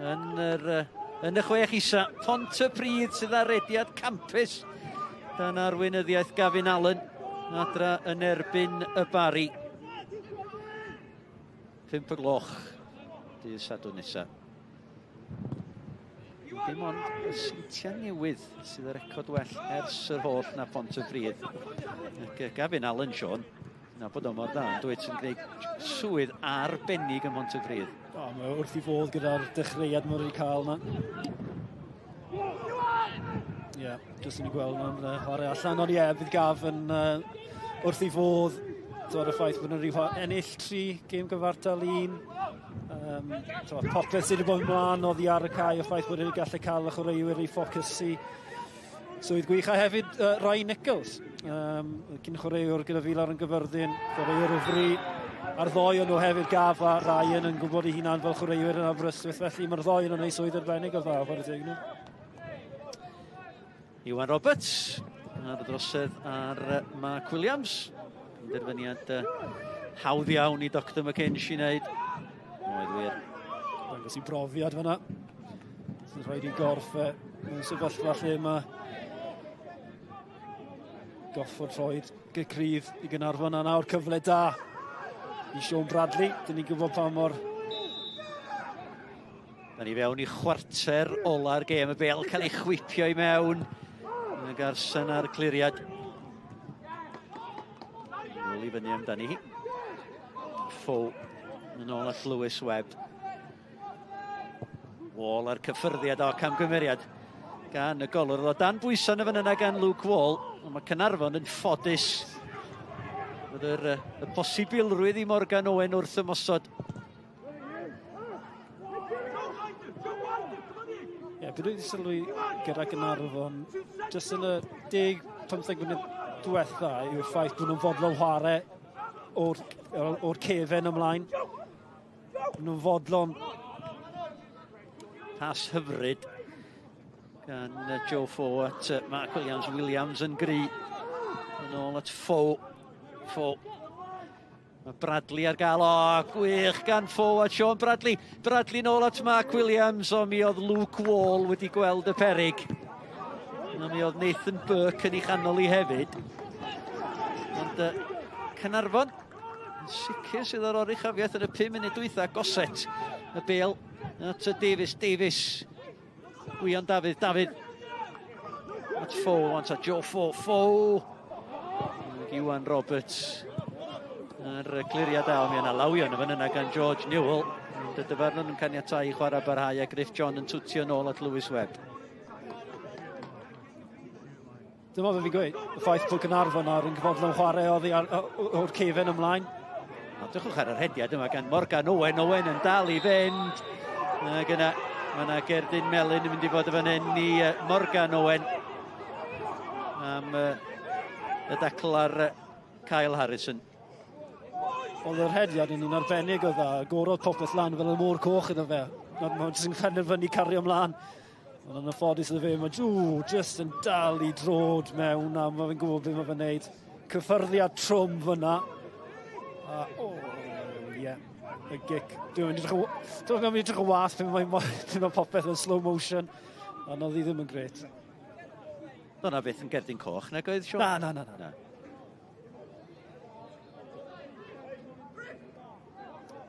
yn y 6 isa. Pontypridd sydd ar rediad campus dan arweinyddiaeth Gavin Allen adra yn erbyn y Barri. 5 o'gloch dydd Sadwrn nesaf. Dim ond y Seintiau Newydd sydd y record well ers yr holl na Pontypridd. Ac Gavin Allen, Sean, na bod o mor dda, dweud sy'n gwneud swydd arbennig ym Mhontypridd. O, mae wrth i fodd gyda'r dechreuad mae wedi cael yna. Ie, yeah, jyst yn ei gweld nhw'n chwarae allan, ond ie, yeah, bydd Gaf yn wrth i fodd ar y ffaith bod nhw'n rhyw ennill 3 gêm gyfartal 1. Popeth sydd wedi bod ymlaen oddi ar y cae, y ffaith bod wedi gallu cael y chwaraewyr i ffocysu. Swydd gwych, a hefyd Ryan Nichols, cyn chwaraewr gyda fi lawr yn Gyfyrddin, chwaraewr o fri. A'r ddoi o'n nhw hefyd, Gaf a Ryan, yn gwybod eu hunan fel chwaraewyr yn Aberystwyth, felly mae'r ddoi o'n nhw'n ei swydd arbennig o dda, chwarae teg nhw. Iwan Roberts, ar y drosedd ar Mark Williams. Penderfyniad hawdd iawn i Dr McKinch i wneud. Oedd wir. Dangos i brofiad fanna. Sy'n rhaid i gorff mewn sefyllfa lle mae goffod rhoed gycryf i Gaernarfon, a nawr cyfle da i Sean Bradley. Dyn ni'n gwybod pa mor... Da ni fewn i chwarter ola'r gêm, y bel cael ei chwipio i mewn. Yn y garsen a'r cliriad. Nôl i fyny amdani hi. Ffow yn ôl at Lewis Webb. Wall a'r cyffyrddiad o camgymeriad gan y golwr. Oedd o dan bwyso yn y fan yna gan Luke Wall. Ond mae Caernarfon yn ffodus. Oedd y posibilrwydd i Morgan Owen wrth ymosod. Ie, yeah, beth wedi sylwi gyda Gaernarfon, jyst yn y 10-15 munud diwetha yw'r ffaith bod nhw'n fodlon chwarae o'r cefen ymlaen. Nhw'n fodlon. Pas hyfryd gan Joe Fo at Mark Williams. Williams yn gry. Yn ôl at Fo. Fo. Mae Bradley ar gael. O, gwych gan Fo at Sean Bradley. Bradley nôl at Mark Williams, ond mi oedd Luke Wall wedi gweld y perig. A mi oedd Nathan Burke yn ei chanol i hefyd. Ond Caernarfon yn sicr sydd ar oruchafiaeth yn y 5 munud dwytha. Gossett, y bel at Davies, Davies. Gwion Dafydd, Dafydd. At Fo, want at Joe Fo, Fo. Iwan Roberts. Ar cliriad da, mi yna lawion y fan yna gan George Newell. Ond y dyfarnwr yn caniatáu i chwarae barhau a Griff John yn twtio nôl at Lewis Webb. Dyma fe fi'n gweud, y ffaith bod Caernarfon nawr yn gyfodlon chwarae oddi o'r cefen ymlaen. Edrychwch ar yr hediad yma gan Morgan Owen. Owen yn dal i fynd. Ac yna, mae yna gerdyn melyn yn mynd i fod y fan hyn i Morgan Owen. Am y dacl ar Kyle Harrison. Oedd yr hediad yn un arbennig o dda. Gorodd popeth lan fel y môr coch iddo fe. Mae'n jyst yn penderfynu cario ymlaen. Ond yn anffodus iddo fe, mae jyst yn dal i drod mewn a mae fe'n gwybod beth mae fe'n neud. Cyffyrddiad trwm fyna. A, o, ie, y gic. Dwi'n mynd edrych yn wath pan mae popeth yn slow motion. Ond oedd hi ddim yn gret. Dyna beth yn gerdyn coch, nag oedd, Sean? Na, na.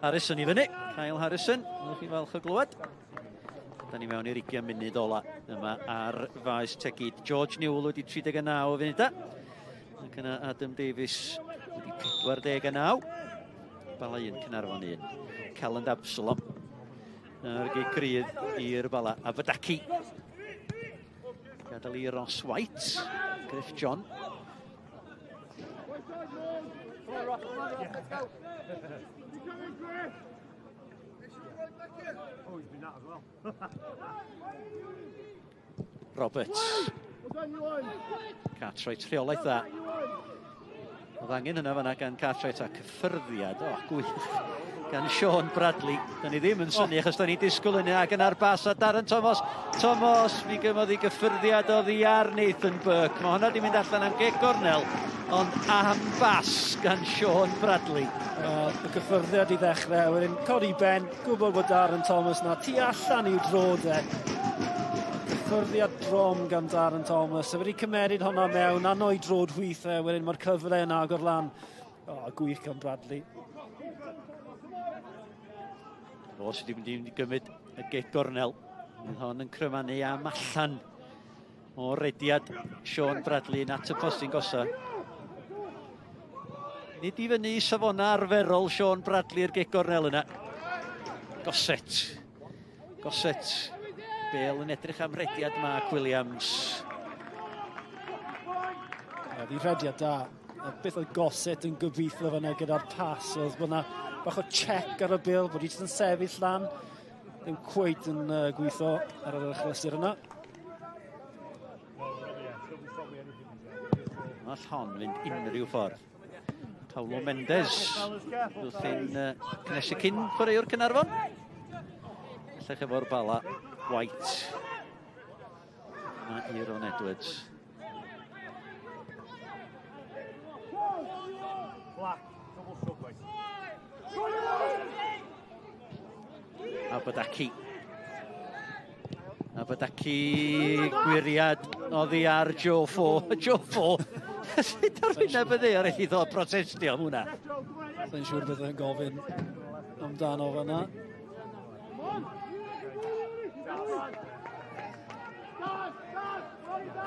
Harrison i fyny. Kyle Harrison, ydych chi'n falch o glywed. Da ni mewn i'r 20 munud ola yma ar faes Tegid. George Newell wedi 39 o funudau. Ac yna Adam Davies wedi 49. Bala 1, Caernarfon 1. Calland Absalom. A'r gic rydd i'r Bala. A Fydaki. Gadael i Ross White. Griff John. Roberts. Cartwright, rheolaeth dda. Oedd angen yna fanna gan Cartwright a cyffyrddiad. O, gwych. Gan Sean Bradley. Da ni ddim yn synnu achos da ni disgwyl yna ac yn ar bas a Darren Thomas. Thomas, mi gymodd i gyffyrddiad oddi ar Nathan Burke. Mae hwnna di mynd allan am geg gornel, ond am bas gan Sean Bradley. Y cyffyrddiad i ddechrau, wedyn codi ben, gwybod bod Darren Thomas na tu allan i'w drod e. Cyffyrddiad drom gan Darren Thomas. Se wedi cymeryd hwnna mewn, ano'i drod hwythau, wedyn mae'r cyfle yn agor lan. O, gwych gan Bradley. Fo sydd wedi mynd i gymryd y geg gornel. Bydd hon yn cryfanu am allan o rediad Sean Bradley yn at y postyn gosa. Nid i fyny i safona arferol Sean Bradley i'r gic gornel yna. Gossett. Gossett. Bale yn edrych am rediad Mark Williams. Ie, di rediad da. A beth oedd Gossett yn gobeithio fyna gyda'r pas oedd bod yna bach o check ar y bêl, bod hi jyst yn sefyll lan. Ddim cweit yn gweithio ar yr achlysur yna. All hon fynd unrhyw ffordd. Paulo Mendes wrthi'n cynnesu cyn chwaraewr Caernarfon. Bellach efo'r bala White. Yna Aaron Edwards. Abadaki. Abadaki gwiriad oddi ar Joe Fo. Joe Fo. Sut ar wyneb y ddaear elli ddod protestio am hwnna? Sa'n siŵr beth yn gofyn amdano fan'na.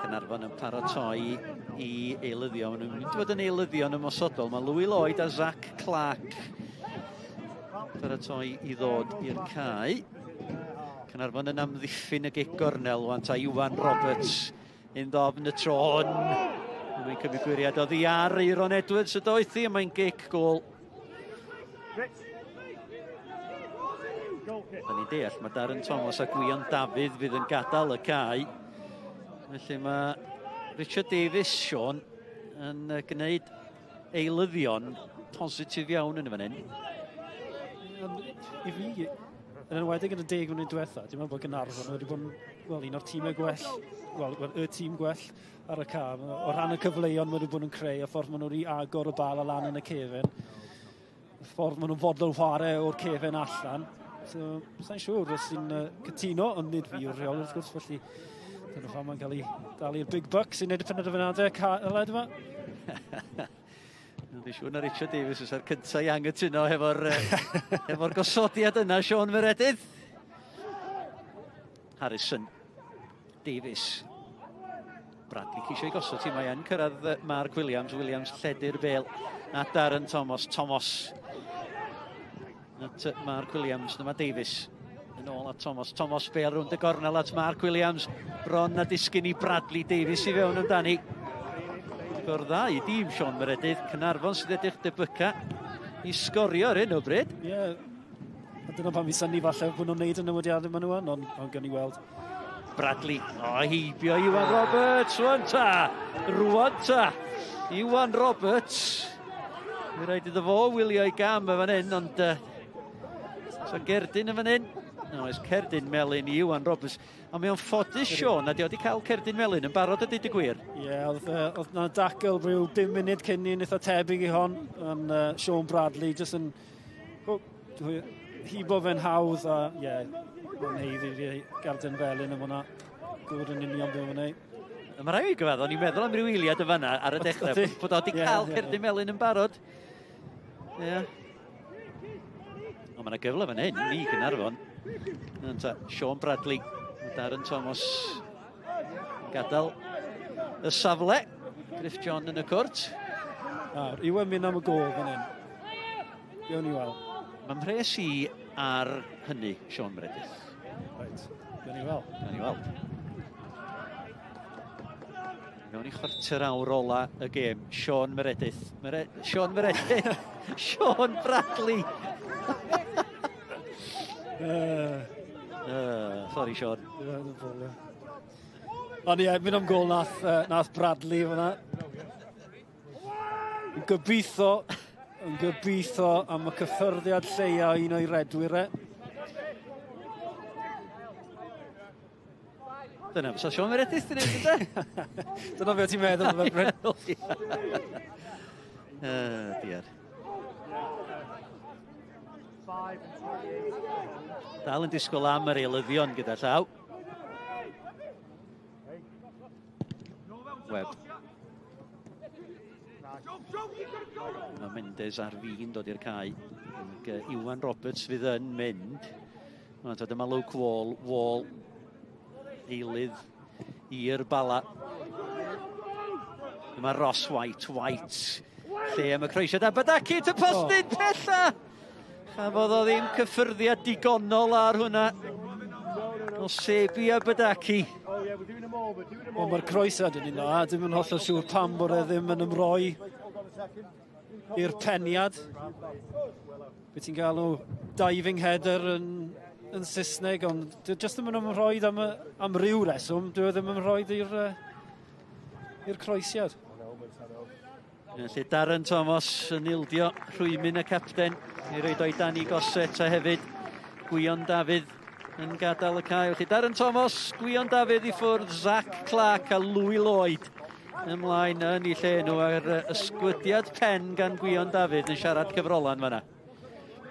Caernarfon yn paratoi i eilyddio. Maen nhw'n mynd i fod yn eilyddion ymosodol. Mae Louis Lloyd a Zach Clark paratoi i ddod i'r cae. Caernarfon yn amddiffyn y gic gornel wan ta Iwan Roberts yn ddofn y tro hwn. Mae'n cymryd gwiriad oddi ar Aaron Edwards y doeth i, a mae'n gic gôl. Da ni'n deall, mae Darren Thomas a Gwion Dafydd fydd yn gadael y cae. Felly mae Richard Davies, Sean, yn gwneud eilyddion positif iawn yn y fan hyn. I fi, yn enwedig yn y 10 munud diwetha, dwi'n meddwl bod Gaernarfon wedi bod yn, wel, un o'r tîmau gwell, wel, y tîm gwell ar y cae. O ran y cyfleon maen nhw wedi bod yn creu, y ffordd maen nhw wedi agor y bal lan yn y cefen, y ffordd maen nhw'n fodlon chwarae o'r cefen allan. So, sa'n siŵr os sy'n cytuno, ond nid fi yw'r rheolwr wrth gwrs, felly dyna pham mae'n cael ei dalu'r big bucks i wneud y penderfyniadau cael yma. Dwi'n siŵr na Richard Davies fysa'r cyntaf i anghytuno hefo'r hefo gosodiad yna, Sean Meredydd. Harrison, Davies, Bradley ceisio ei gosod hi, mae yn cyrraedd Mark Williams, Williams lledu'r bel a Darren Thomas, Thomas at Mark Williams, dyma Davies yn ôl at Thomas, Thomas bel rownd y gornel at Mark Williams, bron a disgyn i Bradley Davies i fewn amdani. O'r ddau dîm Sean Meredydd, Caernarfon sydd edrych debyca i sgorio ar hyn o bryd. Ie, yeah, a dyna pam fi synnu falle bod nhw'n neud y newidiadau maen nhw yn, ond on gawn ni weld. Bradley, o heibio Iwan Roberts, rwan ta, rwan ta, Iwan Roberts. Mi rhaid iddo fo wylio ei gam y fan hyn, ond so gerdyn yn fan hyn. No, oes cerdyn melyn i Iwan Roberts. Ond mae o'n ffodus, Sean, nad i wedi cael cerdyn melyn yn barod a dweud y gwir. Ie, yeah, oedd na dacl rhyw 5 munud cyn ni'n eitha tebyg i hon. Ond Sean Bradley jyst yn hibo fe'n hawdd a ie, yeah, mae'n heiddi i gerdyn felyn yn hwnna. Gwybod yn union beth mae'n neud. Mae rhaid i gyfaddo, o'n i'n meddwl am ryw eiliad yn fanna ar y dechrau, bod o wedi cael cerdyn melyn yn barod. Ie. Yeah. Ond mae yna gyfle fan hyn, i Gaernarfon. Sean Bradley, Darren Thomas gadael y safle. Griff John yn y cwrt. Nawr, Iwan mynd am y gôl fan hyn. Gawn ni weld. Mae mhres i ar hynny, Sean Meredith. Reit, gawn ni weld. Gawn ni weld. Mewn i chwarter awr ola y gêm, Sean Meredith. Sean Meredith. Sean Bradley. Sorry, Sean. Ond ie, mynd am gôl nath Bradley fyna. Yn gobeithio am y cyffyrddiad lleia un o'i redwyr e. Dyna fysa Sean Meredith yn neud, ynde? Dyna beth ti'n meddwl, fe, Bryn? Diar. Dal yn disgwyl am yr eilyddion gyda llaw. Webb. Mae Mendes ar fin dod i'r cae. Ac, Iwan Roberts fydd yn mynd. Dyma Luke Wall. Wall. Eilydd i'r Bala. Dyma Ross White, White. Lle am y croesiad a Badaki at y postyn pella! Chafodd o ddim cyffyrddiad digonol ar hwnna. O Sebi a Badaki. Wel, mae'r croesiad yn un dda, dim yn hollol siŵr pam bod e ddim yn ymroi i'r peniad. Be ti'n galw diving header yn Saesneg, ond jyst ddim yn ymroi am ryw reswm, dwi ddim yn ymroi i'r croesiad. Felly Darren Thomas yn ildio rhwymyn y capten i roed o'i Danny Gossett a hefyd Gwion Dafydd yn gadael y cae. Felly Darren Thomas, Gwion Dafydd i ffwrdd, Zach Clark a Louis Lloyd ymlaen yn ei lle nhw ar ysgwydiad pen gan Gwion Dafydd yn siarad cyfrolan fanna.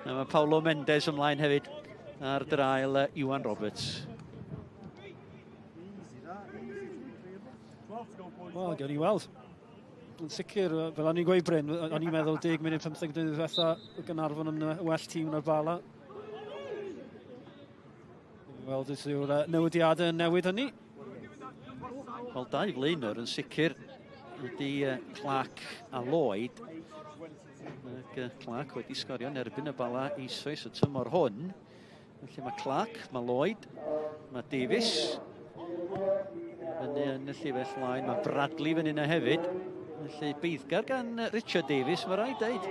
A mae Paulo Mendes ymlaen hefyd ar draul Iwan Roberts. Wel, gawn ni weld. Yn sicr, fel o'n i'n gweud Bryn, o'n i'n meddwl 10 munud 15 munud diwetha o Gaernarfon yn well tîm na'r Bala. Weld os yw'r newidiadau yn newid hynny. Wel, dau flaenor yn sicr ydy Clark a Lloyd. Ac Clark wedi sgorio yn erbyn y Bala eisoes y tymor hwn. Felly mae Clark, mae Lloyd, mae Davies fyny yn y llifell lain, mae Bradley fyny yna hefyd. Felly beiddgar gan Richard Davies, mae rhaid deud.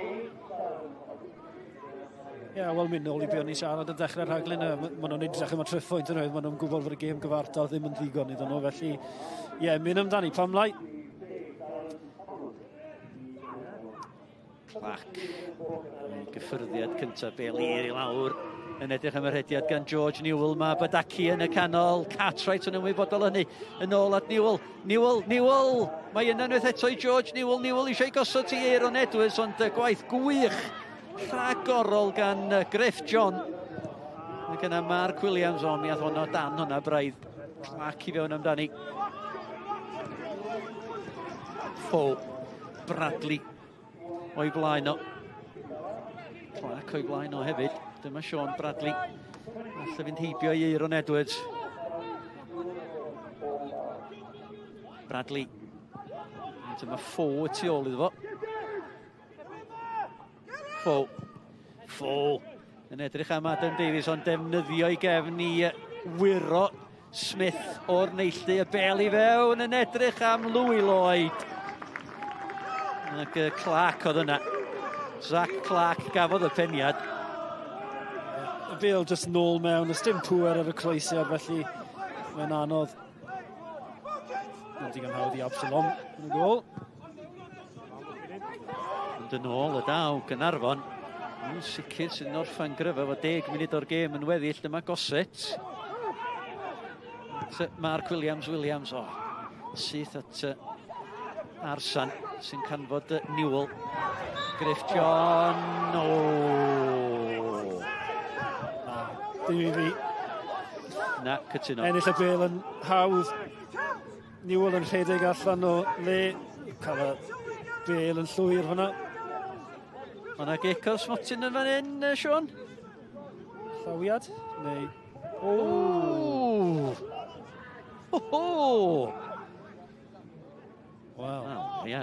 Ie, yeah, wel, mynd nôl i be o'n i'n siarad yn dechrau'r rhaglen. Maen nhw'n edrych am y triphwynt yn rhaid, maen nhw'n gwybod fod y gêm gyfartal ddim yn ddigon iddyn nhw. Felly, ie, yeah, mynd amdani, pam lai? Clark, gyffyrddiad cyntaf, bel i lawr. Yn edrych am y rhediad gan George Newell. Mae Badaki yn y canol. Cartwright yn ymwybodol hynny. Yn ôl at Newell. Newell, Newell! Mae yna unwaith eto i George Newell. Newell eisiau gosod i Aaron Edwards, ond gwaith gwych rhagorol gan Griff John. Ac yna Mark Williams, o mi ath honno dan hwnna braidd. Clark i fewn amdani. Fo Bradley o'i blaen o. Clark o'i blaen o hefyd. Dyma Sean Bradley. Alla fynd heibio i Aaron Edwards. Bradley. Dyma Fo y tu ôl iddo fo. Fo. Fo. Yn edrych am Adam Davies, ond defnyddio ei gefn i wyro Smith o'r neilltu. Y bel i fewn yn edrych am Louis Lloyd. Ac Clark oedd yna. Zach Clark gafodd y peniad. Y bel jyst nôl mewn, ys dim pŵer ar y croesiad, felly mae'n anodd. Mae'n digon hawdd i Absalom yn y gôl. Ond yn ôl y daw Gaernarfon. Yn sicr sy'n orffan gryf efo 10 munud o'r gêm yn weddill. Dyma Gossett. Mark Williams, o, syth at Arsan sy'n canfod Newell. Griff John, o! Na, dim i fi. Na, cytuno. Ennill y bel yn hawdd. Newell yn rhedeg allan o le. Cael y bel yn llwyr fyna. Mae yna gic o'r smotyn yn fan hyn, Sean? Llawiad, neu... O! Ho, ho! Wel. Wel, ie.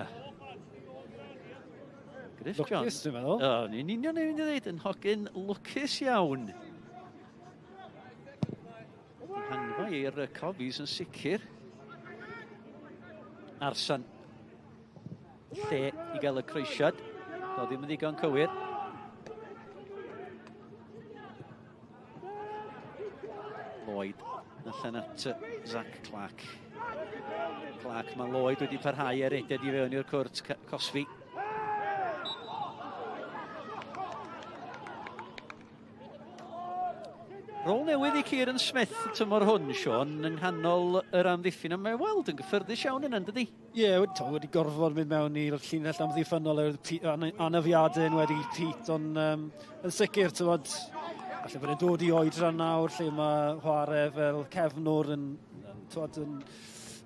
Griff John. Lwcus, dwi'n meddwl. O, ni'n union i'n mynd i ddweud, yn hogyn lwcus iawn. Hangfa i'r Cofis yn sicr. Arsan. Lle i gael y croesiad. Do ddim yn ddigon cywir. Lloyd allan at Zach Clark. Clark, mae Lloyd wedi parhau ar eded i fewn i'r cwrt cosfi. Rôl newydd i Kieran Smith tymor hwn, Sean, yng nghanol yr amddiffyn. A mae weld yn gyffyrddus iawn yna, dydy? Ie, yeah, wedi gorfod mynd mewn i'r llinell amddiffynnol o'r anafiadau yn wedi Pete, ond yn sicr, tywod, falle bod e'n dod i oedran nawr lle mae chwarae fel cefnwr yn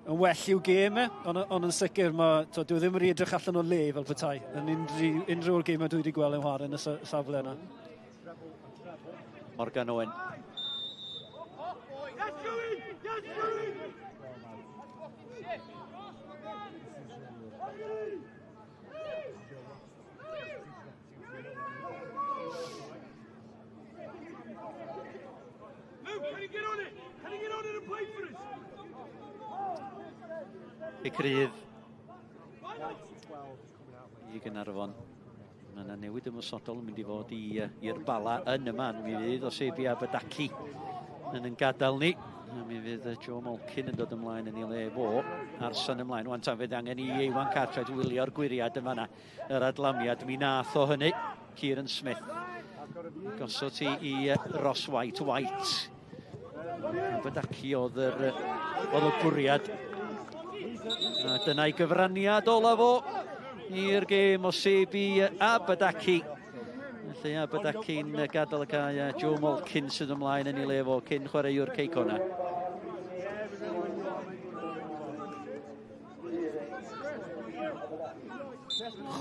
well i'w gêm e, ond yn sicr, mae, dwi ddim wedi edrych allan o le fel petai, yn unrhyw o'r gemau dwi wedi gweld yn chwarae yn y safle yna. Morgan Owen. Cic rydd i Gaernarfon. Mae yna newid ymosodol yn mynd i fod i'r Bala yn y man. Mi fydd Osebi Abadaki yn gadael ni. A mi fydd Joe Malkin yn dod ymlaen yn ei le fo. Arson ymlaen. Wan tan fydd angen i Iwan Cartwright wylio'r gwiriad yma yna. Yr adlamiad. Mi nath o hynny. Kieran Smith. Gosod ti i Ross White. White. Abadaki oedd y bwriad. A dyna'i gyfraniad olaf o i'r gêm o Sebi Abadaki. Felly Abadaki'n gadael y cae a Joe Malkin sydd ymlaen yn ei le fo cyn chwaraewr Cei Connah.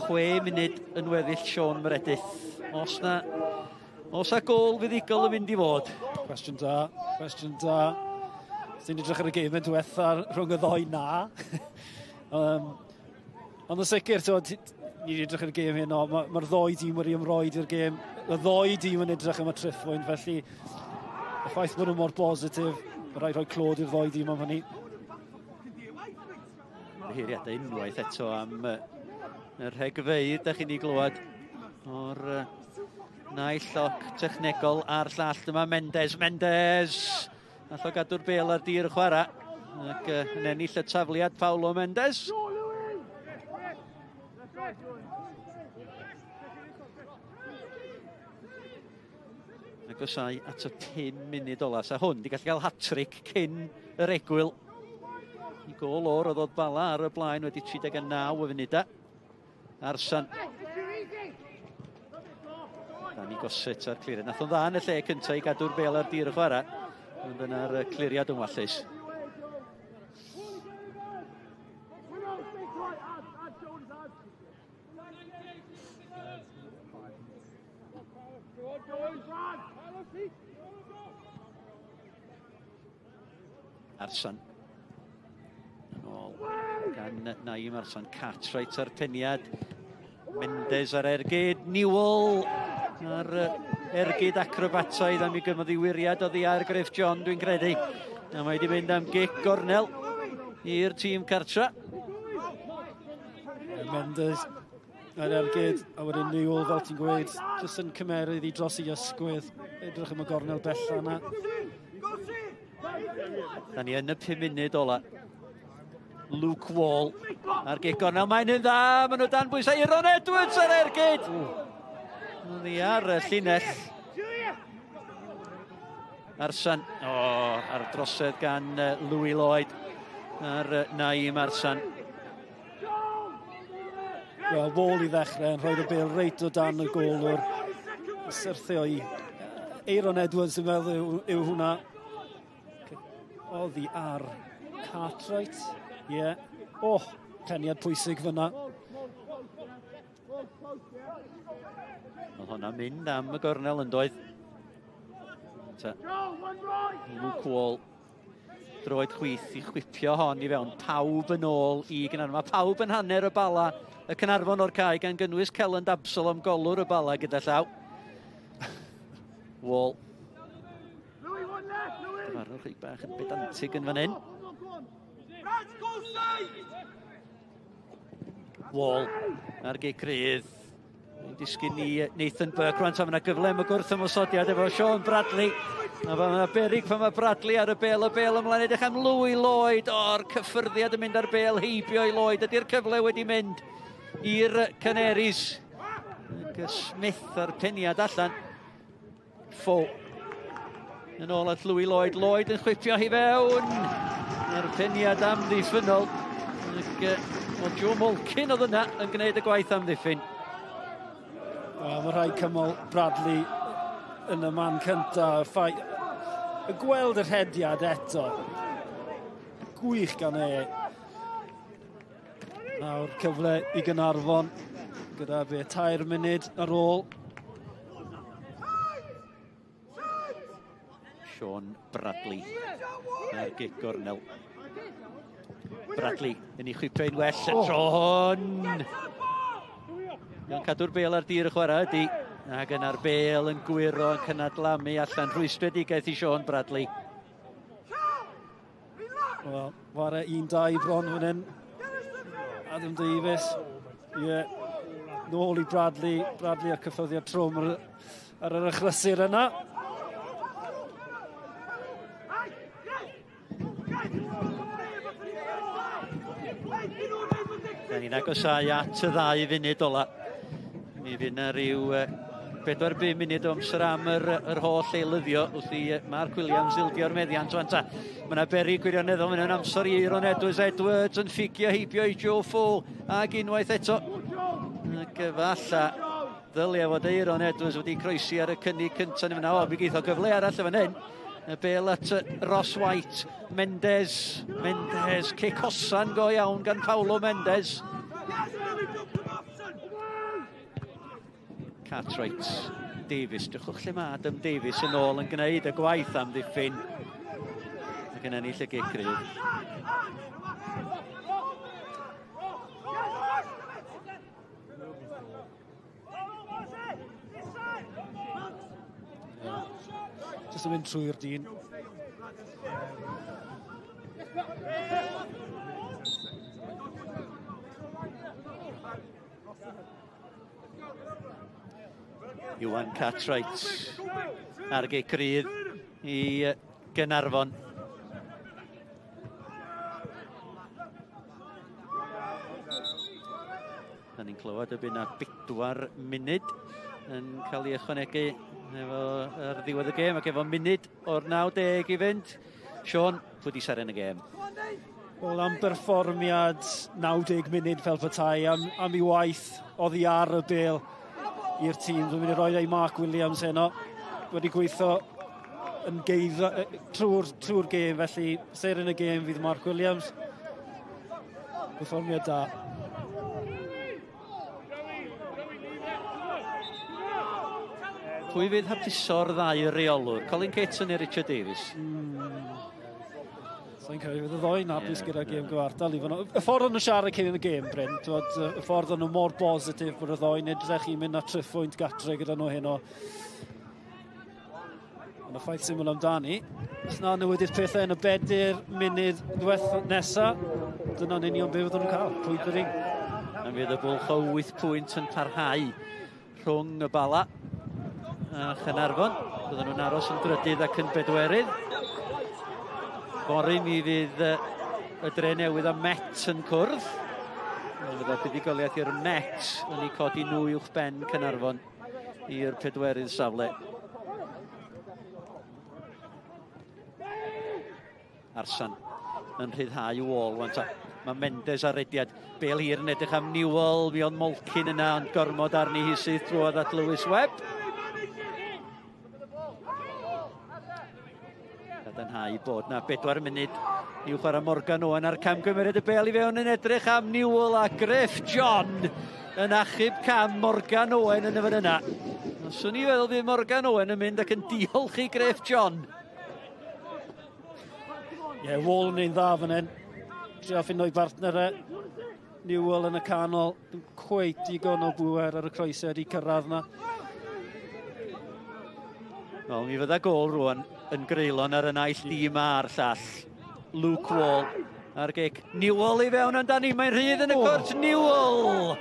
6 munud yn weddill Siôn Meredith. Os na gôl fuddugol yn mynd i fod? Cwestiwn da, cwestiwn da. Ti'n edrych ar y gêm yn diwetha rhwng y ddoi na. Ond yn sicr, ni wedi edrych ar y gêm hyn, mae'r ddoi dîm wedi ymroi i'r gêm. Y ddoi dîm yn edrych am y triphwynt, felly y ffaith bod nhw mor bositif, mae rhaid rhoi clod i'r ddoi dîm am hynny. Ymddiheuriadau unwaith eto am y rhegfeydd, da chi'n ei glywed o'r naill lloc technegol a'r llall. Dyma Mendes, Mendes! Nath o gadw'r bêl ar dir y chwarae ac yn ennill y tafliad Paulo Mendes. Agosau at y 5 munud ola. Sa hwn di gallu cael hat-trick cyn yr egwyl. I gôl o'r oedd Bala ar y blaen wedi 39 o funudau. Arsan. Danny Gossett a'r cliriad. Nath o'n dda yn y lle cyntaf i gadw'r bêl ar dir y chwarae. Ond yna'r cliriad yn wallus. Arsan. Yn ôl gan Naim Arsan. Cartwright ar peniad. Mendes ar ergyd. Newell ar ergyd acrobataidd am ei gymryd i wiriad oddi ar Griff John, dwi'n credu. A mae wedi mynd am gic gornel i'r tîm cartra. Mendes ar ergyd, a wedyn Newell, fel ti'n gweud, jyst yn cymeryd i dros i ysgwydd, edrych am y gornel bella yna. Da ni yn y 5 munud ola. Luke Wall ar gic gornel, mae'n un dda, maen nhw dan bwysau. Aaron Edwards ar ergyd! Oddi ar y llinell. Arsan, ar drosedd gan Louis Lloyd ar Naim Arsan. Wel, Wall i ddechrau yn rhoi'r y bêl reit o dan y golwr. Syrthio i Aaron Edwards yn meddwl yw hwnna. Oddi ar Cartwright. Ie. Yeah. Peniad pwysig fyna. Oedd hwnna'n mynd am y gornel yn doedd. Luke Wall. Droed chwith i chwipio hon i fewn. Pawb yn ôl i Gaernarfon. Mae pawb yn hanner y Bala. Y Caernarfon o'r cae gan gynnwys Celyn Absalom golwr y Bala gyda llaw. Wall. Dyfarnwr chydig bach yn bedantig yn fan hyn. Wall ar gic rydd. Mae'n disgyn i Nathan Burke. Rwan tan mae yna gyfle am y gwrth ymosodiad efo Sean Bradley. A mae yna berig pan mae Bradley ar y bêl ymlaen edrych am Louis Lloyd. O'r cyffyrddiad yn mynd ar bêl heibio i Lloyd. Ydy'r cyfle wedi mynd i'r Canaries. Ac Smith ar peniad allan. Ffo. Yn ôl at Louis Lloyd. Lloyd yn chwipio hi fewn. A'r peniad amddiffynnol. Ac o Joe Malkin oedd yna yn gwneud y gwaith amddiffyn. Wel, mae rhaid cymol Bradley yn y man cyntaf. Y gweld y rhediad eto. Gwych gan e. Nawr cyfle i Gaernarfon gyda fe 3 munud ar ôl. Sean Bradley ar gic gornel. Bradley yn ei chwipio'n well y tro hwn. Mae'n cadw'r bêl ar dir y chwarae ydy. Ac yna'r bêl yn gwyro yn cynadlamu allan rhwystredigaeth i Sean Bradley. Wel, ware 1-2 bron fan hyn. Adam Davies. Ie. Yeah. Nôl i Bradley. Bradley a'r cyffyrddiad trwm ar yr achlysur yna. Da ni'n agosau at y 2 funud ola. Mi fydd yna rhyw 4-5 munud o amser am yr holl eilyddio wrth i Mark Williams ildio'r meddiant. Wan ta, mae yna beryg gwirioneddol, mae yna'n amser i Aeron Edwards. Edwards yn ffugio heibio i Joe Fo ac unwaith eto. Ac efalla ddylia fod Aeron Edwards wedi croesi ar y cynnig cyntaf yn fyna. O, mi geith o gyfle arall yn fan hyn. Y bêl at Ross White. Mendes, cic hosan go iawn gan Paulo Mendes. Cartwright, Davies, drychwch lle mae Adam Davies yn ôl yn gwneud y gwaith am ddiffyn. Ac yn ennill y gic rydd. Just yn mynd trwy'r dyn. Iwan Cartwright ar gic rydd i Gaernarfon. Da ni'n clywed y bydd yna 4 munud yn cael ei ychwanegu efo ar ddiwedd y gêm ac efo munud o'r 90 i fynd. Sean, pwy di seren y gêm? Wel, am berfformiad 90 munud fel petai, am ei waith oddi ar y bêl i'r tîm. Dwi'n mynd i roi ei Mark Williams heno. Wedi gweithio yn geiddo trwy'r gêm, felly seren y gêm fydd Mark Williams. Perfformiad da. Pwy fydd hapuso'r ddau reolwr? Colin Caton neu Richard Davies? Sa'n credu fydd y ddau'n hapus gyda gêm gyfartal. Y ffordd o'n nhw'n siarad cyn y gêm, Bryn, y ffordd o'n nhw mor bositif bod y ddau'n edrych i mynd â 3 pwynt gatre gyda nhw heno. Ond y ffaith syml amdani, os na newidydd pethau yn y 4 munud ddiwethaf nesaf, dyna'n union be fyddwn nhw'n cael, pwynt yr un. A fydd y bwlch o 8 pwynt yn parhau rhwng y Bala a Chaernarfon. Bydden nhw'n aros yn drydydd ac yn bedwerydd. Fory mi fydd y Dre Newydd a Met yn cwrdd. Fydd y buddugoliaeth i'r Met yn ei codi nhw uwch ben Caernarfon i'r pedwerydd safle. Arsan yn rhyddhau Wall. Wan ta, mae Mendes ar rediad. Bêl hir yn edrych am Newell. Mi oedd Malkin yna, ond gormod arni hi sydd drwodd at Lewis Webb. Cadarnhau bod na 4 munud i'w chwarae Morgan Owen ar camgymeriad y bêl i fewn yn edrych am Newell a Griff John yn achub cam Morgan Owen yn y fan yna. Swn i feddwl bydd Morgan Owen yn mynd ac yn diolch i Griff John. Ie, yeah, Wall yn ein dda fan hyn. Trio ffindo'i bartner e. Newell yn y canol. Dim cweit digon o bŵer ar y croesau wedi cyrraedd yna. Wel, mi fydda gôl rwan yn greulon ar y naill dîm a'r llall. Luke Wall ar gic. Newell i fewn amdani, mae'n rhydd yn y cwrt. Newell!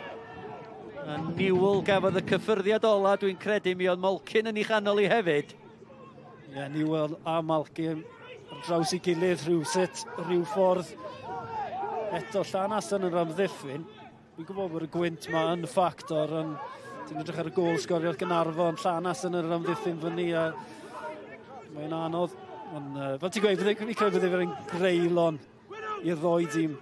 A Newell gafodd y cyffyrddiad ola, dwi'n credu mi oedd Malkin yn ei chanol i hefyd. Ie, yeah, Newell a Malkin ar draws ei gilydd rhywsut, rhyw ffordd. Eto llanast yn yr amddiffyn. Fi'n gwybod bod y gwynt ma yn ffactor, ond ti'n edrych ar y gôl sgoriodd Gaernarfon, llanast yn yr amddiffyn fyny a mae'n anodd. Ond fel ti'n gweud, fi'n credu bydde fe'n greulon i'r ddoi dîm.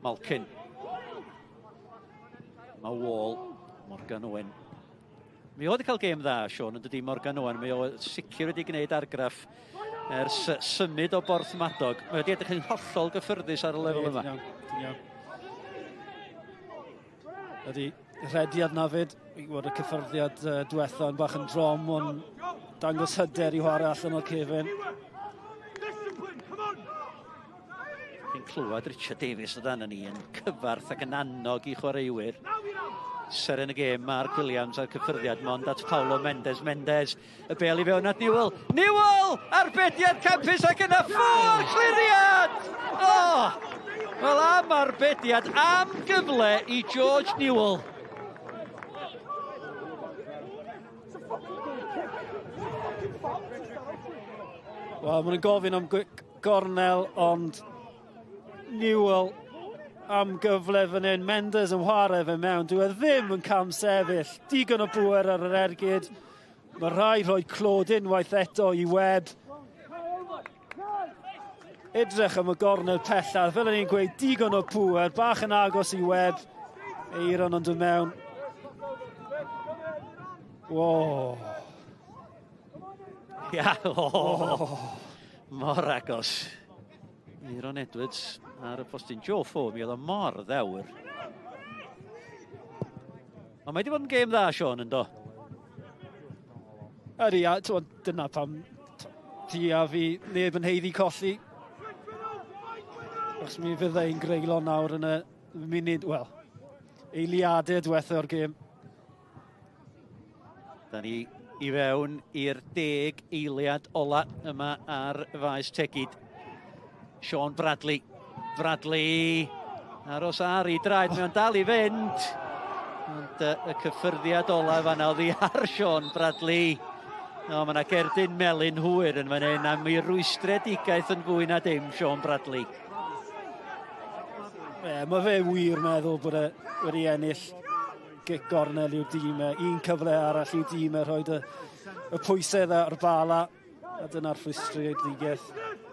Malkin. Mae Wall, Morgan Owen. Mi oedd cael gêm dda, Sean, yn dydi Morgan Owen. Mi oedd sicr wedi gwneud argraff ers symud o Borthmadog. Mae wedi edrych yn hollol gyffyrddus ar y lefel yma. Iawn. Ydy, rhediad na fyd, fi'n gwybod y cyffyrddiad diwetha yn bach yn drom, ond dangos hyder i chwarae allan o'r cefn. Chi'n clywed Richard Davies o dan ni yn cyfarth ac yn annog i chwaraewyr. Seren y gêm, Mark Williams a'r cyffyrddiad mond at Paulo Mendes. Mendes, y bel i fewn at Newell. Newell! Arbediad campus ac yna ffwr! Cliriad! Oh! Wel, am arbediad, am gyfle i George Newell. Wel, maen nhw'n gofyn am gornel, ond Newell am gyfle fan hyn. Mendes yn chwarae fe mewn. Dyw e ddim yn cam sefyll. Digon o bŵer ar yr ergyd. Mae rhaid rhoi clod unwaith eto i Webb. Edrych am y gornel pellaf. Fel o'n i'n gweud, digon o pŵer. Bach yn agos i Webb. Eiron yn dod mewn. Wow. Ia, oh. Mor agos. Eiron Edwards ar y postyn. Joe Fo, mi oedd o mor ddewr. Ond mae wedi bod yn gêm dda, Sean, yndo? Ydy, a dyna pam ti a fi neb yn haeddu colli. Os mi fydda i'n greulon nawr yn y munud, wel, eiliadau diwetha o'r gêm. Da ni i fewn i'r 10 eiliad ola yma ar faes Tegid. Sean Bradley. Bradley aros ar ei draed, mae o'n dal i fynd. Ond y cyffyrddiad ola fan'na oddi ar Sean Bradley. O, mae yna gerdyn melyn hwyr yn fan hyn am ei rwystredigaeth yn fwy na dim, Sean Bradley. E, mae fe wir meddwl bod e wedi ennill gic gornel i'w dîm e. Un cyfle arall i'w dîm e, rhoi y pwysau ar Bala. A dyna'r rhwystredigaeth.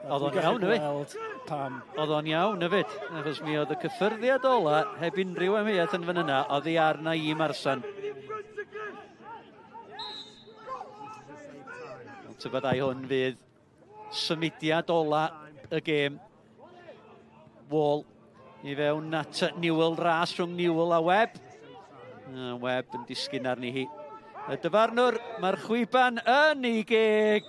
Oedd o'n iawn hefyd. Pam. Oedd o'n iawn hefyd, achos mi oedd y cyffyrddiad ola heb unrhyw amheuaeth yn fan yna, oedd hi arna i Marsan. Ond tybed ai hwn fydd symudiad ola y gêm. Wall i fewn at Newell, ras rhwng Newell a Webb. Webb yn disgyn arni hi. Y dyfarnwr, mae'r chwiban yn ei geg.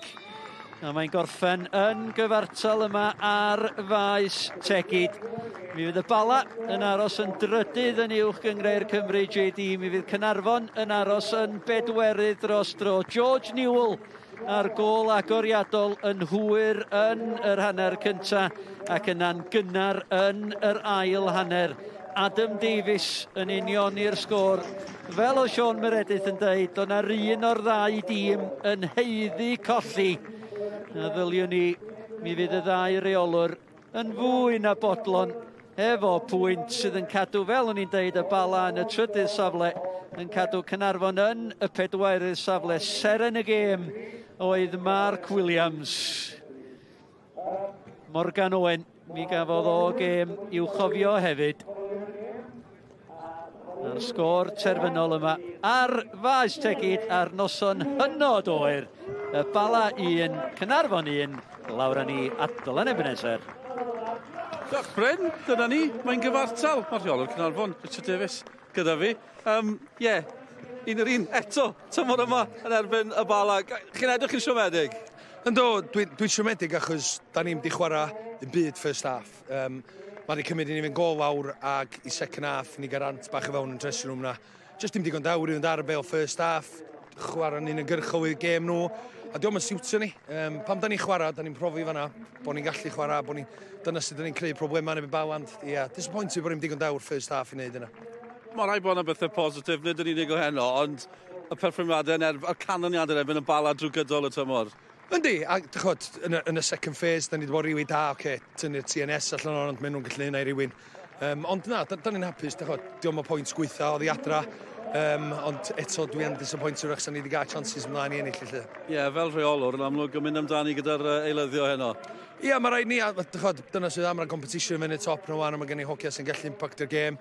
A mae'n gorffen yn gyfartal yma ar faes Tegid. Mi fydd y Bala yn aros yn drydydd yn uwch gynghrair Cymru, JD. Mi fydd Caernarfon yn aros yn bedwerydd dros dro. George Newell a'r gôl agoriadol yn hwyr yn yr hanner cynta ac yna'n gynnar yn yr ail hanner. Adam Davies yn unioni'r sgôr. Fel o Sean Meredith yn dweud, o'na un o'r ddau dîm yn haeddu colli. A ddyliwn ni, mi fydd y ddau reolwr yn fwy na bodlon efo pwynt sydd yn cadw, fel o'n i'n deud, y Bala yn y trydydd safle, yn cadw Caernarfon yn y pedwerydd safle. Seren y gêm oedd Mark Williams. Morgan Owen, mi gafodd o gêm i'w chofio hefyd. A'r sgôr terfynol yma ar faes Tegid ar noson hynod oer. Y Bala 1, Caernarfon 1, lawr â ni at Dylan Ebenezer. Diolch Bryn, dyna ni, mae'n gyfartal. Mae'r rheolwr Caernarfon, Richard Davies, gyda fi. Un yr un eto, tymor yma yn erbyn y Bala. Chi'n edrych yn siomedig? Ynddo, dwi'n siomedig achos da ni'n di chwarae yn byd first half. Mae wedi cymryd i ni fynd gol lawr ag i second half ni garant bach o fewn yn dressing room na. Just dim digon dawr i fynd ar y bel first half, chwarae ni'n ygyrchol i'r gêm nhw. A diolch yn siwtio ni. Pam da ni'n chwarae, da ni'n profi fanna, bod ni'n gallu chwarae, bod ni, dyna sydd da ni'n creu problemau yn y Baland. Ie, yeah, disappointed bod ni'n digon dawr first half i wneud yna. Mae rhaid bod yna bethau positif, nid yn unig o heno, ond y perfformiadau a'r canlyniadau yn erbyn y Bala drwy gydol y tymor. Yndi, a dychod, yn y second phase, da ni wedi bod rili da, oce, tynnu'r TNS allan o'n, ond maen nhw'n gallu hynna i rywun. Ond na, da ni'n hapus, dychod, diolch o pwynt gweitha oddi adra, ond eto dwi yn disappointed achos ni wedi gael chances ymlaen i ennill lle. Ie, yeah, fel rheolwr, yn amlwg yn mynd amdani gyda'r eilyddio heno. Ie, yeah, mae rhaid ni, a dychod, dyna sydd am yr competition yn mynd top nhw, a mae gen i hogia sy'n gallu impactio'r gêm.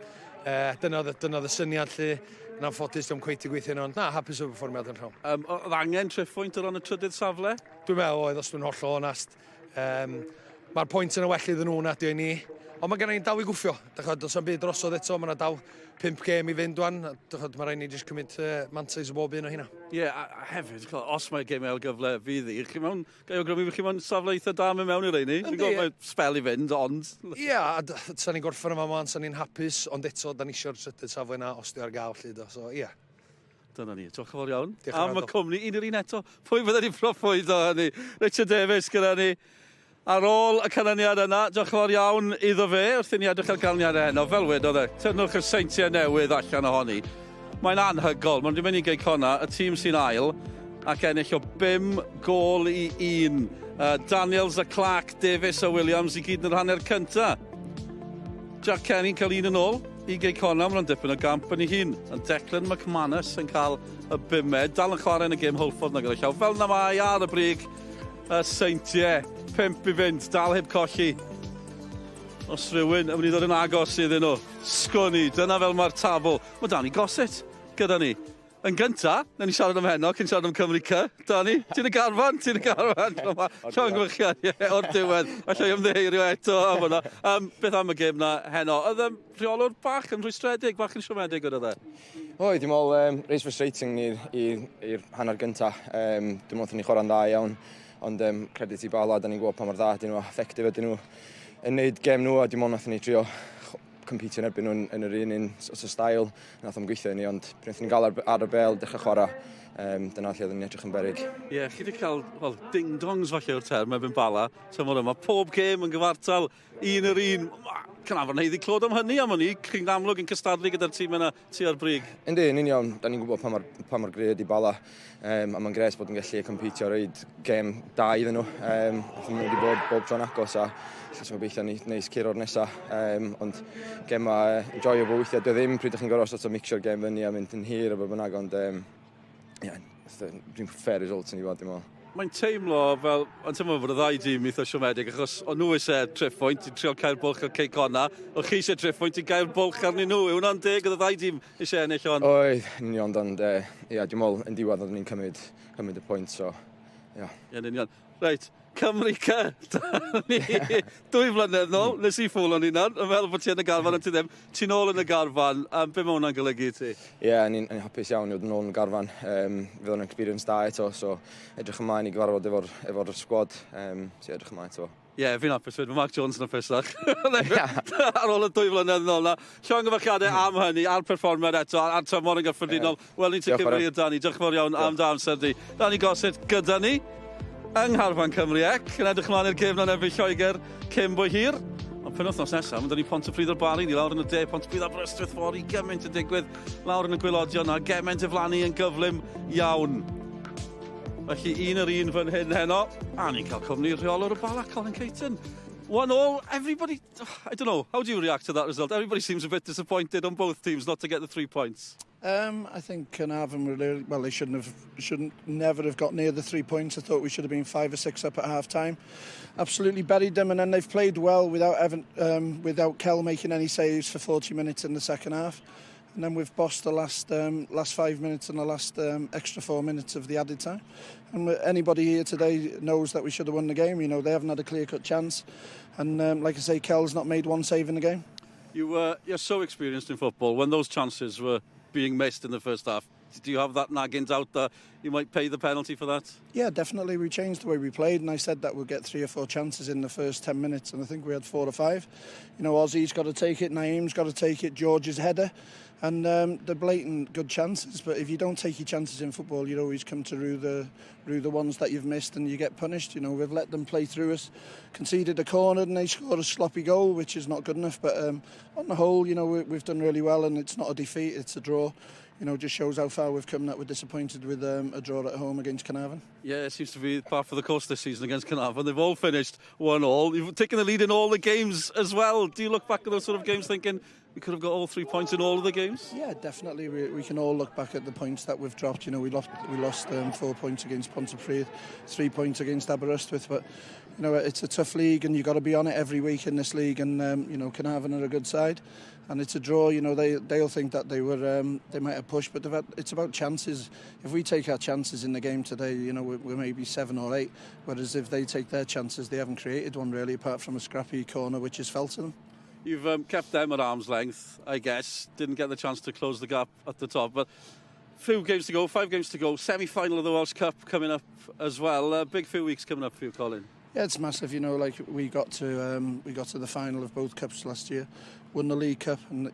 Dyna oedd y syniad lle. Yn anffodus, diolch cweit i gweithio yno, ond na, hapus o perfformiad yn llawn. Oedd angen triphwynt o ran y trydydd safle? Dwi'n meddwl oedd, os dwi'n hollol onast. Mae'r pwynt yn y well iddyn nhw na di ni, Ond mae gennym ni dal i gwffio. Does na'm byd drosodd eto, mae yna dal 5 gêm i fynd wan. Mae rhaid ni jyst cymryd mantais o bob un o hynna. Ie, yeah, a hefyd, os mae gêm ail gyfle fydd i, chi mewn, gai awgrymu, chi mewn safle eitha da mewn mewn i reini. Fi'n gwybod mae sbel i fynd, ond... Ie, yeah, a sa ni'n gorffen yma ma'n, sa ni'n hapus, ond eto, da ni eisiau'r trydydd safle yna os di ar gael, lly, do. So, ie. Yeah. Dyna ni. Diolch yn fawr iawn. Diolch am y cwmni. Un i'r un eto. Pwy fydde ni proffwydo hynny? Richard Davies gyda ni. Ar ôl y canlyniad yna, diolch yn fawr iawn iddo fe wrth i ni edrych ar ganlyniadau heno. Fel wedodd e, tynnwch y seintiau newydd allan ohoni. Mae'n anhygoel. Mae'n mynd i Gei Connah, y tîm sy'n ail, ac ennill o 5 gôl i 1. Daniels a Clark, Davies a Williams i gyd yn yr hanner cynta. Jack Kenny'n cael un yn ôl i Gei Connah, mae'n dipyn o gamp yn ei hun. Ond Declan McManus yn cael y bumed, dal yn chwarae yn y gêm Hwlffordd na gyda llaw. Fel na mae ar y brig y Seintiau, 5 i fynd, dal heb colli. Os rhywun yn mynd i ddod yn agos iddyn nhw, sgwn i, dyna fel mae'r tabl. Mae Danny Gossett gyda ni. Yn gynta, nawn ni siarad am heno, cyn siarad am Cymru C. Danny, ti'n y garfan, ti'n y garfan. Llongyfarchiad, ie, o'r diwedd. Alla i ymddiheurio eto am hwnna. Beth am y gêm na heno? Oedd y rheolwr bach yn rhwystredig, bach yn siomedig oedd e? Oedd, dwi'n meddwl, reit frustrating i'r hanner gynta. Dwi'n meddwl ni chwarae'n dda iawn, ond credit i Bala, da ni'n gwybod pa mor dda ydyn nhw, effective ydyn nhw yn neud gêm nhw, a dwi'n meddwl nathon ni trio competio yn erbyn nhw yn yr un sort of style. Nath o'm gweithio i ni, ond pryd wnaethon ni gael ar y bel, dechrau chwarae, dyna lle oedden ni'n edrych yn beryg. Ie, yeah, chi wedi cael, well, ding-dongs falle o'r term erbyn Bala, tymor yma. Pob gêm yn gyfartal, un yr un. Caernarfon haeddu clod am hynny, am hynny. Chi'n amlwg yn cystadlu gyda'r tîm yna tu ar brig. Yndi, yn union. Da ni'n gwybod pa mor gry ydi Bala. A mae'n gres bod yn gallu competio roid gêm da iddyn nhw. Nhw wedi bod bob tro'n agos a so gobeithio ni neis curo'r nesaf. Ond gêm ma enjoyable weithiau. Dwi ddim pryd ydych chi'n gorfod sort of mixio'r gêm fyny a mynd yn hir o be bynnag, ond yeah, dwi'n fair result yn i fod, dwi'n meddwl. Mae'n teimlo fel, mae'n teimlo fod y ddau dîm eitha siomedig, achos o'n nhw eisiau triphwynt i trio cael bwlch ar Cei Connah, o chi eisiau triphwynt i gael bwlch arnyn nhw. Yw hwnna'n deg, oedd y ddau dîm eisiau ennill hon? Oedd, yn union, ond ia, dwi'n meddwl yn diwedd oeddwn ni'n cymryd y pwynt, so, ia. Ie, yn union. Reit, Cymru C. 2 flynedd nôl, nes i ffwlo'n hunan, yn meddwl bod ti yn y garfan ond ti ddim. Ti'n ôl yn y garfan, be mae hwnna'n golygu i ti? Ie, yeah, ni'n ni hapus iawn i fod yn ôl yn y garfan. Fydd o'n experience da eto, so edrych ymlaen i gyfarfod efo sgwad. So edrych ymlaen eto. Ie, yeah, fi'n hapus fyd. Mae Mark Jones yn hapusach ar ôl y 2 flynedd nôl na. Llongyfarchiadau am hynny, a'r perfformiad eto, a'r tymor yn gyffredinol. Yeah. Wel, ni'n ti'n cyfri Danny. Diolch yn fawr iawn am dy amser di. Danny Gossett gyda ni yng Ngharfan Cymru C, yn edrych ymlaen i'r gêm na'n erbyn Lloegr cyn bo hir. Ond penwthnos nesaf, mae 'da ni Pontypridd o'r Bari, ni lawr yn y de, Pontypridd Aberystwyth fory, gymaint yn digwydd lawr yn y gwaelodion a gemau'n diflannu yn gyflym iawn. Felly un yr un fan hyn heno, a ni'n cael cwmni rheolwr y Bala, Colin Caton. 1-all, everybody, I don't know, how do you react to that result? Everybody seems a bit disappointed on both teams not to get the 3 points. I think Caernarfon were really, well, they shouldn't never have got near the 3 points. I thought we should have been five or six up at half time. Absolutely buried them, and then they've played well without Kel making any saves for 40 minutes in the second half. And then we've bossed the last 5 minutes and the last extra 4 minutes of the added time. And anybody here today knows that we should have won the game. They haven't had a clear-cut chance. And like I say, Kel's not made one save in the game. You're so experienced in football. When those chances were being missed in the first half, do you have that nagging doubt that you might pay the penalty for that? Yeah, definitely. We changed the way we played, and I said that we'd get three or four chances in the first 10 minutes, and I think we had four or five. Ozzy's got to take it, Naeem's got to take it, George's header, and they're blatant good chances. But if you don't take your chances in football, you always come to rue the ones that you've missed, and you get punished. We've let them play through us, conceded a corner, and they scored a sloppy goal, which is not good enough. But on the whole, we've done really well, and it's not a defeat; it's a draw. Just shows how far we've come that we're disappointed with a draw at home against Caernarfon. Yeah, it seems to be par for the course this season against Caernarfon. They've all finished 1-all. You've taken the lead in all the games as well. Do you look back at those sort of games thinking we could have got all 3 points in all of the games? Yeah, definitely. We can all look back at the points that we've dropped. We lost 4 points against Pontypridd, 3 points against Aberystwyth, but it's a tough league and you've got to be on it every week in this league. And Caernarfon are a good side, and it's a draw. They'll think that they might have pushed, but it's about chances. If we take our chances in the game today, we're maybe seven or eight. Whereas if they take their chances, they haven't created one really, apart from a scrappy corner which has fell to them. You've kept them at arm's length, I guess. Didn't get the chance to close the gap at the top, but few games to go, five games to go. Semi-final of the Welsh Cup coming up as well. Big few weeks coming up for you, Colin. Yeah, it's massive. Like we got to the final of both cups last year, won the League Cup, and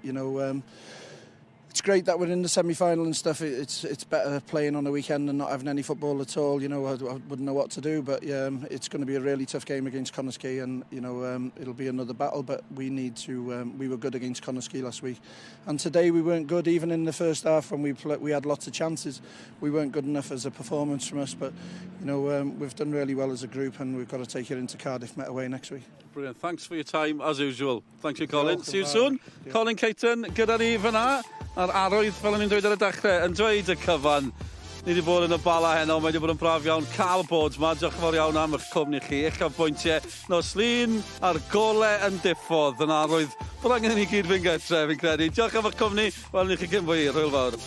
it's great that we're in the semi-final and stuff. It's better playing on a weekend than not having any football at all. I wouldn't know what to do, but it's going to be a really tough game against Connah's Quay, and it'll be another battle. But we need to. We were good against Connah's Quay last week, and today we weren't good even in the first half when we had lots of chances. We weren't good enough as a performance from us, but we've done really well as a group, and we've got to take it into Cardiff Met away next week. Brilliant. Thanks for your time, as usual. Thank you, Colin. See you soon. Yeah. Colin Caton gyda ni fyna. A'r arwydd, fel o'n i'n dweud ar y dechrau, yn dweud y cyfan. Ni wedi bod yn y Bala heno, mae wedi bod yn braf iawn cael bod yma. Diolch yn fawr iawn am eich cwmni chi. Uchafbwyntiau nos Lun a'r gole yn diffodd yn arwydd bod angen i ni gyd fynd gytre, fi'n credu. Diolch am eich cwmni. Welwn ni chi cyn bo hir. Hwyl fawr.